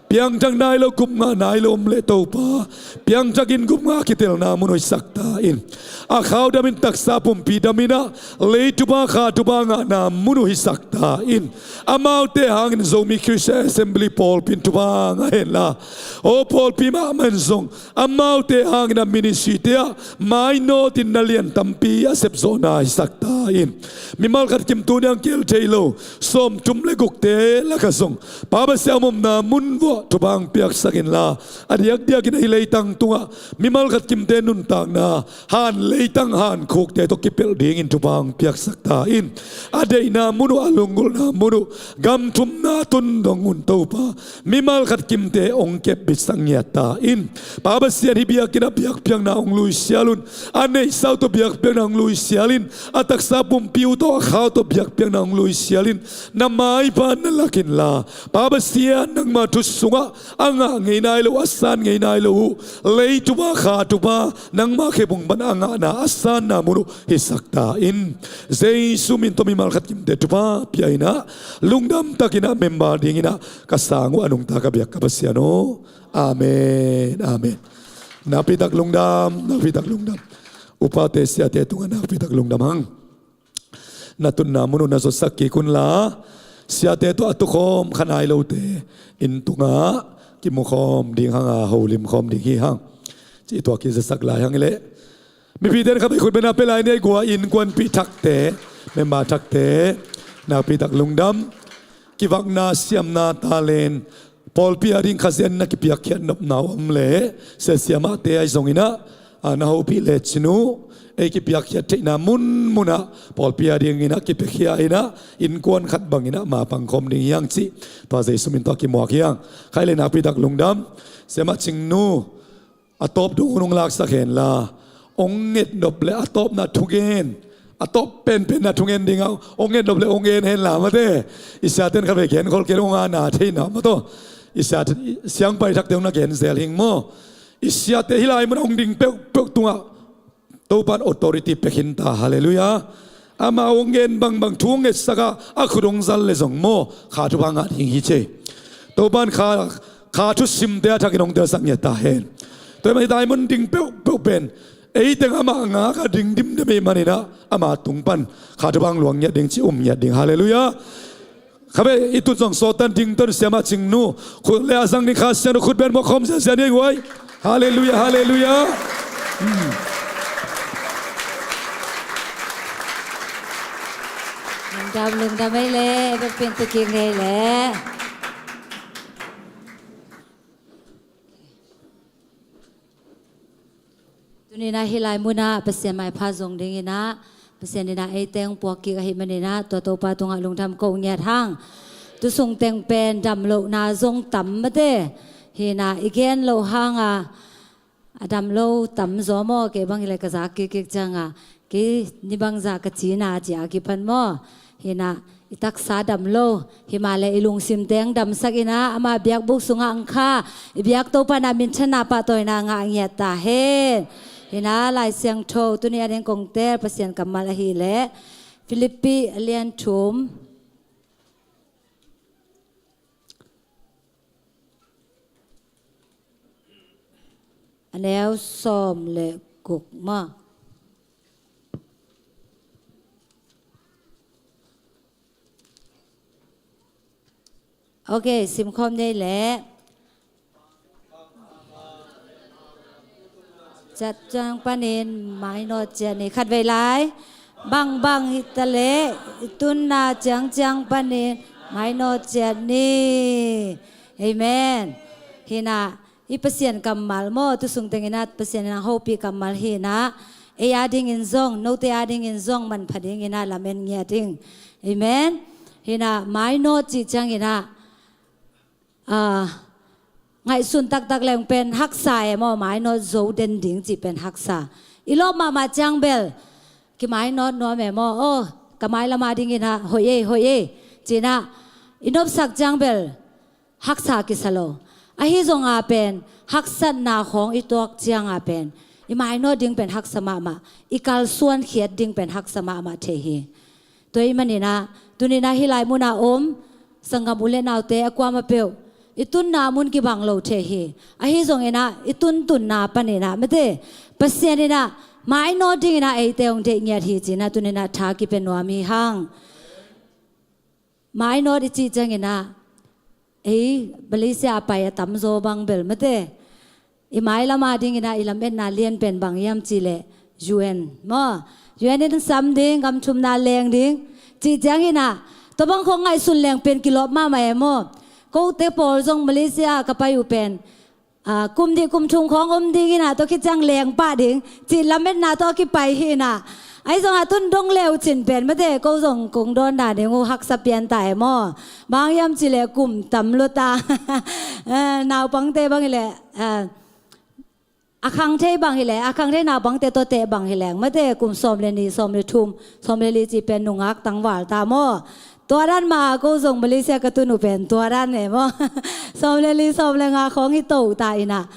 piangthak nai lo gup ngah nai lo om leh Topa, piangthak in gup ngah kitelna mun uh hisak ta in. A khau dam in taksa pumpi dam in ah, lei Topa kha Topa ngahna mun uh hisak ta in. Amaute hangin Zomi Christian Assembly pawlpi in Topa ngah henla, aw pawlpi mahmah in zong amaute hangin a ministry-te ah mainawt in na lian tampi a sepzawhna hisak ta in. Mimal khat kim tuni a hong kihel thei lo sawmthum le gukte lakah zong Pa Pasian, a omna mun vuah Topa hong piaksak inla, a diakdiakin ahi leitang tungah mimal khat kimte nuntakna han leitang han khukte tawh kipelh dingin Topa hong piaksak ta in. A deihna mun uh, a lunggulhna mun uh, gam thumna tun dong un Topa, mimal khat kimte hong kepbitsak ngiat ta in. Pa Pasian, hih biakinn ah biakpiakna hong luisial un. A neihsa uh tawh biakpiakna hong luisial in. A taksa pumpi uh tawh, a khau tawh biakpiakna hong luisial in. Na maipha na lak inla, Pa Pasian, nangma thu sungah a ngah ngei nai lo, a san ngei nai lo uh, lei Topa kha Topa, nangma khebung pan a ngahna, a sanna mun uh hisak ta in. Jesu min tawh mimal khat kimte Topa pia in ah, lungdam takin ah member dingin ah ka sang uh a nungta ka biak ka Pasian aw. Amen. Amen. Nakpi tak lungdam, nakpi tak lungdam. Upate siate tungah nakpi tak lungdam hang. Na tutna mun uh na zotsak kik unla, siate tawh a tukhawm kha nai lote inn tungah kimukhawm ding hang a, holimkhawm ding hi hang. Cih tua kizatsak lai hang i leh, mipite in kha bei khut beng a pia lai ni. Ei gua innkuanpih thakte, member thakte, nakpi tak lungdam. Kivakna, siamna, talent, pawlpi a ding khasia in na kipiakkhiat nopna uh om leh, sia siamahte ahi zongin ah, a, na hopih lecin uh, ei kipiakkhiat theihna munmun ah pawlpi a dingin ah kipiakhia in ah, innkuan khat bangin ah mapang khawm ding hi hang cih tua Jesu min tawh kimuak hi hang. Khaih le nakpi tak lungdam. Siamah Cingnu, a tawp dong hun hong laksak henla, hong ngetnop le a tawpna thugen, a tawp penpenna thugen ding ah hong ngetnop le hong gen henla mate. I siate in kha bei genkhol kei leh hong ana thei na maw taw. I siate, siangpai thakte hong na gen zel hing maw. I siate hih lai mun ah hong ding peuhpeuh tungah Topa'n authority pia khin ta. Halleluiah. Amau hong gen bangbang, thu hong ngetsak a, a khut hong zal leh zong maw, kha Topa ngah ding hi ci. Topa'n kha, kha thusimte a thakin hong telsak ngiat ta hen. Tua ahih manin hih lai mun ding peuhpeuh pen ei teng amah ngak a ding dimdem ahih manin ah, ama tung pan kha Topa hong luang ngiat ding, ci um ngiat ding. Halleluiah. Kha bei, i tut zong sawt tan, ding tan, siamah Cingnu. Khut le a zang ding Kha Siangtho khut beng muak khawm ziahziah ni ei guai. Halleluiah, halleluiah. Hmm. Lungdam, lungdam ei leh, bek pin tu kik ngei leh. Tuni-in ah hih lai munah Pasian maipha zong dinginah, Pasian in ah ei teng puak kik ahih maninah, tua Topa tungah lungdam ko ngiat hang. Tu sung teng pen dam lohna zong tam mate. Hinah i gen loh hangah a dam lo tam zaw maw, kei bang hileh ka zak kik kik ciangah, kei ni bangzah ka cina cia kipan maw. Hinah i taksa dam lo, himahleh i lungsim teng damsak inah, ama biakbuk sungah ang kha i biak Topa in ah minthanna pahtawina ngah ngiat ta hen. Hinah Lai Siangtho tuni a ding kong tel Pasian kammal ahileh Filippi a lian thum, a neu sawm le guk maw. Ok, simkhawm ni ei leh. Ciat ciang panin mainawt ciat ni. Khatvei lai. Bangbang hi taleh i tunna ciangciang panin mainawt ciat ni. Amen. Hinah i Pasian kammal maw, tu sung tenginah Pasian in ah hopih kammal hinah, ei a dingin zong, note a dingin zong manpha dinginah lamen ngiat ding. Amen. Hinah mainawt cih cianginah, ah, ngaihsun taktak leng pen haksa e maw, mainawt zo den ding cih pen haksa. I lawp mahmah ciang bel kimainawt nuam e maw, aw, ka mailam a dinginah hoih ei, hoih ei, cinah i nopsak ciang bel haksa kisa lo. Ahi zonga pen haksatna khawng i tuak cianga pen I mainawt ding pen haksa mahmah, i kalsuan khiat ding pen haksa mahmah thei hi. Tua ahih maninah tuninah hih lai munah om sanggam u le naute a kuamah peuh i tunna mun kibang lo thei hi. Ahi zonginah i tuntunna paninah mate Pasian inah mainawt dinginah eite hong deih ngiat hi cinah tuninah tha kipia nuam hi hang. Mainawt i cih cianginah ei Malaysia a pai a tamzaw bang bel mate i mailam a dinginah i lametna lian pen bang hiam cihleh U N maw? U N in sam ding, gam thumna leng ding cih cianginah tua bang khawng ngaihsun leng pen kilawp mahmah e maw? Kote pawl zong Malaysia ka pai uh pen kum nih kum thum khawng om dinginah tua khit ciang leng pah ding cih lametna tawh a kipai hinah. Ahi zongah tun dong le uh cin pen mate ko zong kong dawn dan ding uh haksa pian ta e maw? Bang hiam cihleh kum tam lua ta. Naupangte bang hileh a khang thei bang hileh a khang thei naupangte tawh teh bang hileng mate kum sawm le nih, sawm le thum, sawm le li cih pen nungak tangval ta maw? Tua dan mah a ko zong Malaysia ka tun uh pen tua dan e maw? Sawm le li, sawm le nga khawng hi to ta inah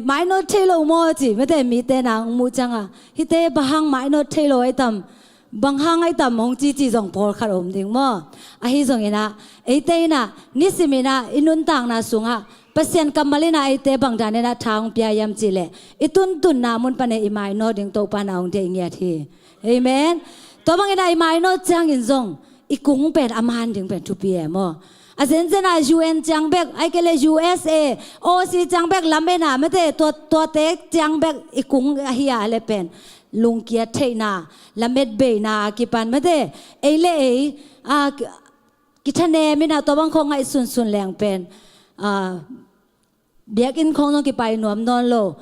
mainawt thei lo maw ci mate mite nang muh cianga hite bang hang mainawt thei lo ai tam, bang hang ai tam hong cici zong pawlkhat om ding maw? Ahi zonginah eite inah nisiminah i nuntakna sungah Pasian kammal inah eite bang daninah tha hong pia hiam cihleh i tuntunna mun pane i mainawt ding Topa na hong deih ngiat hi. Amen. Tua banginah i mainawt ciangin zong i kung pen a man ding pen thupi e maw? A zenzenah U N ciang bek ai kei le U S A, Aussie ciang bek lamena mate tua, tuate ciang bek i kung ahi a le pen lungkia theihna, lamet beina a kipan mate ei le ei a kithanem inah tua bang khawng ngaihsunsun leng pen biakinn khawng zong kipai nuam nawn lo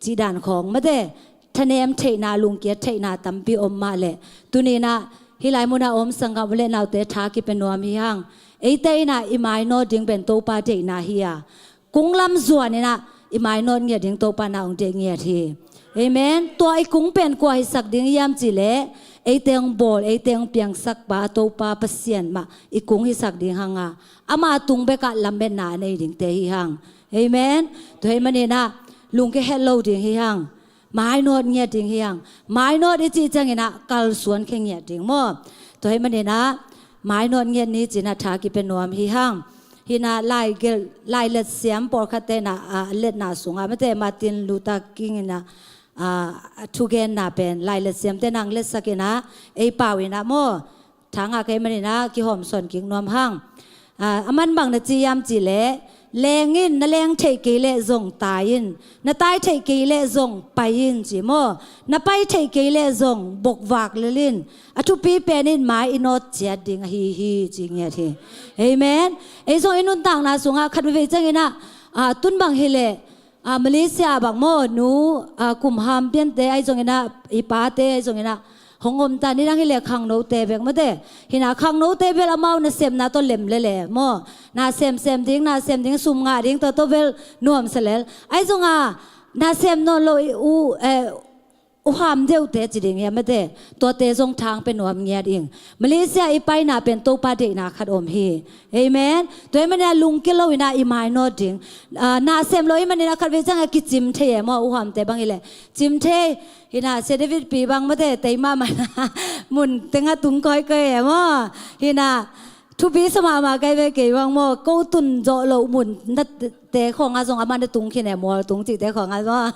cih dan khawng mate thanem theihna, lungkia theihna tampi om mah leh tuninah hih lai munah om sanggam u le naute tha kipia nuam hi hang. Eite inah i mainawt ding pen Topa deihna hi a kung lam zuaninah i mainawt ngiat ding Topa na hong deih ngiat hi. Amen. Tua i kung pen kua hisak ding hiam cihleh eite hong bawl, eite hong piangsak pa Topa Pasian mah i kung hisak ding hanga ama tung bekah lametna a nei dingte hi hang. Amen. Tua hih maninah lungkia het lo ding hi hang. Mainawt ngiat ding hi hang. Mainawt i cih cianginah kalsuan khia ngiat ding maw? Tua hih maninah mainawt ngiat ni cinah tha kipia nuam hi hang. Hinah lai gelh, lai let siam pawlkhatte inah a letna sungah mate Martin Luther King inah a thugenna pen lai let siamte nang letsak inah ei pau inah maw? Tha ngah kei maninah kihawmsawn kik nuam hang. A man bang na ci hiam cihleh leng in, na leng theih kei leh zong tai in, na tai theih kei leh zong pai in ci maw? Na pai theih kei leh zong bokvak lel in. A thupi pen in mai i nawt ciat ding ahi hi ci ngiat hi. Amen. Ei zong i nuntakna sungah khat veivei cianginah tun bang hileh Malaysia bang maw nu kum ham piante ahi zonginah i pate ahi zonginah hong om ta ni dang hileh khangnote bek mate. Hinah khangnote bel amau nasemna tawh lem lele maw? Na semsem ding, na sem ding, sum ngah ding tawh tawh bel nuamsa lel. Ahi zonga na sem nawn lo i u eh, uham deuhte ci ding hiam mate? Tuate zong tha hong pia nuam ngiat ing. Malaysia i paina pen Topa deihna khat om hi. Amen. Tua hih maninah lungkia loinah i mainawt ding. Na sem lo i maninah khat vei ciangah kicim thei e maw? Uhamte bang hileh cim thei. Hinah Sia David pi bang mate tei mahmah na mun tengah tung kawikawi e maw? Hinah thupi sa mahmah kai ve kei bang maw? Ko tun zawh loh mun na te khawngah zong amah na tung khin e, mual tung cihte khawngah zong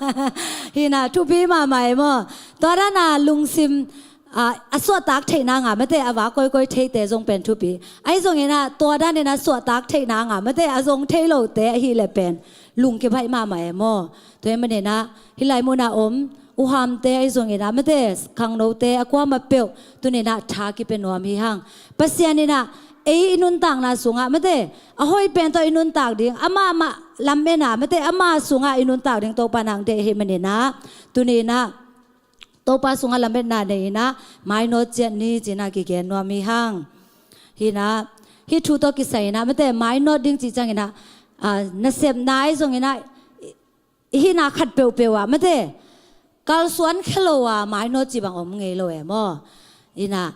hinah thupi mahmah e maw? Tua dana lungsim a suahtak theihna ngah mate a va kawikawi theite zong pen thupi. Ahi zonginah tua daninah suahtak theihna ngah mate a zong thei lote ahileh pen lungkia baih mahmah e maw? Tua hih maninah hih lai munah om uhamte ahi zonginah mate khangnote a kuamah peuh tuninah tha kipia nuam hi hang. Pasian inah ei i nuntakna sungah mate a hoih pen tawh i nuntak ding, amah mah lam enah mate ama sungah i nuntak ding Topa nang deih ahih maninah tuninah Topa sungah lametna nei inah mainawt ciat ni cinah kigen nuam hi hang. Hinah hih thu tawh kisai inah mate mainawt ding cih cianginah nasepna ahi zonginah i hihna khat peuhpeuh ah mate kalsuan khia lo a mainawt cih bang om ngei lo e maw? Inah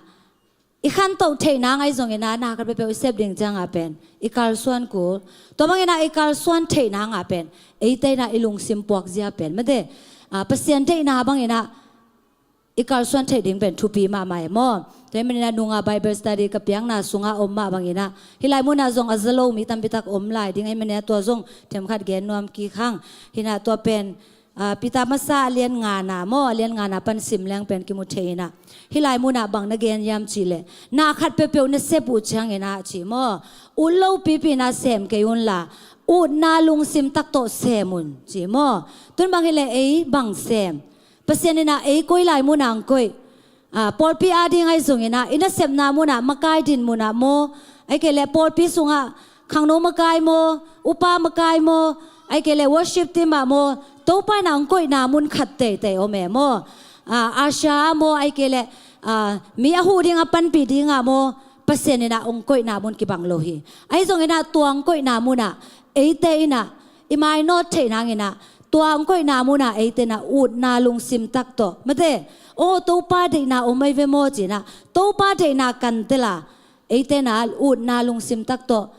i khantoh theih nang ahi zonginah na khat peuhpeuh i sep ding ciangah pen i kalsuan kul. Tua banginah i kalsuan theih nangah pen eite inah i lungsim puakzia pen mate ah, Pasian deihna bangin ah i kalsuan theih ding pen thupi mahmah e maw. Tua hi manin ah nunga Bible study ka piakna sungah om mah bangin ah hih lai munah zong a za lo mi tampi tak om lai ding ahi manin ah tua zong themkhat gen nuam kik hang. Hi nah tua pen, ah, Peter masa a lian ngana maw, a lian ngana pan sim leng pen kimu thei in ah hih lai munah bang na gen hiam cih leh, na khat peuhpeuh na sep uh ciangin ah ci maw, ut lo pipi in ah sem kei un la, utna lungsim tak tawh sem un ci maw. Tun bang hi leh ei bang sem? Pasian in ah ei koi lai munah ang koih, ah, pawlpi ading ahi zongin ah, i nasepna munah, makai din munah maw, ahih kei leh pawlpi sungah khangno makai maw, upa makai maw, ahih kei leh worship team ah maw, Topa in ah ang koihna mun khat teitei om e maw. Ah, Asia ah maw, ahih kei leh, ah, mi a huh ding a panpih dingah maw, Pasian in ah ang koihna mun kibang lo hi. Ahi zongin ah tua ang koihna munah eite in ah i mainawt theih nangin ah tua ang koihna munah eite in ah utna lungsim tak tawh, mate, aw, Topa deihna om ahi ve maw ci-in ah, Topa deihna kan tel a, eite in ah utna lungsim tak tawh,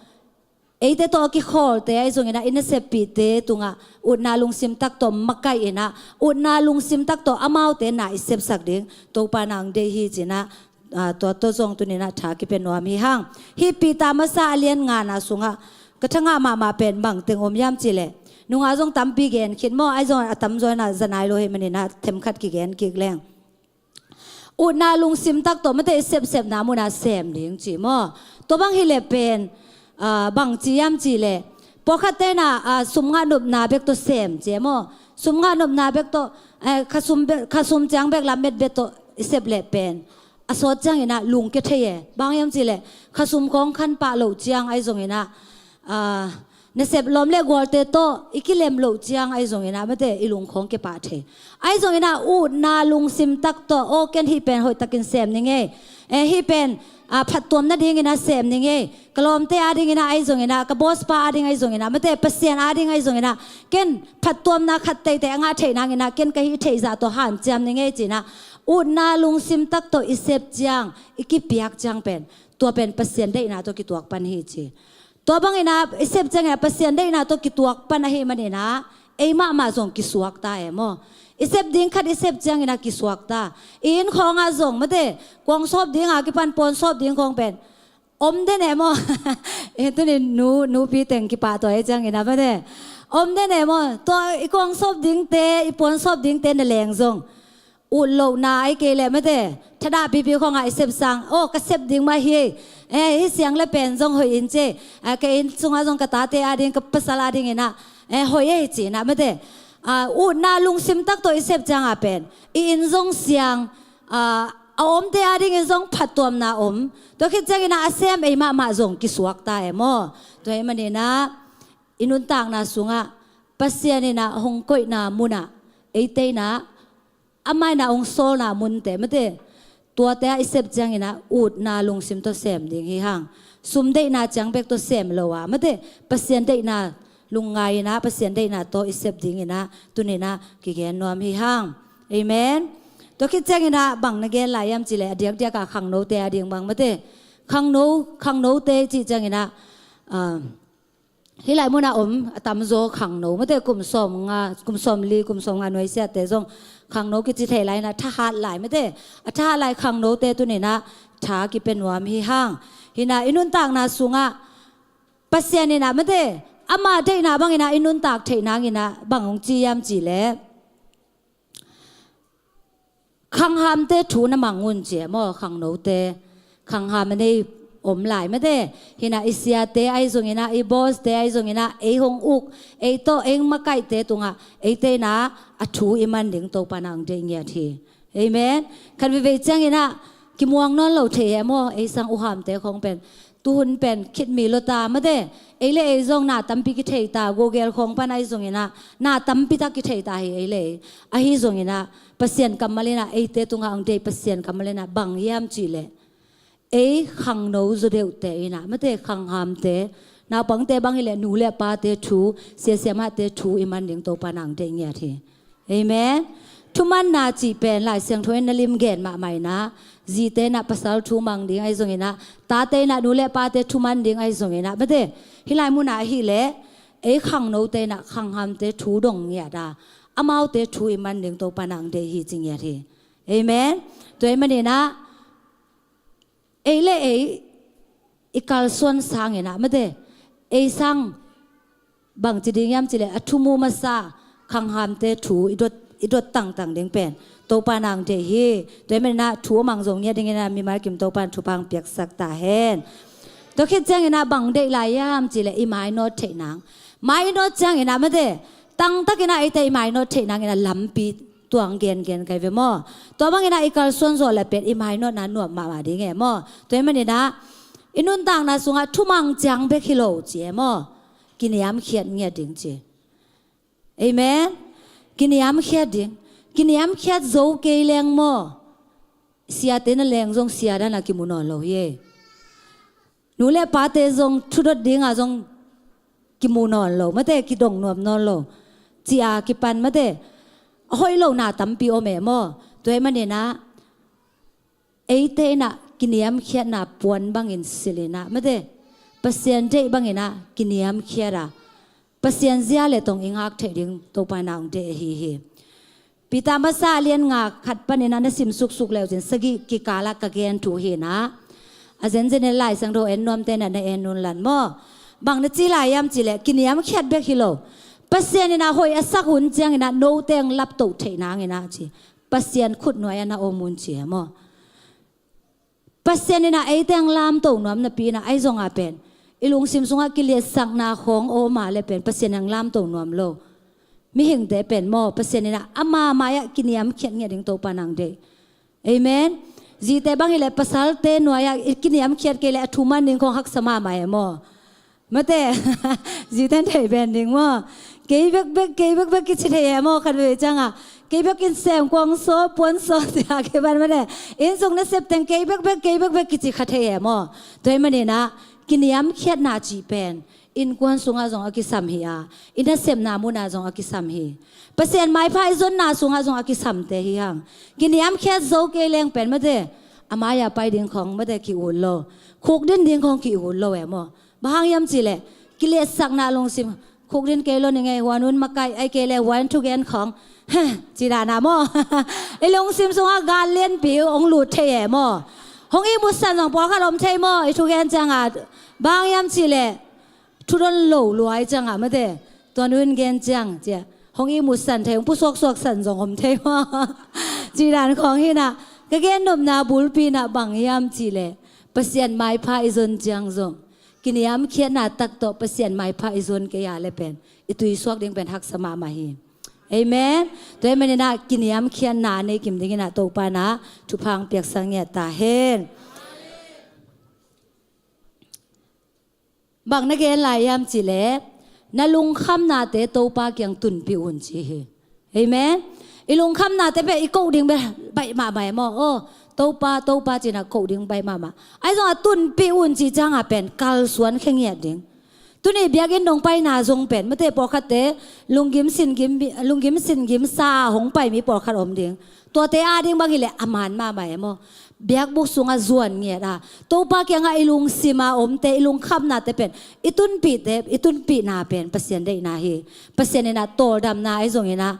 eite tawh a kikhawlte ahi zongin ah, i naseppihte tungah utna lungsim tak tawh makaih in ah, utna lungsim tak tawh amaute na i sepsak ding Topa in ah ang deih hi ci-in ah, ah, tua tawh zong tuni in ah tha kipia nuam hi hang. Hih Peter masa a lian ngana sungah ka thangah mahmah pen bang teng om hiam cih leh, nunga zong tampi gen khit maw, ahi zong a tamzaw in ah za nai lo hi manin ah themkhat kigen kik leng. Utna lungsim tak tawh, mate, i sepsepna munah sem ding ci maw. Tua bang hi leh pen, ah, bang ci hiam cih leh, pawlkhatte in ah, ah, sum ngah nopna bek tawh sem ci maw. Sum ngah nopna bek tawh, eh, kha sum bek, kha sum ciang bek lam met bek tawh i sep leh pen a sawt ciangin ah lungkia thei e. Bang hiam cih leh kha sum khawng khan pah loh ciang ahi zongin ah, ah, nasep lawm le gualte tawh i kilem loh ciang ahi zongin ah, mate, i lung khawng kia pah thei. Ahi zongin ah utna lungsim tak tawh, aw, ken hih pen hoih takin sem ning ei. Eh, hih pen, ah, phattuam nadingin ah sem ning ei. Ka lawmte adingin ah ahi zongin ah, ka boss pa ading ahi zongin ah, mate, Pasian ading ahi zongin ah, ken phattuamna khat teitei a ngah theih nangin ah ken ka hih theih zah tawh hanciam ning ei ci-in ah, utna lungsim tak tawh i sep ciang, i kipiak ciang pen, tua pen Pasian deihna tawh kituak pan hi ci. Tua bangin ah i sep ciangin ah Pasian deihna tawh kituak pan ahih manin ah ei mahmah zong kisuak ta e maw. I sep ding khat i sep ciangin ah kisuak ta. I inn khawngah zong, mate, kuang sawp ding a kipan puan sawp ding khawng pen om den e maw. Eh, tuni nu, nupi teng kipahtawi ciangin ah, mate, om den e maw. Tua i kuang sawp dingte, i puan sawp dingte na leng zong ut lohna ahih kei leh, mate, thadah pipi khawngah i sep sang, aw, ka sep ding mah hi. Eh, hih siang le pen zong hoih in ci. Ah, ka inn sungah zong ka tate ading, ka pasal adingin ah, eh, hoih ei ci-in ah, mate, ah, utna lungsim tak tawh i sep ciangah pen i inn zong siang, ah, a omte adingin zong phattuamna om. Tua khit ciangin ah a sem ei mahmah zong kisuak ta e maw. Tua ahih manin ah i nuntakna sungah Pasian in ah hong koihna munah eite in ah amah in ah hong sawlna munte, mate, tuate ah i sep ciangin ah utna lungsim tawh sem ding hi hang. Sum deihna ciang bek tawh sem lo a, mate, Pasian deihna lungngai in ah, Pasian deihna tawh i sep dingin ah tuni in ah kigen nuam hi hang. Amen. Tua khit ciangin ah bang na gen lai hiam cih leh, a diakdiak ah khangnote ading bang, mate, khangno, khangnote cih ciangin ah, ah, hih lai munah om a tamzaw khangno, mate, kum sawmnga, kum sawmli, kum sawmnga nuaisiahte zong khangno kici thei lai in ah, thahat lai, mate, a thahat lai khangnote tuni in ah tha kipia nuam hi hang. Hi nah, i nuntakna sungah Pasian in ah, mate, ama deihna bangin ah i nuntak theih nangin ah bang hong ci hiam cih leh, khanghamte thu na mang un ci e maw, khangnote. Khangham a nei om lai, mate. Hi nah, i siate ahi zongin ah, i bosste ahi zongin ah, ei hong uk, ei tawh ei makaihte tungah eite in ah a thu i man ding Topa in ah ang deih ngiat hi. Amen. Khat veivei ciangin ah kimuang nawn lo thei e maw, ei sang uhamte khawng pen. Tuhun pen khitmi lo ta, mate. Ei le ei zong na tampi kithei ta, Google khawng pan ahi zongin ah na tampi tak kithei ta hi, ei le ei. Ahi zongin ah Pasian kammal in ah eite tungah ang deih Pasian kammal in ah bang hiam cih leh, ei khangno zaw deuhte in ah, mate, khanghamte, naupangte bang hi leh nu le pate thu, sia siamahte thu i man ding Topa in ah ang deih ngiat hi. Amen. Thumanna cih pen Lai Siangtho in na lim gen mahmah in ah, zite in ah pasal thu mang ding ahi zongin ah, tate in ah nu le pate thu man ding ahi zongin ah, mate, hih lai munah ahih leh ei khangnote in ah khanghamte thu dong ngiat a, amaute thu i man ding Topa in hong deih hi ci ngiat hi. Amen. Tua ahih manin ah ei le ei i kalsuan sangin ah mate, ei sang bangci ding hiam cih leh a thu mu masa khanghamte thu i dot, i dot tangtang ding pen Topa in hong deih hi. Tua ahih manin ah thu a mang zo ngiat dingin ah mimal kim Topa in thupha hong piaksak ta hen. Tua khit ciangin ah bang deih lai hiam cih leh i mainawt theih nang. Mainawt ciangin ah mate, tangtakin ah eite i mainawt theih nangin ah lampi tuang gengen kai ve maw. Tua bangin ah i kalsuan zawh leh pen i mainawtna nuam mahmah ding e maw. Tua ahih manin ah i nuntakna sungah thumang ciang bek hi lo ci e maw. Kiniamkhiat ngiat ding ci. Amen. Kiniamkhiat ding. Kiniamkhiat zo kei leng maw, siate na leng zong sia dan a kimu nawn lo hi e. Nu le pate zong thudot dingah zong kimu nawn lo mate, kidong nuam nawn lo. Ci a kipan mate, a hoih lohna tampi om e maw. Tua ahih manin ah eite in ah kiniamkhiatna puan bangin silh in ah mate, Pasian deih bangin ah kiniamkhiat a, Pasian zia le tong i ngak theih ding Topa in ah hong deih ahi hi. Peter masa a lian nga khat panin ah na sim suksuk leucin sagih kikal ah ka gen thu hi in ah, a zenzen in Lai Siangtho en nuamte in ah na en un lan maw. Bang na ci lai hiam cih leh kiniamkhiat bek hi lo, Pasian in ah hoih a sak hun ciangin ah note hong laptoh theih nangin ah ci. Pasian khutnuai ah na om un ci e maw. Pasian in ah eite hong lamto nuam napi in ah ahi zongah pen i lungsim sungah kiliatsakna khawng a om a leh pen Pasian hong lamto nuam lo. Mihingte pen maw, Pasian in ah ama mai-ah kiniamkhiat ngiat ding Topa in hong deih. Amen. Zite bang hi leh pasalte nuai-ah i kiniamkhiat kei leh a thu man ding khawng haksa mahmah e maw. Mate, zite in thei pen ding maw. Kei bekbek, kei bekbek kici thei e maw, khat vei ciangah. Kei bek inn sem kuang saw, puan saw ci a kipan mate, innsung nasep teng kei bekbek, kei bekbek kici kha thei e maw. Tua ahih manin ah kiniamkhiatna cih pen innkuan sungah zong a kisam hi a, i nasepna munah zong a kisam hi. Pasian maipha i zonna sungah zong a kisamte hi hang. Kiniamkhiat zo kei leng pen mate, a mai-ah pai ding khawng mate ki-ut lo. Khukdin ding khawng ki-ut lo e maw. Bang hang hiam cih leh kiliatsakna lungsim, khukdin kei lo ning ei, huan un makaih, ahih kei leh huan thugen khawng, ci dan a maw. I lungsim sungah gal lianpi hong lut thei e maw. Hong ihmutsan zong pawlkhat om thei maw, i thugen ciangah. Bang hang hiam cih leh thudon lo luai ciangah mate, tua nu in gen ciang ci a hong ihmutsan thei, hong pusuaksuaksan zong om thei maw. Ci dan khawng hi in ah, ka gennopna bulpi in ah bang hiam cih leh Pasian maipha i zon ciang zong kiniamkhiatna tak tawh Pasian maipha i zon kei a leh pen i tuisuak ding pen haksa mahmah hi. Amen. Tua ahih manin ah kiniamkhiatna a nei kim dingin ah Topa in ah thupha hong piaksak ngiat ta hen. Bang na gen lai hiam cih leh na lungkhamnate Topa kiang tunpih un ci hi. Amen. I lungkhamnate pen i koh ding bek baih mahmah e maw. Aw, Topa, Topa ci in ah koh ding baih mahmah. Ahi zongah tunpih un cih ciangah pen kalsuan khia ngiat ding. Tuni biakinn dong paina zong pen mate, pawlkhatte lunggim singim, lunggim singim sa a hong pai mi pawlkhat om ding. Tuate a ding bang hi leh a man mahmah e maw. Biakbuk sungah zuan ngiat a, Topa kiangah i lungsim a omte, i lungkhamnate pen i tunpihte, i tunpihna pen Pasian deihna hi. Pasian in ah tawldamna ahi zongin ah,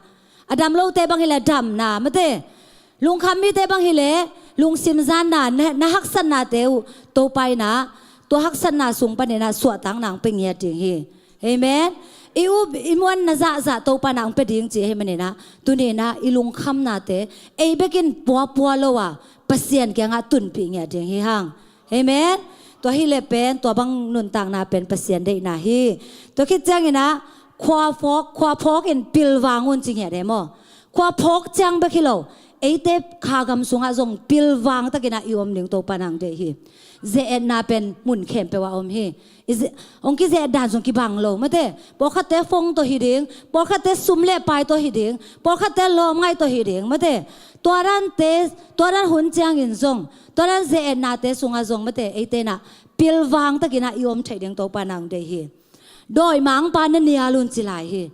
a dam lote bang hi leh damna mate, lungkham mite bang hi leh lungsim zanna, na, na haksatnate uh Topa in ah tua haksatna sung panin ah suahtakna hong pia ngiat ding hi. Amen. I up i muanna zahzah Topa in ah hong pia ding ci ahih manin ah, tuni in ah i lungkhamnate ei bekin puapua lo a, Pasian kiangah tunpih ngiat ding hi hang. Amen. Tua hi leh pen tua bang nuntakna pen Pasian deihna hi. Tua khit ciangin ah khua phawk, khua phawk in pilvang un ci ngiat e maw. Khua phawk ciang bek hi lo, eite kha gam sungah zong pilvang takin ah i om ding Topa in hong deih hi. Ze-etna pen mun khempeuh ah om hi. I ze-, hong kize-et dan zong kibang lo mate. Pawlkhatte phone tawh hi ding, pawlkhatte sum le pai tawh hi ding, pawlkhatte lawmngaih tawh hi ding mate. Tua dante, tua dan hun ciangin zong, tua dan ze-etnate sungah zong mate, eite in ah pilvang takin ah i om theih ding Topa in hong deih hi. Dawimangpa na nial un ci lai hi.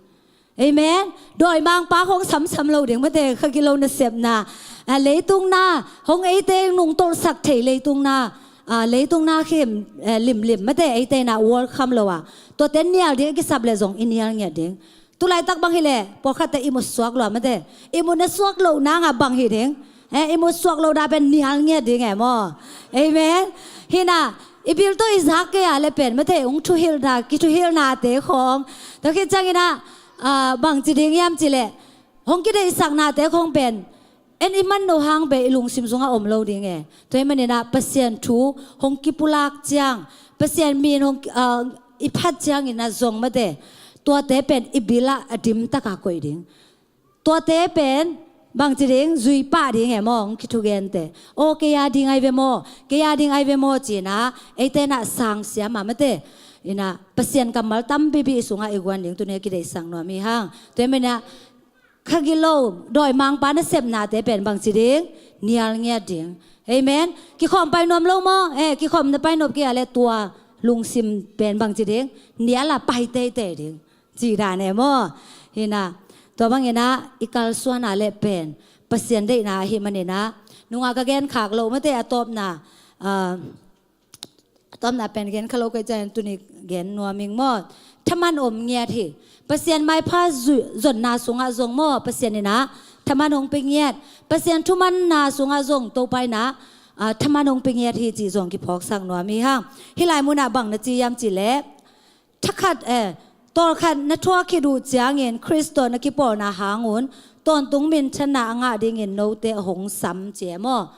Amen. Dawimangpa khawng samsam lo ding mate, kha gilo nasepna, a, leitung na hong eite nungtolhsak thei leitung na, a, leitung na khim, eh, limlim mate, eite in ah welcome lo a, tuate nial ding a kisap leh zong i nial ngiat ding. Tulaitak bang hileh pawlkhatte i mut suak lo a mate, i mut na suak loh nangah bang hi ding? Eh, i mut suak loh dah pen nial ngiat ding e maw? Amen. Hina, i bil tawh i zak kei a le pen mate, hong thuhilhna, kithuhilhnate khawng, tua khit cianginah, ah, bangci ding hiam cileh, hong kideihsaknate khawng pen en i man no hang pen i lungsim sungah om lo ding e. Tua hi maninah Pasian thu hong kipulak ciang, Pasian min hong, ah, i phat cianginah zong mate, tuate pen i bilah a dimtakah koih ding. Tuate pen bangci ding, zui pah ding e maw, hong kithugente. Aw, kei a ding ai ve maw, kei a ding ai ve maw cinah eite inah sangsiam a mate, inah Pasian kammal tampipi i sungah i guan ding tuni a kideihsak nuam hi hang. Tua hi maninah kha gilo, dawimangpa nasepnate pen bangci ding, nial ngiat ding. Amen. Kikhawm pai nuam lo maw? Eh, kikhawm na pai nop kei a le tua lungsim pen bangci ding, nial a pai teitei ding. Ci dan e maw? Hina, tua banginah i kalsuan a le pen Pasian deihna ahi maninah, nungah ka genkhak loh mate, a tawpna, ah, a tawpna pen gen kha lo kei ciangin tuni gen nuam ing maw? Thaman om ngiat hi. Pasian maipha zu-, zonna sungah zong maw, Pasian inah thaman hong pe ngiat. Pasian thumanna sungah zong Topa inah, ah, thaman hong pe ngiat hi cih zong kiphawksak nuam hi hang. Hih lai munah bang na ci hiam cileh, thakhat, eh, tawlkhat na thuak khit uh ciangin Khrist tawh na kipawlna hangun tawntung minthanna a ngah dingin note a hong sam ci e maw?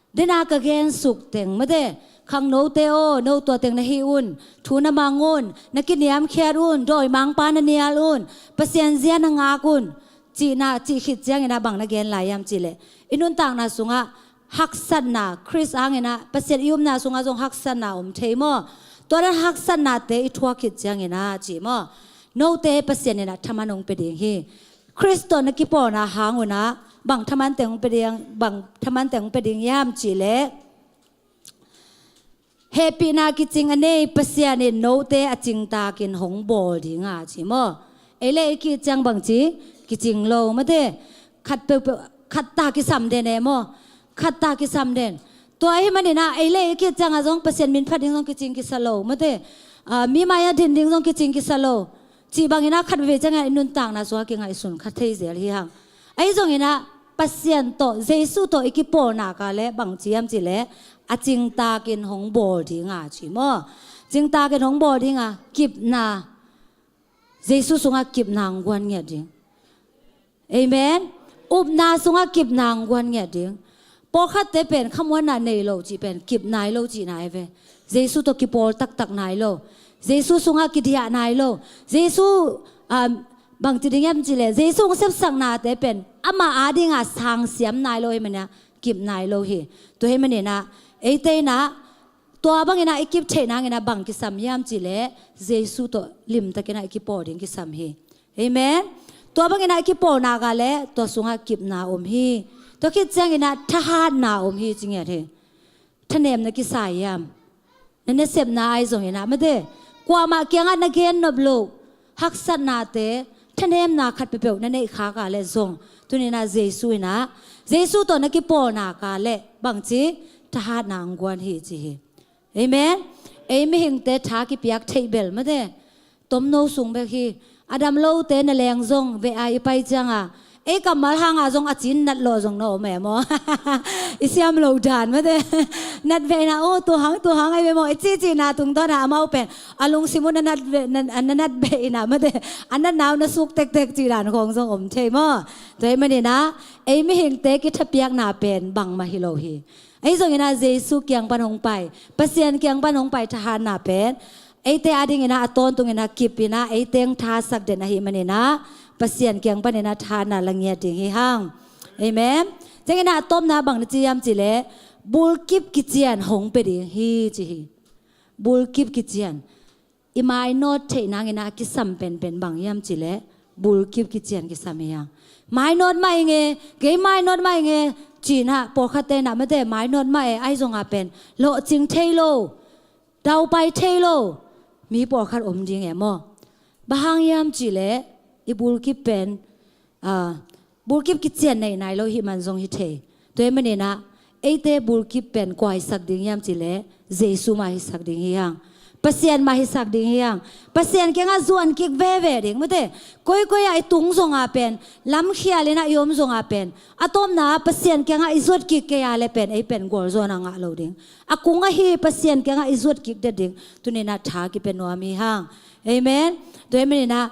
Dena ka gensuk teng mate, khangnote aw, no tua teng na hih un, thu na mang un, na kiniamkhiat un, dawimangpa na nial un, Pasian zia na ngak un, cihna cih khit cianginah bang na gen lai hiam cileh, i nuntakna sungah haksatna, Khrist hanginah Pasian i upna sungah zong haksatna om thei maw? Tua dan haksatnate i thuak khit cianginah ci maw, note Pasian inah thaman hong pe ding hi. Khrist tawh na kipawlna hangunah bang thaman teng hong pe ding, bang thaman teng hong pe ding hiam cileh, hehpihna kicing a nei Pasian in note a cingtakin hong bawl dinga ci maw? Ei le ei kicing bangci, kicing lo mate. Khat peuhpeuh, khat ta kisam den e maw? Khat ta kisam den. Tua ahi maninah ei le ei kicing a zong Pasian min phat ding zong kicing kisa lo mate. Ah, mi mai-ah din ding zong kicing kisa lo. Cih banginah khat veve ciangin i nuntakna sungah kingaihsun kha thei zel hi hang. Ahi zonginah Pasian tawh, Jesu tawh i kipawlna ka le bangci hiam cileh, a cingtakin hong bawl dinga ci maw? Cingtakin hong bawl dinga, kipna, Jesu sungah kipna hong guan ngiat ding. Amen. Upna sungah kipna hong guan ngiat ding. Pawlkhatte pen khamuanna nei lo cih pen kip nai lo cihna hi ve. Jesu tawh kipawl taktak nai lo. Jesu sungah kidiah nai lo. Jesu, ah, bangci ding hiam cileh, Jesu hong sepsaknate pen amah adinga sangsiam nai lo hi maninah kip nai lo hi. Tua hi maninah eite inah tua banginah i kip theih nanginah bang kisam hiam cileh, Jesu tawh limtakinah i kipawl ding kisam hi. Amen. Tua banginah i kipawlna ka le tua sungah kipna om hi. Tua khit cianginah thahatna om hi ci ngiat hi. Thanem na kisa hiam? Na nasepna ahi zonginah mate, kuamah kiangah na gen nop loh haksatnate, thanemna khat peuhpeuh na neih khak a le zong tuninah Jesu inah, Jesu tawh na kipawlna ka le bangci, thahatna hong guan hi ci hi. Amen. Ei mihingte tha kipiak theih bel mate, tomno sung bek hi. A dam lote na leng zong ve a i pai cianga ei kammal hanga zong a cin nat lawh zong na om e maw? I siam lo dan mate. Nat ve inah, aw, tua hang, tua hang ai ve maw, i cihcihna tungtawna amau pen a lungsim uh na nat ve, na, na nat ve inah mate, a natna uh na suk tektek cih dan khawng zong om thei maw? Tua hi maninah ei mihingte kithapiakna pen bangmah hi lo hi. Ahi zonginah Jesu kiang pan hong pai, Pasian kiang pan hong pai thahatna pen eite adinginah a tawntunginah kipinah eite hong thasak den ahi maninah Pasian kiang paninah thahatna la ngiat ding hi hang. Amen. Cianginah a tawpna bang na ci hiam cileh, bulkip kician hong pe ding hi ci hi. Bulkip kician. I mainawt theih nanginah a kisam penpen bang hiam cileh, bulkip kician kisam hi hang. Mainawt mah ing e, kei mainawt mah ing e, cinah pawlkhatte inah mate, mainawt mah e, ahi zonga pen lawhcing thei lo, daupai thei lo mi pawlkhat om ding e maw? Bang hang hiam cileh, i bulkip pen, ah, bulkip kician nei nai lo hih man zong hi thei. Tua hi maninah eite bulkip pen kua hisak ding hiam cileh, Jesu mah hisak ding hi hang. Pasian mah hisak ding hi hang. Pasian kiangah zuan kik veve ding, mate. Koikoi ah i tung zongah pen, lamkhial in ah i om zongah pen, a tawpna Pasian kiangah i zuat kik kei a leh pen, ei pen gualzawhna ngah lo ding. A kung ahi Pasian kiangah i zuat kik det ding. Tuni-in ah tha kipia nuam hi hang. Amen. Tua ahih manin ah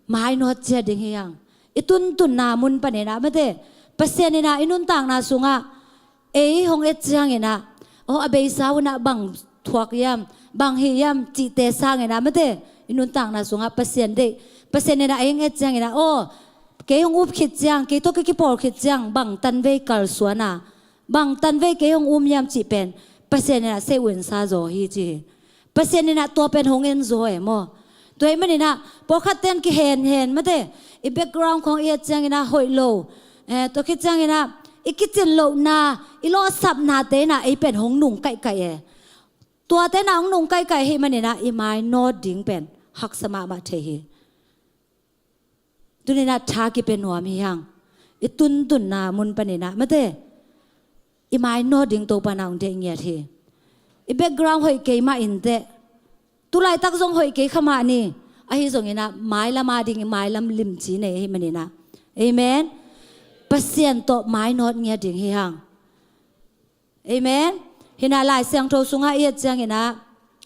mainawt ciat ding hi hang. I tuntunna mun panin ah, mate, Pasian in ah i nuntakna sungah ei hong et ciangin ah, aw, a beisa hun ah bang thuak hiam, bang hih hiam cihte sangin ah, mate, i nuntakna sungah Pasian deih, Pasian in ah ei hong et ciangin ah, aw, kei hong up khit ciang, kei tawh ka kipawl khit ciang bang tanvei kalsuan a, bang tanvei kei hong um hiam cih pen Pasian in ah seihunsa zaw hi ci hi. Pasian in ah tua pen hong en zaw e maw. Tua ahih manin ah pawlkhat ten kihenhen, mate, i background khawng i et ciangin ah hoih lo, eh, tua khit ciangin ah i kicin lohna, i lawhsapnate in ah ei pen hong nung kaikai e. Tuate in ah hong nung kaikai ahih manin ah i mainawt ding pen haksa mahmah thei hi. Tuni-in ah tha kipia nuam hi hang. I tuntunna mun panin ah, mate, i mainawt ding Topa in ah hong deih ngiat hi. I background hoih kei mah inteh, tulaitak zong hoih kei kha mah ni, ahi zongin ah mailam a ding i mailam limci nei ahih manin ah. Amen. Pasian tawh mainawt ngiat ding hi hang. Amen. Hi-in ah Lai Siangtho sungah i et ciangin ah,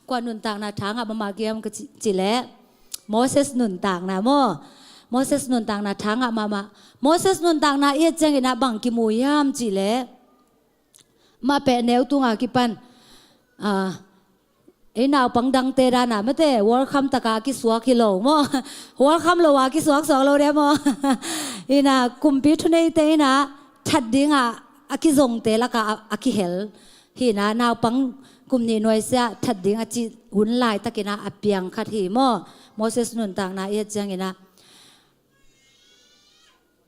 kua nuntakna tha ngah mahmah hiam ka ci, cih leh, Moses nuntakna maw. Moses nuntakna tha ngah mahmah. Moses nuntakna i et ciangin ah bang kimu hiam cih leh, amah pen neu tung a kipan, ah, ei naupang dangte dan a, mate, welcome tak a kisuak hi lo maw. Welcome lo a kisuaksuak lo dia maw. Hi-in ah kumpi thuneite in ah that ding a, a kizongte lak a, a, a kihel. Hi-in ah naupang kum nih nuaisiah that ding a cih hun laitakin ah a piang khat hi maw. Moses nuntakna i et ciangin ah,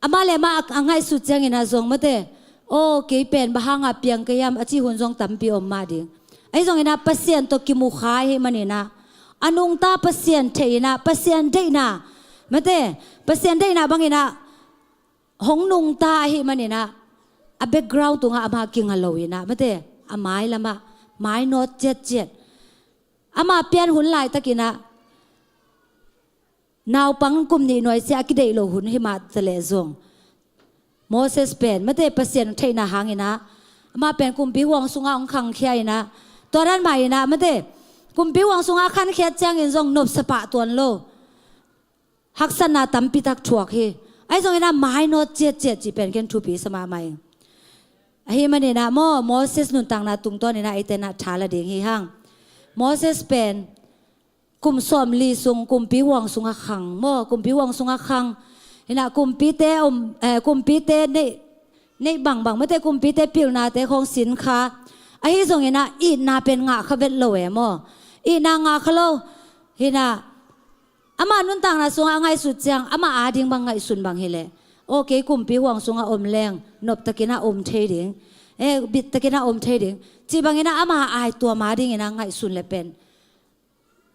amah le amah a, a ngaihsut ciangin ah zong, mate, aw, kei pen bang hang a piang ka hiam, a cih hun zong tampi om mah ding. Ahi zongin ah Pasian tawh kimu kha ahih manin ah, a nungta Pasian theih in ah, Pasian deihna, mate, Pasian deihna bangin ah hong nungta ahih manin ah, a background tungah amah kinga lo in ah, mate, a mailam ah mainawt ciatciat. Amah pian hun laitakin ah naupang kum nih nuaisiah a kideih loh hun hi mah ta leh zong, Moses pen, mate, Pasian theihna hangin ah, amah pen kumpi huang sungah hong khangkhia in ah, tua dan mah in ah, mate, kumpi huang sungah a khankhiat ciangin zong nopsa pah tuan lo, haksatna tampi tak thuak hi. Ahi zongin ah mainawt ciatciat cih pen ken thupi sa mahmah ing. Ahih manin ah maw, Moses nuntakna tungtawnin ah eite in ah tha la ding hi hang. Moses pen kum sawmli sung kumpi huang sungah khang maw, kumpi huang sungah khang. Hi-in ah kumpite om, eh, kumpite neih, neih bangbang, mate, kumpite pilnate khawng sin kha. Ahi zongin ah itna pen ngah kha vet lo e maw. Itna ngah kha lo. Hi-in ah amah nuntakna sungah a ngaihsut ciang, amah ading bang ngaihsun bang hi leh, aw, kei kumpi huang sungah om leng noptakin ah om thei ding, eh, bittakin ah om thei ding, cih bangin ah amah a aituam adingin ah ngaihsun leh pen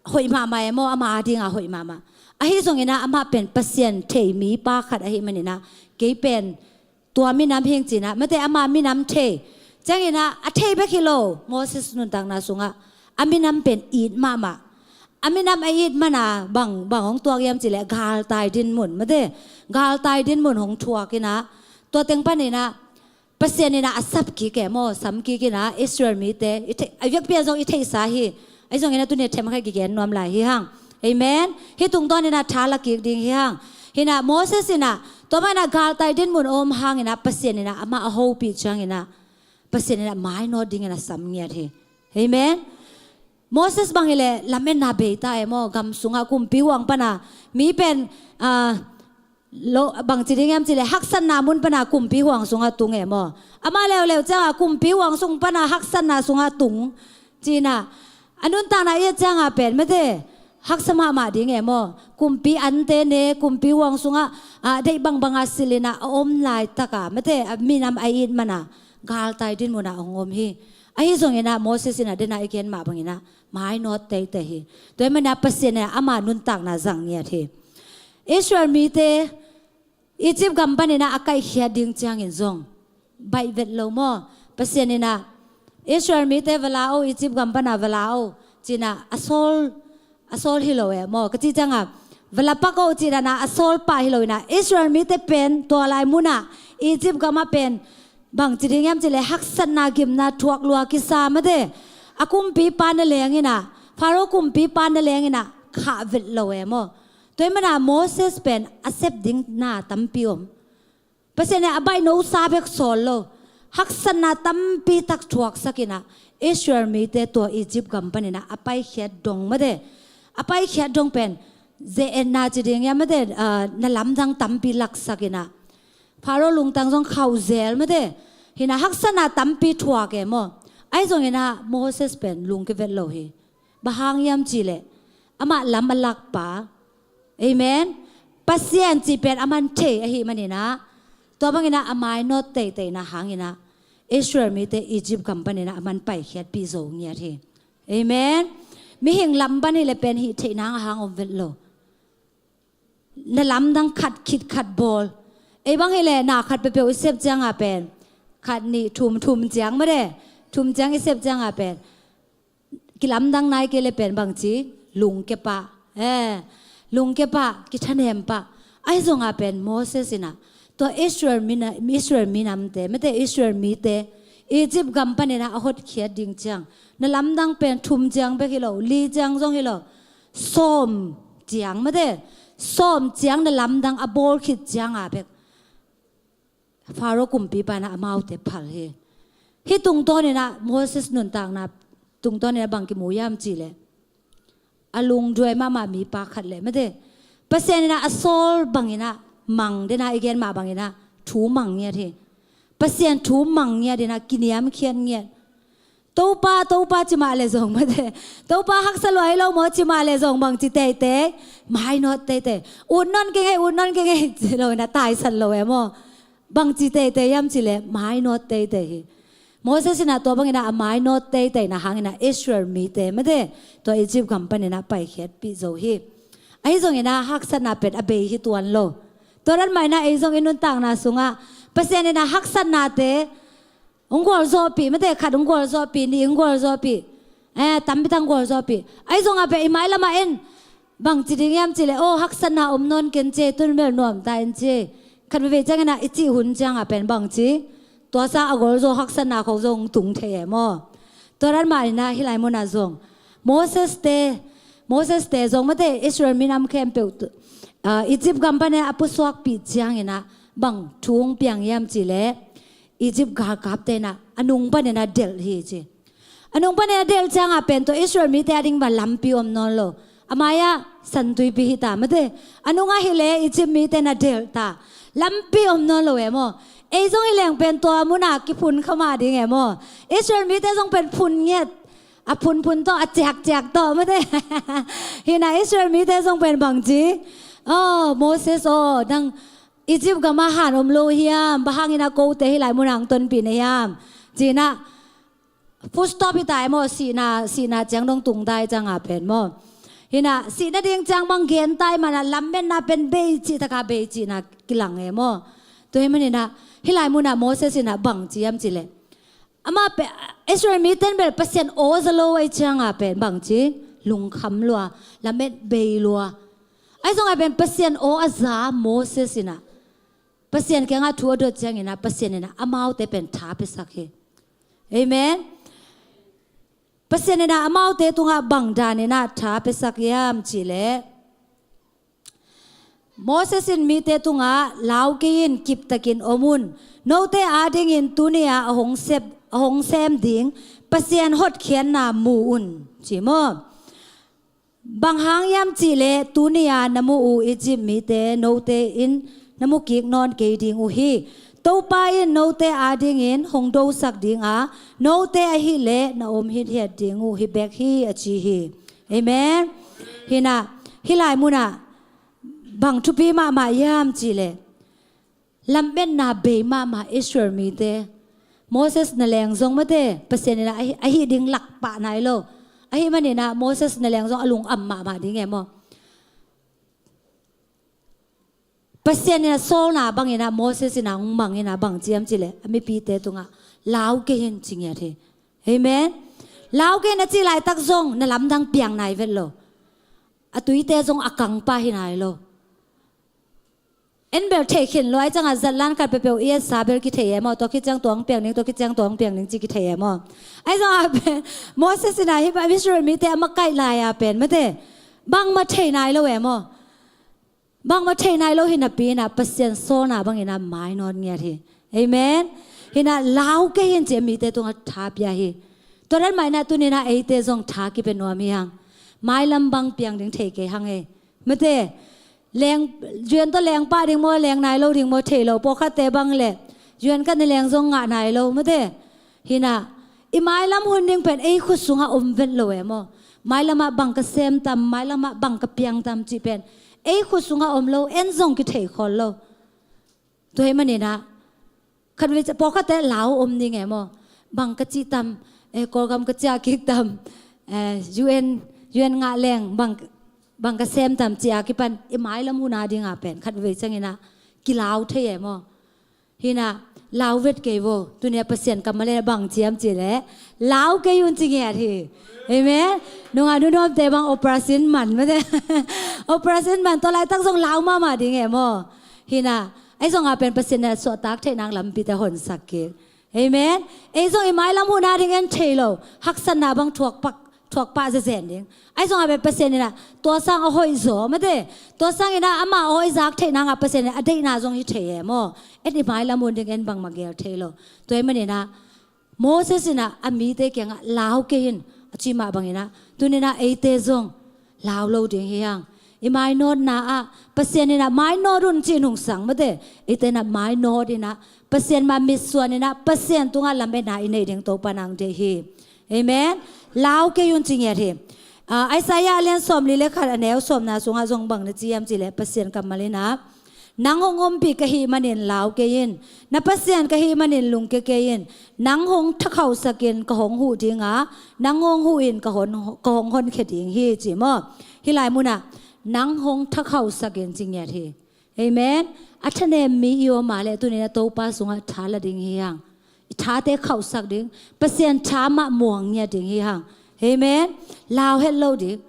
hoih mahmah e maw, amah ading ah hoih mahmah. Ahi zongin ah amah pen Pasian thei mipa khat ahih manin ah, kei pen tua minam hing ci-in ah, mate, amah minam thei. Ciangin ah a thei bek hi lo, Moses nuntakna sungah a minam pen it mahmah. A minam a it man a bang, bang hong tuak hiam cih leh galtai dinmun, mate, galtai dinmun hong thuak in ah, tua teng panin ah Pasian in ah a sap kik e maw, sam kik in ah Israel mite, i thei, a vekpi-in zong i theihsa hi. Ahi zongin ah tuni a themkhat kigen nuam lai hi hang. Amen. Hih tungtawnin ah tha la kik ding hi hang. Hi-in ah Moses in ah tua bangin ah galtai dinmun a om hangin ah Pasian in ah amah a hopih ciangin ah Pasian in ah mainawt dingin ah sam ngiat hi. Amen. Moses bang hi leh lametna bei ta e maw, gam sungah kumpi huang pan a mi pen, ah, lo, bangci ding hiam cih leh haksatna mun pan a kumpi huang sungah tung e maw. Amah leuleu ciangah kumpi huang sung pan a haksatna sungah tung ci-in ah, a nuntakna i et ciangah pen, mate, haksa mahmah ding e maw. Kumpi ante ne, kumpi huang sungah, ah, deih bangbang a silh in ah a om laitak a, mate, a minam a it man a galtai dinmun ah hong om hi. Ahi zongin ah Moses in ah den a i gen mah bangin ah mainawt teitei hi. Tua ahih manin ah Pasian in ah ama nuntakna zang ngiat hi. Israel mite Egypt gam panin ah a kaihkhiat ding ciangin zong baih vet lo maw. Pasian in ah Israel mite va la o, Egypt gam pan a va la o, Cinah a sawl, a sawl hi lo e maw. Ka cih ciangah va la pak o cih danah a sawl pah hi lo inah Israel mite pen tua lai munah Egypt gamah pen bangci ding hiam cihleh haksatna gimna thuak lua kisa mate. A kumpipa na leng inah, Faro kumpipa na leng inah khah vet lo e maw. Tua hi manah Moses pen a sep ding na tampi om. Pasian in a baih nosa bek sawl lo, haksatna tampi tak thuaksak inah Israel mite tua Egypt gam paninah a paikhiat dong mate. A paikhiat dong pen ze-etna ci ding hiam mate, ah, na lamdang tampi laksak inah Faro lungtang zong khauh zel mate. Hinah haksatna tampi thuak e maw. Ahi zong inah Moses pen lungkia vet lo hi. Bang hang hiam cihleh amah lam a lakpa. Amen. Pasian cih pen a man thei ahi maninah tua banginah a mainawt teiteina hanginah Israel mite Egypt gam paninah a man paikhiatpih zo ngiat hi. Amen. Mihing lam pan hileh pen hih theihna a hang om vet lo. Na lamdang khat khit khat bawl. Ei bang hileh na khat peuhpeuh i sep ciangah pen khat nih thum, thum ciang mate. Thum ciang i sep ciangah pen kilamdang nai kei le pen bangci lungkia pah. Eh, lungkia pah, kithanem pah. Ahi zongah pen Moses inah tua Israel mina, Israel minamte mate, Israel mite Egypt gam paninah a hotkhiat ding ciang na lamdang pen thum ciang bek hi lo, li ciang zong hi lo, sawm ciang mate. Sawm ciang na lamdang a bawl khit ciangah bek Faro kumpipa inah amaute phal hi. Hih tungtawninah Moses nuntakna tungtawninah bang kimu hiam cihleh a lungduai mahmah mipa khat leh mate. Pasian inah a sawl banginah mang denah i gen mah banginah thu mang ngiat hi. Pasian thu mang ngiat inah kiniamkhiat ngiat. Topa, Topa ci mah le zong mate. Topa haksa lua hi lo maw ci mah le zong bangci teitei. Mainawt teitei. Ut nawn kei ngei, ut nawn kei ngei ci lo inah taisat lo e maw. Bangci teitei hiam cihleh mainawt teitei hi. Moses inah tua banginah a mainawt teiteina hanginah Israel mite mate tua Egypt gam paninah paikhiatpih zo hi. Ahi zonginah haksatna pen a bei hi tuan lo. Tua dan mah inah ei zong i nuntakna sungah Pasian inah haksatnate hong gualzawhpih mate, khat hong gualzawhpih, nih hong gualzawhpih, eh, tampi tak hong gualzawhpih. Ahi zongah pen i mailamah en bangci ding hiam cihleh, aw, haksatna om nawn ken ci e, tun bel nuam ta en ci e. Khat veivei cianginah i cih hun ciangah pen bangci, tua sang a gualzawh haksatna khawng zong tung thei e maw. Tua dan mah inah hih lai munah zong Moses te, Moses te zong mate Israel minam khempeuh tu, ah, Egypt gam paninah a pusuakpih cianginah bang thu hong piang hiam cihleh Egypt galkapte inah a nung paninah delh hi ci. A nung paninah delh ciangah pen tua Israel mite a ding bang lampi om nawn lo. A mai-ah santuipi hi ta mate. A nungah hileh Egypt mite na delh ta. Lampi om nawn lo e maw. Ei zong hi leng pen tua munah kiphun kha mah ding e maw. Israel mite zong pen phun ngiat. A phunphun tawh, a ciakciak tawh mate. Hinah Israel mite zong pen bangci, aw, Moses aw, nang Egypt gamah han om lo hiam, bang hanginah kote hih lai munah hong tonpih na hiam, cinah full stop hi ta e maw, sihna, sihna ciang dong tung ta hi ciangah pen maw. Hinah sihna ding ciang bang gen ta i manah lametna pen bei cih takah bei cihna kilang e maw. Tua hi maninah hih lai munah Moses inah bangci hiam cihleh amah pen Israel mite in bel Pasian aw za lo ahih ciangah pen bangci lungkham lua, lamet bei lua. Ahi zongah pen Pasian aw a za Moses inah Pasian kiangah thu a dot cianginah Pasian inah amaute pen tha piasak hi. Amen. Pasian inah amaute tungah bang daninah tha piasak hiam cihleh, Moses in mite tungah, "Lau kei in, kiptakin om un. Note adingin tuni-a a hong sep, a hong sem ding Pasian hotkhiatna mu un," ci maw. Bang hang hiam cihleh tuni-a na muh uh Egypt mite note in na mu kik nawn kei ding uh hi. Topa in note adingin hong dosak ding a, note ahileh na om hithiat ding uh hi bek hi, a ci hi. Amen. Hinah hih lai munah bang thupi mahmah hiam cihleh, lametna bei mahmah Israel mite. Moses na leng zong mate Pasian inah ahi, ahi ding lak pah nai lo. Ahi maninah Moses na leng zong a lungam mahmah ding e maw. Pasian inah sawlna banginah Moses inah hong mang inah bang ci hiam cihleh a mipite tungah, "Lau kei in," ci ngiat hi. Amen. Lau kei in a cih laitak zong na lamdang piang nai vet lo. A tuite zong a kang pah hi nai lo. En bel theih khin lo, ahi ciangah zatlan khat peuhpeuh i et sa bel kithei e maw, tua khit ciang tua hong piang ding, tua khit ciang tua hong piang ding ci kithei e maw. Ahi zongah pen Moses in ah hih Israel mite a makaih lai-a pen mate bangmah thei nai lo e maw. Bangmah thei nai lo hi napi in ah Pasian sawlna bangin ah mainawt ngiat hi. Amen. Hi in ah lau kei in ci a mite tungah tha pia hi. Tua dan mah in ah tuni in ah eite zong tha kipia nuam hi hang. Mailam bang piang ding thei kei hang e. Mate, leng, U N tawh leng pah ding maw, leng nai lo ding maw, thei lo, pawlkhatte bang le U N ka na leng zong ngah nai lo, mate. Hi in ah i mailam hun ding pen ei khut sungah om vet lo e maw. Mailamah bang ka sem tam, mailamah bang ka piang tam cih pen ei khut sungah om lo, en zong kithei khol lo. Tua hih manin ah khatvei pawlkhatte lau om ding e maw. Bang ka cih tam, eh, Kawlgam ka ciah kik tam, eh, U N, U N ngah leng bang, bang ka sem tam ci a kipan i mailam hun a dingah pen khatvei ciangin ah kilau thei e maw. Hi in ah lau vet kei vo. Tuni a Pasian kammal in ah bang ci hiam cih leh lau kei un ci ngiat hi. Amen. Nungah nunuamte bang operation man mate. Operation man tua laitak zong lau mahmah ding e maw. Hi in ah ahi zongah pen Pasian in ah suahtak theih nang lampite honsak kik. Amen. Ei zong i mailam hun a ding en thei lo, haksatna bang thuak pak, thuak pah zezen ding. Ahi zongah pen Pasian in ah tua sang a hoih zaw mate. Tua sangin ah amah a hoih zak theih nangah Pasian in ah a deihna zong hi thei e maw. En i mailam hun ding en bangmah gel thei lo. Tua hih manin ah Moses in ah a mite kiangah lau kei in a cih mah bangin ah tuni in ah eite zong lau lo ding hi hang. I mainawtna ah Pasian in ah mainawt un cih nungsang mate. Eite in ah mainawt in ah Pasian mah mitsuan in ah Pasian tungah lametna i neih ding Topa in hong deih hi. Amen. Lau kei un ci ngiat hi. Ah, Isaiah a lian sawmli le khat a neu sawmna sungah zong bang na ci hiam cih leh Pasian kammal in ah, nang hong ompih ka hih manin lau kei in. Na Pasian ka hih manin lungkia kei in. Nang hong thakhauhsak in ka hong huh ding a, nang hong huh in ka hong, ka hong honkhia ding hi ci maw. Hih lai munah nang hong thakhauhsak in ci ngiat hi. Amen. A thanem mi i om a leh tuni in ah Topa sungah tha la ding hi hang. I thate khauhsak ding, Pasian tha mah muang ngiat ding hi hang. Amen. Lau het lo ding.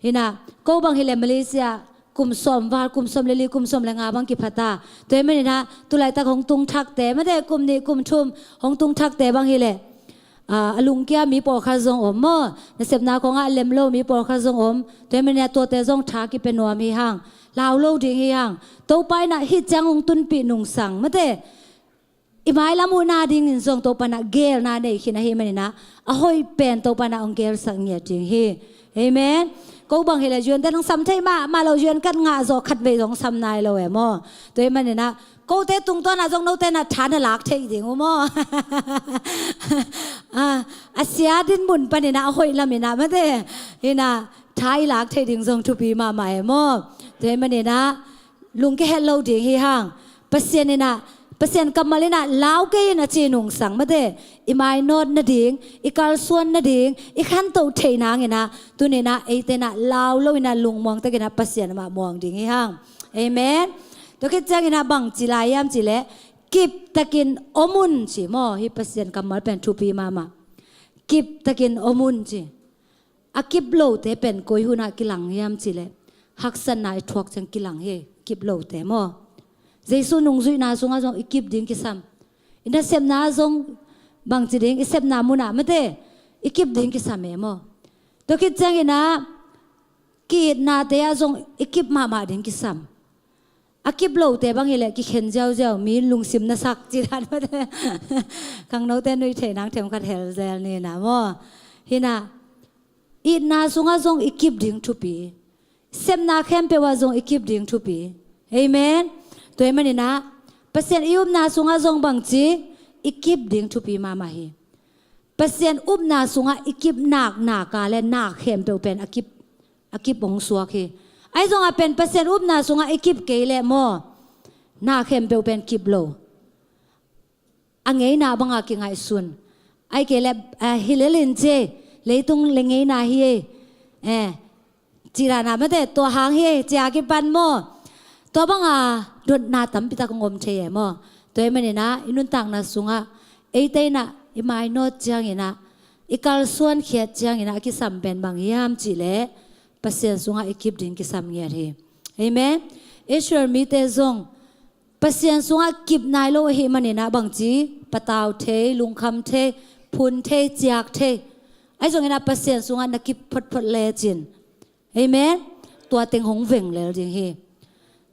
Hi in ah ko bang hi leh Malaysia kum sawm val, kum sawm le li, kum sawm le nga bang kipha ta. Tua hih manin ah tu laitak hong tung thakte mate, kum nih kum thum hong tung thakte bang hi leh, ah, a lungkia mi pawlkhat zong om maw. Nasepna khawngah a lem lo mi pawlkhat zong om. Tua hih manin ah tuate zong tha kipia nuam hi hang. Lau lo ding hi hang. Topa in ah hih ciang hong tunpih nungsang mate. I mailam hun a dingin zong Topa in ah geelna nei khin ahih manin ah a hoih pen Topa in ah hong geelsak ngiat ding hi. Amen. Ko bang hi leh U N te hong sam thei mahmah lo, U N kan ngah zawh khatvei zong sam nai lo e maw. Tua hih manin ah kote tungtawn ah zong note in ah tha na lak theih ding uh maw. Ah, a sia dinmun panin ah a hoih lam in ah mate. Hi in ah tha i lak theih ding zong thupi mahmah e maw. Tua hih manin ah lungkia het lo ding hi hang. Pasian in ah, Pasian kammal in ah lau kei in a ci nungsang mate. I mainawt nading, i kalsuan nading, i khantoh theih nangin ah tuni in ah eite in ah lau lo in ah lungmuang takin ah Pasian mah muang ding hi hang. Amen. Tua khit ciangin ah bang ci lai hiam cih leh kip takin om un ci maw. Hih Pasian kammal pen thupi mahmah. Kip takin om un ci. A kip lote pen koi hunah kilang hiam cih leh haksatna i thuak ciang kilang hi. Kip lote maw. Jesu nungzuihna sungah zong i kip ding kisam. I nasepna zong bangci ding, i sepna munah mate i kip ding kisam e maw. Tua khit ciangin ah ki-itnate ah zong i kip mahmah ding kisam. A kip lote bang hi leh kikhen ziauziau, mi lungsim na sak ci dan mate. Khangnote nuih theih nang themkhat hel zel ni in ah maw. Hi in ah itna sungah zong i kip ding thupi. Sepna khempeuh ah zong i kip ding thupi. Amen. Tua hih manin ah Pasian i upna sungah zong bangci i kip ding thupi mahmah hi. Pasian upna sungah i kip nak nak a leh na khempeuh pen a kip, a kip hong suak hi. Ahi zongah pen Pasian upna sungah i kip kei leh maw, na khempeuh pen kip lo. A ngeina banga kingaihsun. Ahih kei leh, ah, hi lel in ci, leitung le ngeina hi e. Eh, cih dan a mate, tua hang hi e, ci a kipan maw. Tua banga dotna tampi tak hong om thei e maw. Tua hih manin ah i nuntakna sungah eite in ah i mainawt ciangin ah I kalsuan khiat ciangin a kisam pen bang hiam cih leh Pasian sungah i kip ding kisam ngiat hi. Amen. Israel mite zong Pasian sungah kip nai lo ahih manin ah bangci patau thei, lungkham thei, phun thei, ciak thei. Ahi zongin ah Pasian sungah na kip photphot lecin, amen, tua teng hong veng lel ding hi.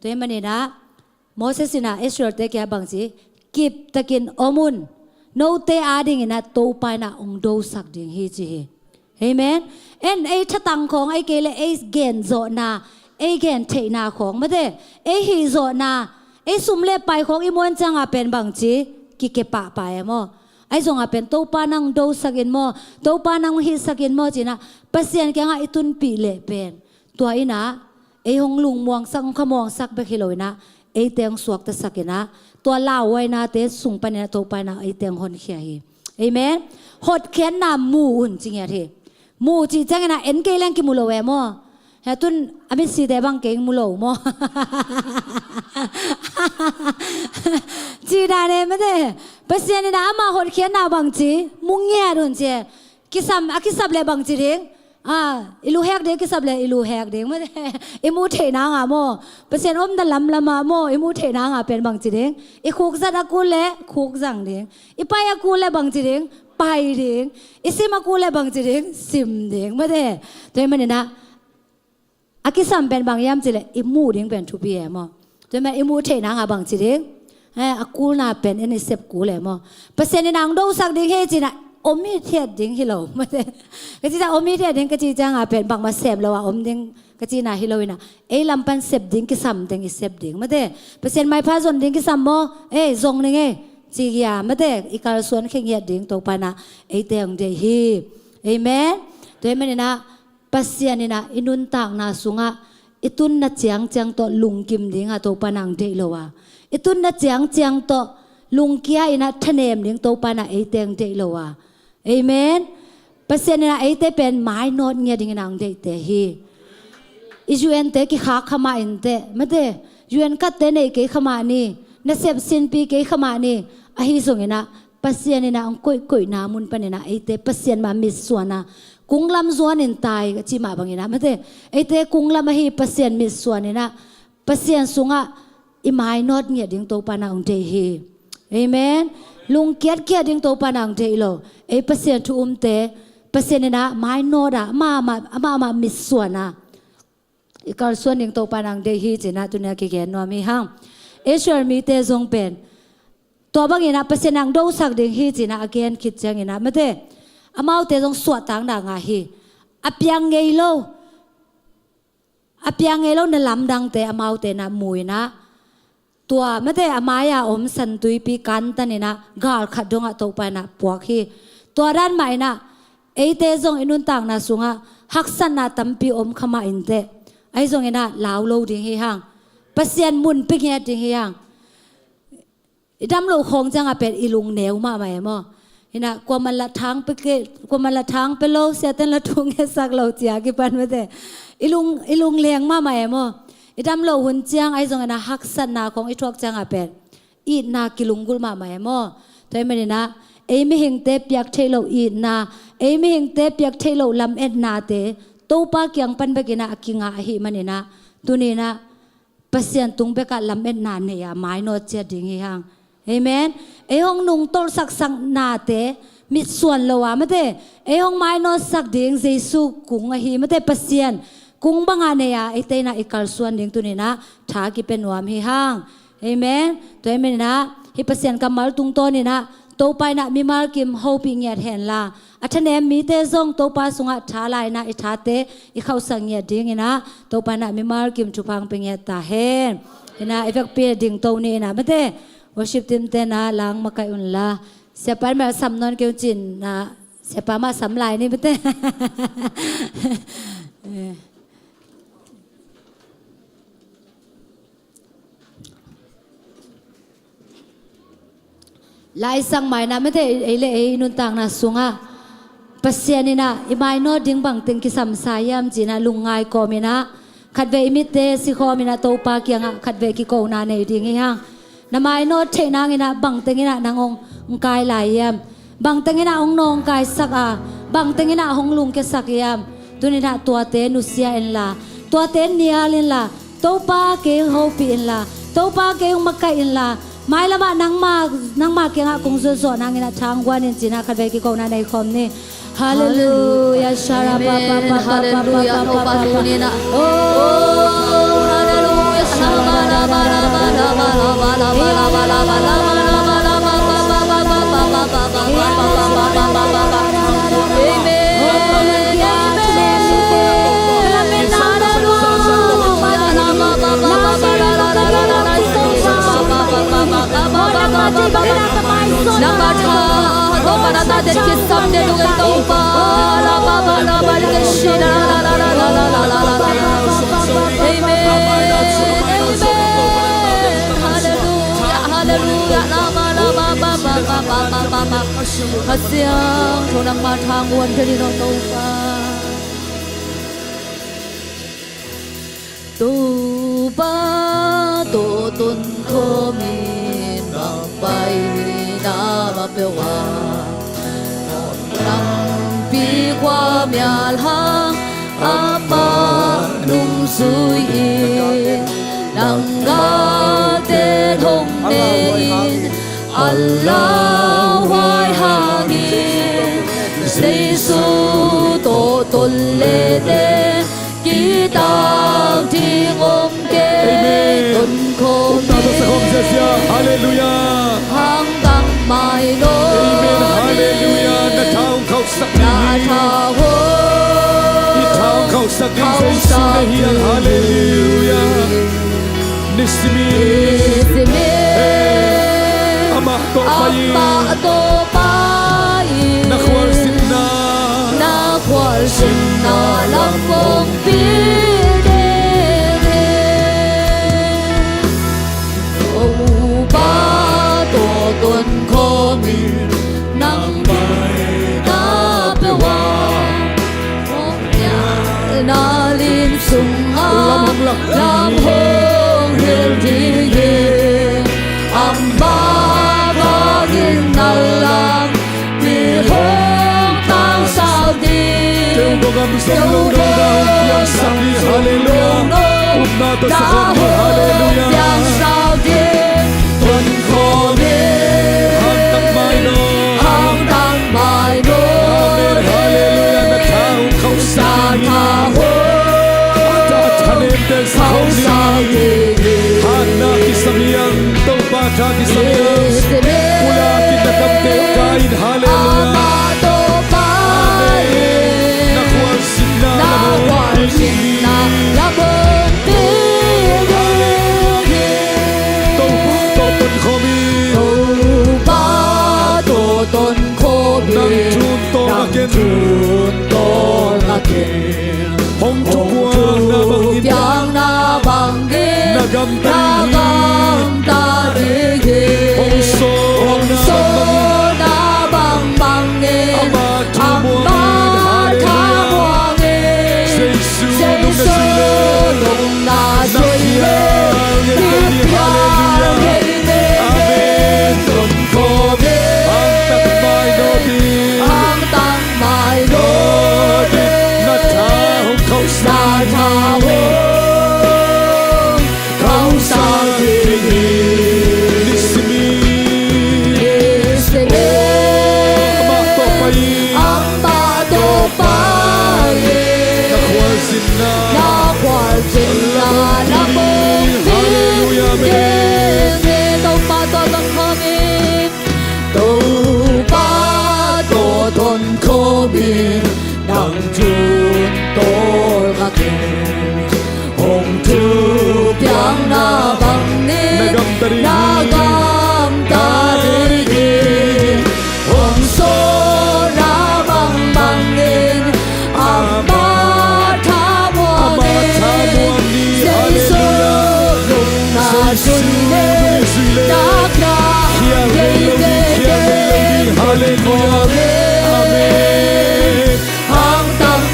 Tua ahih manin ah Moses in ah Israelte kiang bangci, kiptakin om un, note adingin ah Topa in ah hong dosak ding hi ci hi. Amen. En ei thatang khawng, ei kei le ei gen zawhna, ei gen theihna khawng, mate, ei hih zawhna, ei sum le pai khawng i muan ciangah pen bangci, kikepah pah e maw? Ahi zongah pen Topa nang dosak in maw, Topa nang hihsak in maw ci-in ah Pasian kiangah i tunpih leh pen tua in ah ei hong lungmuangsak, hong khamuangsak bek hi lo in ah eite hong suaktasak in ah tua lauhuainate sung panin ah Topa in ah eite hong honkhia hi. Amen. Hotkhiatna mu un ci ngiat hi. Mu cih ciangin ah en kei leng kimu lo e maw? Hi tun a mitsite bang kei mu lo maw? Ci dan e, mate. Pasian in ah ama hotkhiatna bangci, mu ngiat un ci e. Kisam, a kisap leh bangci ding? Ah, i lu hek ding kisap leh i lu hek ding, mate. I mu theihna ngah maw? Pasian omna lamlam ah maw, i mu theihna ngah pen bangci ding? I khukzat a kul leh khukzang ding. I pai a kul leh bangci ding? Pai ding. I sim a kul leh bangci ding? Sim ding, mate. Tua ahih manin ah a kisam pen bang hiam cih leh i muh ding pen thupi e maw? Tua ahih manin i muh theihna ngah bangci ding? Eh, a kulna pen en i sep kul e maw? Pasian in ah hong dosak ding hi ci-in ah om hithiat ding hi lo, mate. Ka cih ciang om hithiat ding ka cih ciangah pen bangmah sem lo a om ding ka cihna hi lo in ah ei lam pan sep ding kisam teng i sep ding, mate. Pasian maipha zon ding kisam maw? Eh, zong ning ei, ci-in ah, mate, i kalsuan khe ngiat ding Topa in ah eite hong deih hi. Amen. Tua ahih manin ah Pasian in ah i nuntakna sungah i tunna ciangciang tawh lungkim ding ah Topa in ah hong deih lo a, i tunna ciangciang tawh lungkia in ah thanem ding Topa in ah eite hong deih lo a. Amen. Pasian in ah eite pen mainawt ngiat dingin ah hong deihte hi. I U N te kikhak kha mah inteh, mate, U N card te nei kei kha mah ni, nasep sinpih kei kha mah ni, ahi zongin ah Pasian in ah hong koihkoihna mun panin ah eite Pasian mah mitsuan a, kunglam zuan in tai ka cih mah bangin ah, mate, eite kunglam ahi Pasian mitsuan in ah Pasian sungah i mainawt ngiat ding Topa in ah hong deih hi. Amen. Lungkiat kiat ding Topa in ah hong deih lo. Ei Pasian thu umte Pasian in ah mainawt a, amah mah, amah mah mitsuan a, i kalsuan ding Topa in ah hong deih hi ci-in ah tuni-a kigen nuam hi hang. Israel mite zong pen tua bangin ah Pasian in ah hong dosak ding hi ci-in ah a gen khit ciangin ah, mate, amaute zong suahtakna ngah hi. A piang ngei lo, a piang ngei lo na lamdangte amaute in ah mu in ah, tua, mate, a mai-a om San Tuipi kantan in ah gal khat dongah Topa in ah puak hi. Tua dan mah in ah eite zong i nuntakna sungah haksatna tampi om kha mah inteh, ahi zongin ah lau lo ding hi hang. Pasian mun pia ngiat ding hi hang. I dam loh khawng ciangah pen i lung neu mahmah e maw? Hi-in ah kuaman lah thang pia kei, kuaman lah thang pia lo, siate in lah thu ngetsak lo ci-a kipan, mate, i lung, i lung leng mahmah e maw? I dam loh hun ciang, ahi zongin ah haksatna khawng i thuak ciangah pen itna kilunggulh mahmah e maw? Tua ahih manin ah ei mihingte piak theih loh itna, ei mihingte piak theih loh lametnate Topa kiang pan bekin ah a kingah ahih manin ah tuni-in ah Pasian tung bekah lametna nei-a mainawt ciat ding hi hang. Amen. Ei hong nungtolhsak saknate mitsuan lo a, mate, ei hong mainawtsak ding Jesu kung ahi, mate, Pasian kung bangah nei-a eite in ah i kalsuan ding tuni-in ah tha kipia nuam hi hang. Amen. Tua ahih manin ah hih Pasian kammal tungtawnin ah Topa in ah mimal kim hopih ngiat hen la, a thanem mite zong Topa sungah tha la-in ah i thate i khauhsak ngiat dingin ah Topa in ah mimal kim thupha hong pia ngiat ta hen. Hi-in ah i vekpi dingto ni-in ah, mate, worship team te in ah lang makaih un la. Siapa in mah sam nawn kei un ci-in ah, siapa mah sam lai ni, mate. Laisang mah in ah, mate, ei le ei nuntakna sungah Pasian in ah i mainawt ding bangteng kisam sa hiam ci-in ah lungngai kawmin ah, khatvei i mitte sikhawmin ah Topa kiangah khatvei kikona nei ding hi hang. Na mainawt theih nangin ah bangteng in ah nang hong kai lai hiam? Bangteng in ah hong nawngkaisak a, bangteng in ah hong lungkiasak hiam? Tuni in ah tuate nusia inla, tuate nial inla, Topa kei hopih inla, Topa kei hong makaih inla, mailam ah nangma, nangma kiangah kong zuatzawh nangin ah tha hong guan in ci-in ah khatvei kikona nei khawm ni. Halleluia. Amen. Halleluia. Topa tuni in ah. Oh, halleluia. Amen. Amen. Nangma tha, Topa na ta te kisam te nung Topa. La ba ba la ba te shi da la la la. Amen. Amen. Halleluia. Halleluia. La ba la ba ba ba ba ba ba ba. Kha Siangtho nangma tha hong guan kei ni aw Topa. Topa tawh tonkhawm in nang paina peuh a, nang pi khua mial hang amah nungzui in, nang galte hong ne in, a lauhuai hangin Jesu tawh ton lete kitak ding om kei. Amen. Tonkhawm. Halleluia. Hang tang mai lo. Amen. Halleluia. Na tha hong khauhsak ding hi. Na tha hong. I tha hong khauhsak ding Jesu na hi hang. Halleluia. Nisimin. Nisimin. Amah tawh pai in. Amah tawh pai in. Na khualzinna. Na khualzinna lam hong pia ding hi. Topa tawh tonkhawm in nang paina peuh a, na lim sungah lam hong lak ding hi. Lam hong hilh ding hi. Amah vangin na lampi hong tangsak ding. Keu gawgam zong lo no na hong piangsak ding. Halleluia. Upna tawh sa khawm ni. Halleluia. Piangsak ding. Tonkhawm in. Hang tang mai lo. Hang tang mai lo. Amen. Halleluia. Na tha hong khauhsak ding. Na tha hong khauhsak ding. Hatna kisam hi hang, Topa tha kisam hi hang. Pulak in na kamte uh kai in. Halleluia. Amen. Na khualzinna lam hong pia ding hi. Topa tawh tonkhawm in. Topa tawh tonkhawm in. Nang thu hong tawlnga ken. Nang thu hong tawlnga ken. Hong thupiakna bangin, hong thupiakna bangin na gamta ding hi. Na gamta ding hi. Hong sawlna, hong sawlna bang bangin, Amah thu muang in. Amah thu muang in. Halleluia. Jesu, Jesu nungna zui le, nungna zui le, thupiak kei ni. Halleluia. Amen. Tonkhawm in. Hang tang mai lo ding. Hang tang mai lo ding. Na tha hong khauhsak ding. Na tha hong khauhsak ding hi. Nisimin. Nisimin. Amah tawh pai in. Amah tawh pai in. Na khualzinna. Na khualzinna lam hong pia ding hi. Halleluia. Amen. Topa tawh tonkhawm in. Topa tawh tonkhawm in, nang thu hong tawlnga ken. Hong thupiakna bangin na gamta ding hi. Na gamta ding hi. Hong sawlna bang bangin Amah tha muang ni. Amah tha muang ni. Jesu, halleluia, nungna zui le, Jesu nungna zui le, na kha, khial ngei lo ding, khial ngei lo ding. Halleluia. Amen. Hang tang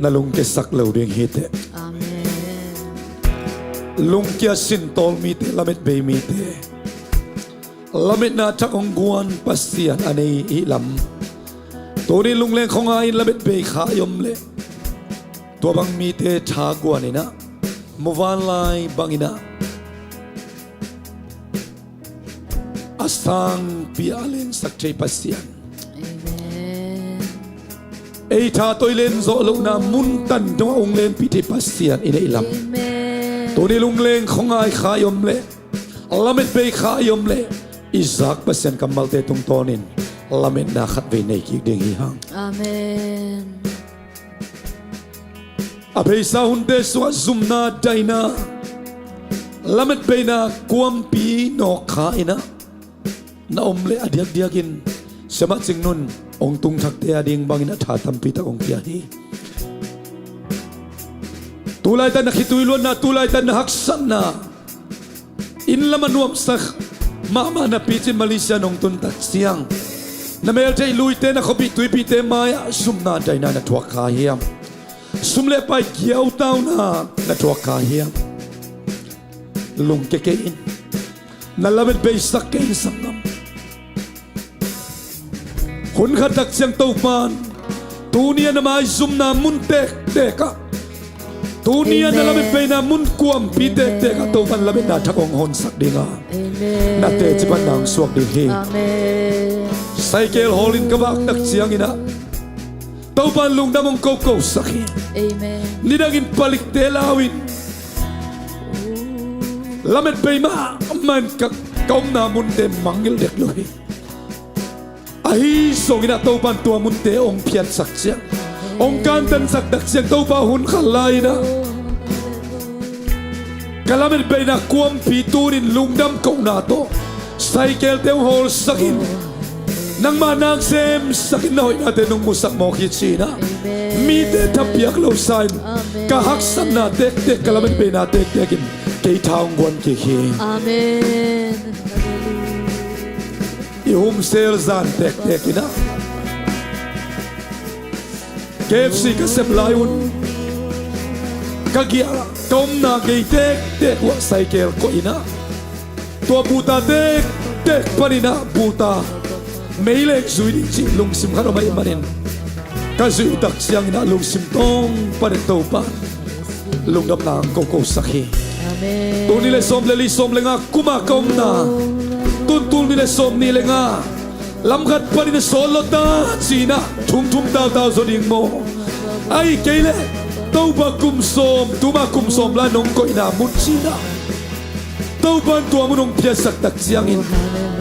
Na lungkiasak lo ding hi teh. Amen. Lungkia sintawl mite, lamet bei mite, lametna thak hong guan Pasian a nei i hih lam. Tuni lungleng khuangai in lamet bei kha i om leh, tua bang mite thaguan in ah, muvanlai bangin ah a sangpi a lensak thei Pasian. Amen. Ei tha tawh i len zawh lohna mun tan dongah hong lenpih thei Pasian i neih lam. Amen. Tuni lungleng khuangai kha i om leh, lamet bei kha i om leh, i zak Pasian kammalte tungtawnin lametna khatvei nei kik ding hi hang. Amen. A beisa hunte sungah zumna daina, lamet beina kuampi nawk kha in ah na om leh, a diakdiakin Siamah Cing Nun hong tungthakte a ding bangin a tha tampi tak hong pia hi. Tulaitak na khitui luanna, tulaitak na haksatna, inn lam a nuamsa mahmah na picin Malaysia nong tun tak ciang, na meltheih luite, na khuapih tuipihte mai-ah zumna daina na thuak kha hiam? Sum le pai giautauna na thuak kha hiam? Lungkia kei in, na lamet beisak kei in, sanggam. Hun khat tak ciang Topa'n tuni a na maizumna mun tektek ah, tuni a na lamet beina mun kuampi tektek ah Topa'n lametna thak hong honsak ding a, na teci pan nang suak ding hi. Amen. Saikel hawl in ka vak tak ciangin ah Topa'n lungdam hong kokosak hi. Amen. Nidangin palikte lau in, lamet bei mahmah in ka, ka omna munte mangngilh dek lo hi. Ahi zongin ah Topa'n tua munte hong phiatsak ciang, hong kantansak tak ciang, Topa, hun khat lai-in ah ka lamet beina kuampi tunin lungdam kohna tawh saikelte hong hawlsakin, nangmah nang semsakin na hoihnate nong musak mawk hi, ci-in ah mite thapiak lo sa-in, ka haksatna tektek, ka lamet beina tektek in kei tha hong guan kik hi. Amen. I humsel zan tektek in ah K F C ka sep lai un, ka giah, ka omna gei tektek uah saikel koih in ah, tua buta tektek panin ah buta meileng zui ding cih lungsim khat om ahih manin, ka zuih uh tak ciangin ah lungsim tawng panin Topa lungdamna hong kokosak hi. Amen. Tul nih le sawm le li, sawm le nga kum a ka omna, tun tul nih le sawm nih le nga, lam khat panin a sawt lo ta, ci-in ah thum thum tautau zaw ding maw? Ahih kei leh Topa, kum sawm, tuma kum sawm lai nong koihna mun, ci-in ah Topa'n tua mun hong phiatsak tak ciangin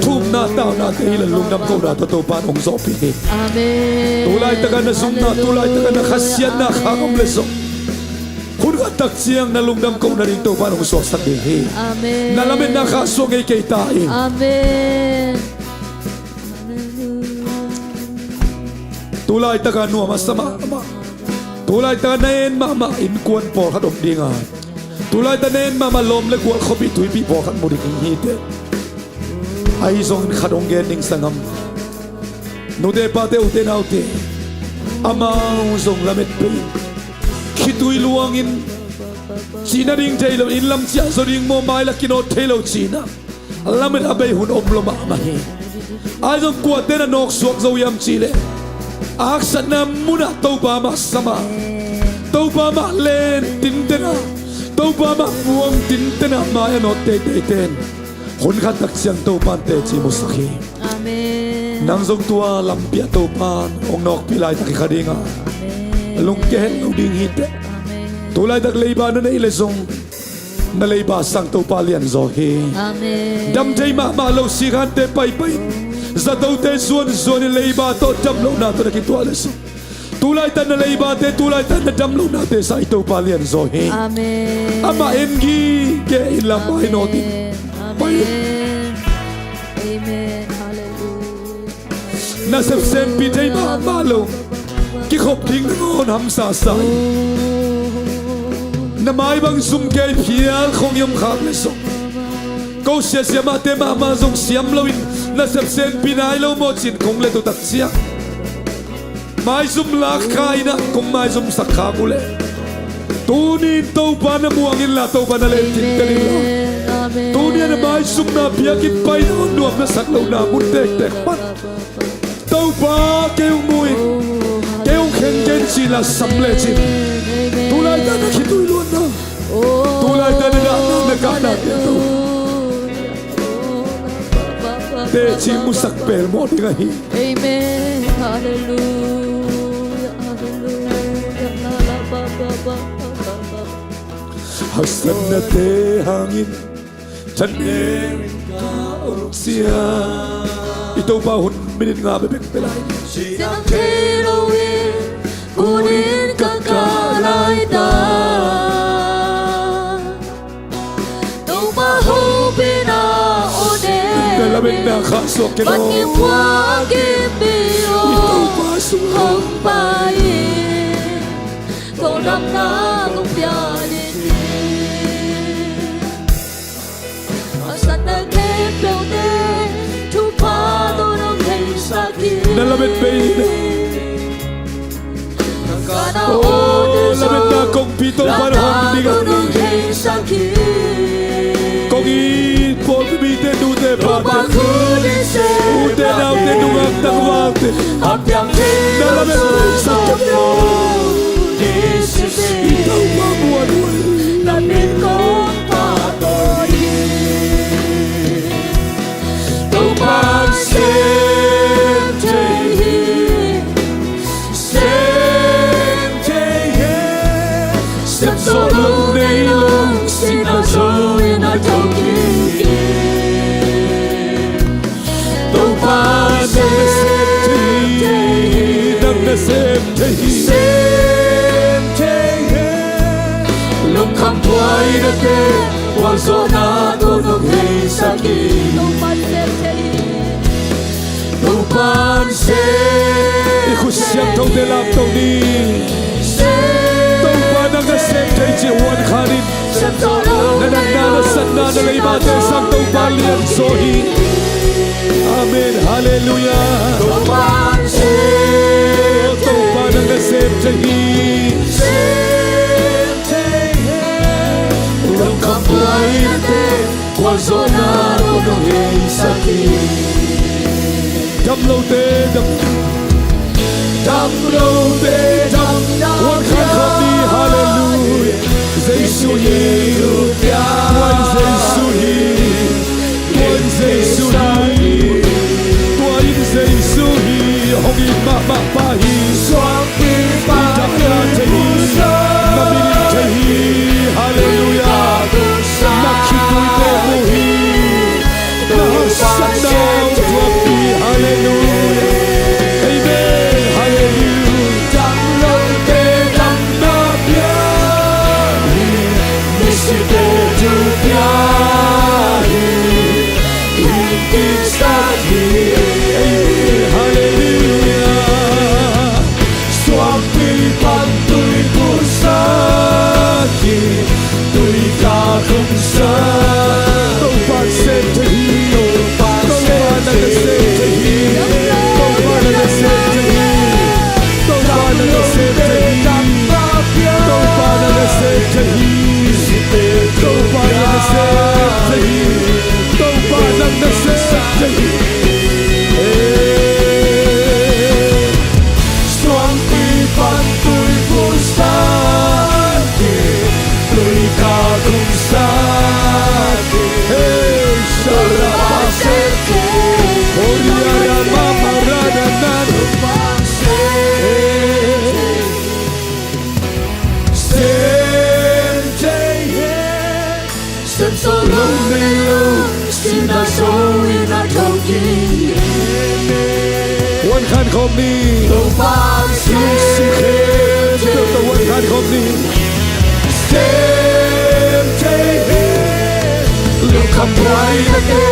thumna taunate hi leh lungdam kohna tawh Topa'n hong zawhpih hi. Amen. Tulaitak a na zumna, tulaitak a na khasiatna khak om leh zong, hun khat tak ciang na lungdam kohna ding Topa'n hong suaksak ding hi. Amen. Na lametna khahsuah ngei kei ta in. Amen. Tulaitak a nuam a sa mahmah, tulaitak a na en mahmah innkuan pawlkhat om ding a, tulaitak a na en mahmah lawm le gual, khuapih tuipih pawlkhat mu ding hi teh. Ahi zongin khat hong gen ning, sanggam. Nute pate, ute naute, amau zong lamet bei in, khitui luangin, cihna ding thei lo, inn lam ciah zaw ding maw, mai la kinawt thei lo, ci-in ah lamet a bei hun om lo mahmah hi. Ahi zong kuate na nawksuak zo hiam cih leh, a haksatna munah Topa mah sam a, Topa mah len tinten a, Topa mah muang tinten a, mai a nawt teiteite in hun khat tak ciang Topa'n teci musak hi. Amen. Nang zong tua lampi ah Topa'n hong nawkpih laitak hi kha ding a, amen, lungkia het lo ding hi teh. Amen. Tulaitak leiba na neih leh zong, na leiba sang Topa lianzaw hi. Amen. Dam thei mahmah lo sikhante paipai in, zatote zuanzuan in leiba tawh dam lohna tawh na kituah leh zong, tulaitak na leibate, tulaitak na dam lohnate sang i Topa lianzaw hi. Amen. Amah en gige in, lam mai nawt in. Amen. Pai in. Amen. Amen. Hallelujah. Na sepsenpih thei mahmah lo, kikhop ding nangawn hamsa sa in, na mai bang zum kei phial khong i om khak leh zong, ko siasia mahte mahmah zong siam loin, na sepsenpih nai lo maw ci-in kong let uh tak ciang, Maizum lak kha in ah kong maizumsak khak uh leh, tuni in Topa na muang inla, Topa na lentin tel inla, tuni a na maizumna biakinn paina hong nuam na sak lohna mun tektek pan Topa kei hong mu in, kei hong khen ken cih la sam lecin, tulaitak na khitui luatna, tulaitak na dahna na kahna teci musak pelmawh ding ahi. Amen. Hallelujah. Hallelujah. Haksatnate hangin thanem in ka uk sia. I Topa hun minit nga bekbek pia lai. Siang thei lo in kun in ka kah laitak, Topa hopihna aw ne. Na lametna khahsuak ken aw. Van ngim hua kim bi aw. I Topa sung hong pai in, tawldamna kong pia ding hi. A satna khempeuhte thupha tawh nong theisak hi. Na lamet bei na. Ka na aw te, lametna kongpi Topa na hong ding a, nong theisak hi. Kong it pawlpi mite, nute pate, ute naute, nungak tangvalte, na lamet bei sak kei. I Topa muan uh hi. Topa'n sem thei hi, sem thei hi. Sem zawh loh nei lo, sihna zo in a thokik hi. Topa'n sem thei hi, nang na sem thei hi. Sem thei hi. Lungkham buaina te, gualzawhna tawh nong theisak hi. Topa'n sem thei hi. Topa'n sem. I khut siangthote lamto ni. Topa nang na sem thei cih huan khan in. Na natna, na satna, na leimate sang Topa lianzaw hi. Amen. Halleluiah. Topa'n sem. Topa nang na sem thei hi. Sem thei hi. Lungkham buaina te, gualzawhna tawh nong theisak hi. Damlote dam, damlote dam, huan khan khawm ni. Halleluiah. Jesu hi, tua in Jesu hi, tua in Jesu hi, tua in Jesu hi, hong it mahmah pa hi. Suangpi pa hi, na min in thei hi. Halleluiah. Na khitui te mu hi. Na haksatna hong thuakpih. Halleluiah. Amen. Halleluiah. Damlote damna pia hi. Misite thu pia hi. Hing kiksak hi. Amen. Halleluiah. Suangpi pan tui pulsak hi, tui kah khumsak. Topa'n sem thei hi. Topa nang na sem thei hi. Topa nang na sem thei hi. Topa nang na sem thei hi. Topa nang na sem thei hi. Topa nang na sem thei hi. Topa nang na sem thei hi. Hey. Suangpi pan tui pulsak hi, tui kah khumsak hi. Hey, shalabase, horiara mama rada nanu. Sem thei hi. Sem zawh loh nei lo, sihna zo in a thokik hi. Huan khan khawm ni. Topa'n sem thei hi. Lungsim khempeuh tawh huan khan khawm ni. Sem thei hi. Lungkham buaina te,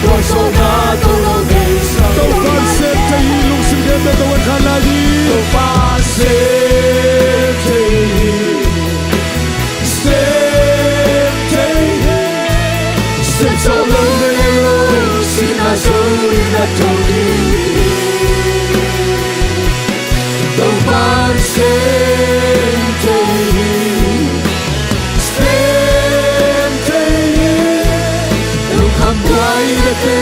gualzawhna tawh nong theisak hi. Topa'n sem thei hi. Lungsim khempeuh tawh huan khan lai ni. Topa'n sem thei hi. Sem thei hi. Sem zawh loh nei lo, sihna zo in a thokik hi. Topa'n sem thei hi, sem thei hi. Lungkham buai date,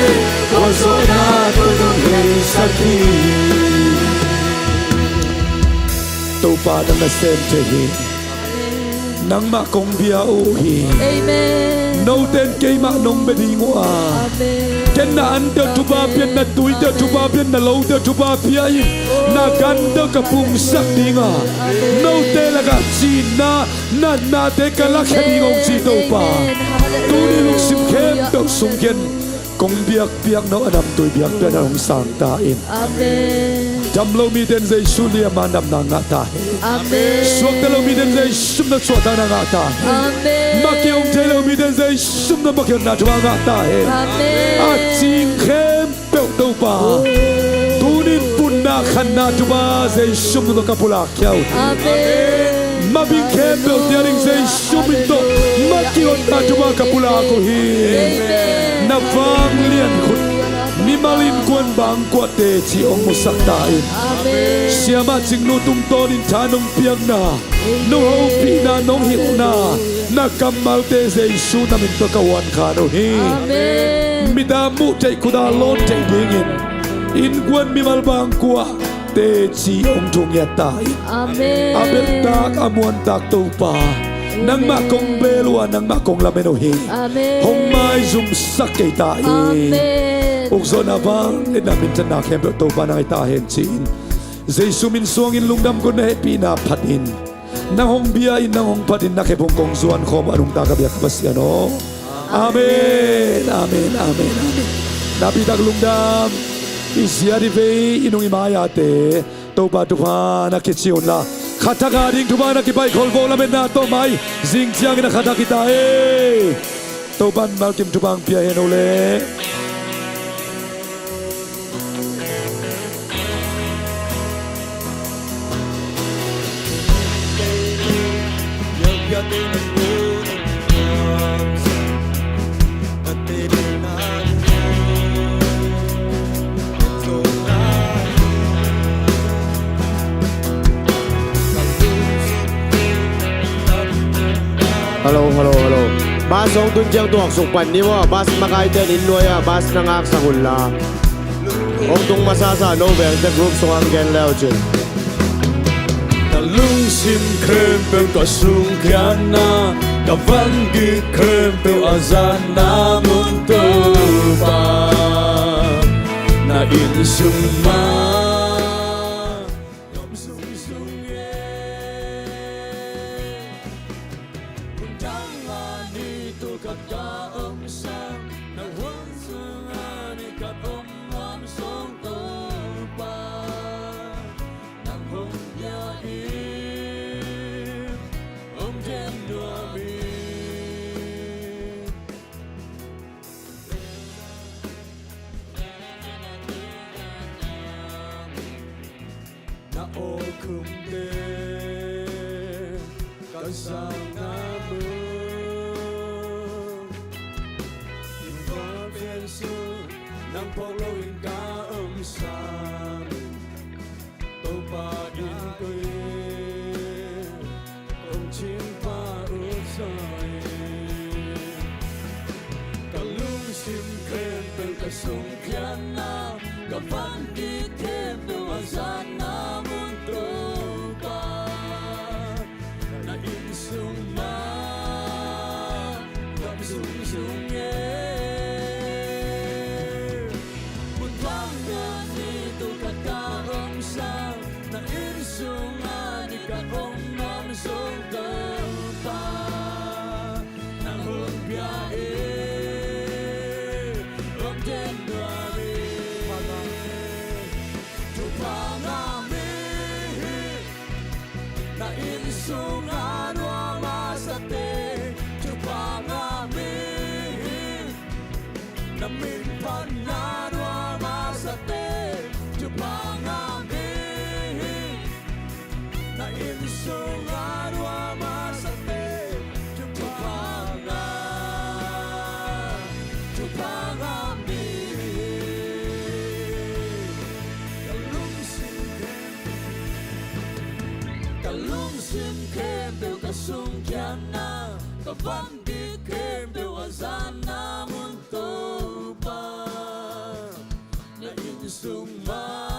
khualzawhna tawh nong heisak hi. Topa nang na sem thei hi. Nangmah kong bia uh hi. Amen. Note in keimah nong bia ding uh a. Amen. Ken na an teuh thupha pia in, na tui teuh thupha pia in, na lo teuh thupha pia in, na gan teuh ka pungsak ding a. Amen. Note lakah cihna, natnate ka lakhia ding ong ci Topa. Amen. Hallelujah. Tuni lungsim khempeuh sung ken kong biakpiak no a namtui biakpiakna hong sang ta in. Amen. Dam lo mite in Jesu liama damna ngah ta hen. Amen. Suakta lo mite in Jesu na suahtakna ngah ta hen. Amen. Maki hong thei lo mite in Jesu na maki honna thupha ngah ta hen. Amen. A cing khempeuh Topa, tunin punna khanna thupha Jesu min tawh ka pulak khia uh hi. Amen. Mabing khempeuh tia ding Jesu min tawh maki honna thupha ka pulak uh hi. Amen. Na vanglian khut mimal innkuan bangkuah teci ong musak ta in. Amen. Siamah Cingnu tungtawnin tha nong piakna, nong hopihna, nong hilhna, na kammalte Jesu na min tawh ka huan khan uh hi. Amen. Mit a muh theih, khut a lawn theih dingin innkuan mimal bangkuah teci hong thungiat ta in. Amen. A beltak a muantak Topa, amen, nangmah kong bel uh a, nangmah kong lamen uh hi. Amen. Hong maizumsak kei ta in. Amen. Ukzawhna, vangliatna, minthanna khempeuh Topa nang ahi ta hen ci-in Jesu min suangin lungdam, kong hehpihna phat in, nang hong bia in, nang hong phat in, na khephung kong zuan khawm a nungta ka biak ka Pasian aw. Amen, amen, amen, amen. Napitak lungdam. I ziat i vei, i nung i mai-ate Topa thupha na kici unla, khathak a ding thupha na kipaih khol vo, lametna tawh mai zing ciangin a khathak hi ta e. Topa in malkim thupha hong pia hen o le. Hello, hello, hello. Bus hong tun ciang tuaksuk pan ni maw. Bus makaite in inn nuai-ah bus na ngaksak unla, hong tung masasa no veng teh group sungah hong gen le uh cin. Ka lungsim khempeuh ka sungkhia-in, ka vangik khempeuh a zatna mun Topa, na inn sung mah ka om sung sung e. Hun dang a ni tulkhat ka om sang, na hun sung a ni khat om nuam sung Topa, nang hong bia in hong gen nuam in. Na awlkhumte ka zakna mun, i vawlpen sung nang phawk loin ka om sang, Topa in koi hong cingpa uh zaw in. Ka lungsim khempeuh ka sungkhia-in, ka vangik khempeuh a zatna mun Topa, na inn sung mah ka om sung sung e. Mun dang a ni tulkhat ka om sang, na inn sung a ni khat om nuam sung Topa, nang hong bia in hong gen nuam in. Thupha ngah mihing, na inn sungah nuam a sate, thupha ngah mihing, na min phatna nuam a sate, thupha ngah mihing, na inn sungah nuam a sate, thupha ngah, thupha ngah mihing, ka lungsim khempeuh Sim khempeuh ka sungkiatna, ka van bik khempeuh a zana mun, Topa, na inn sung mah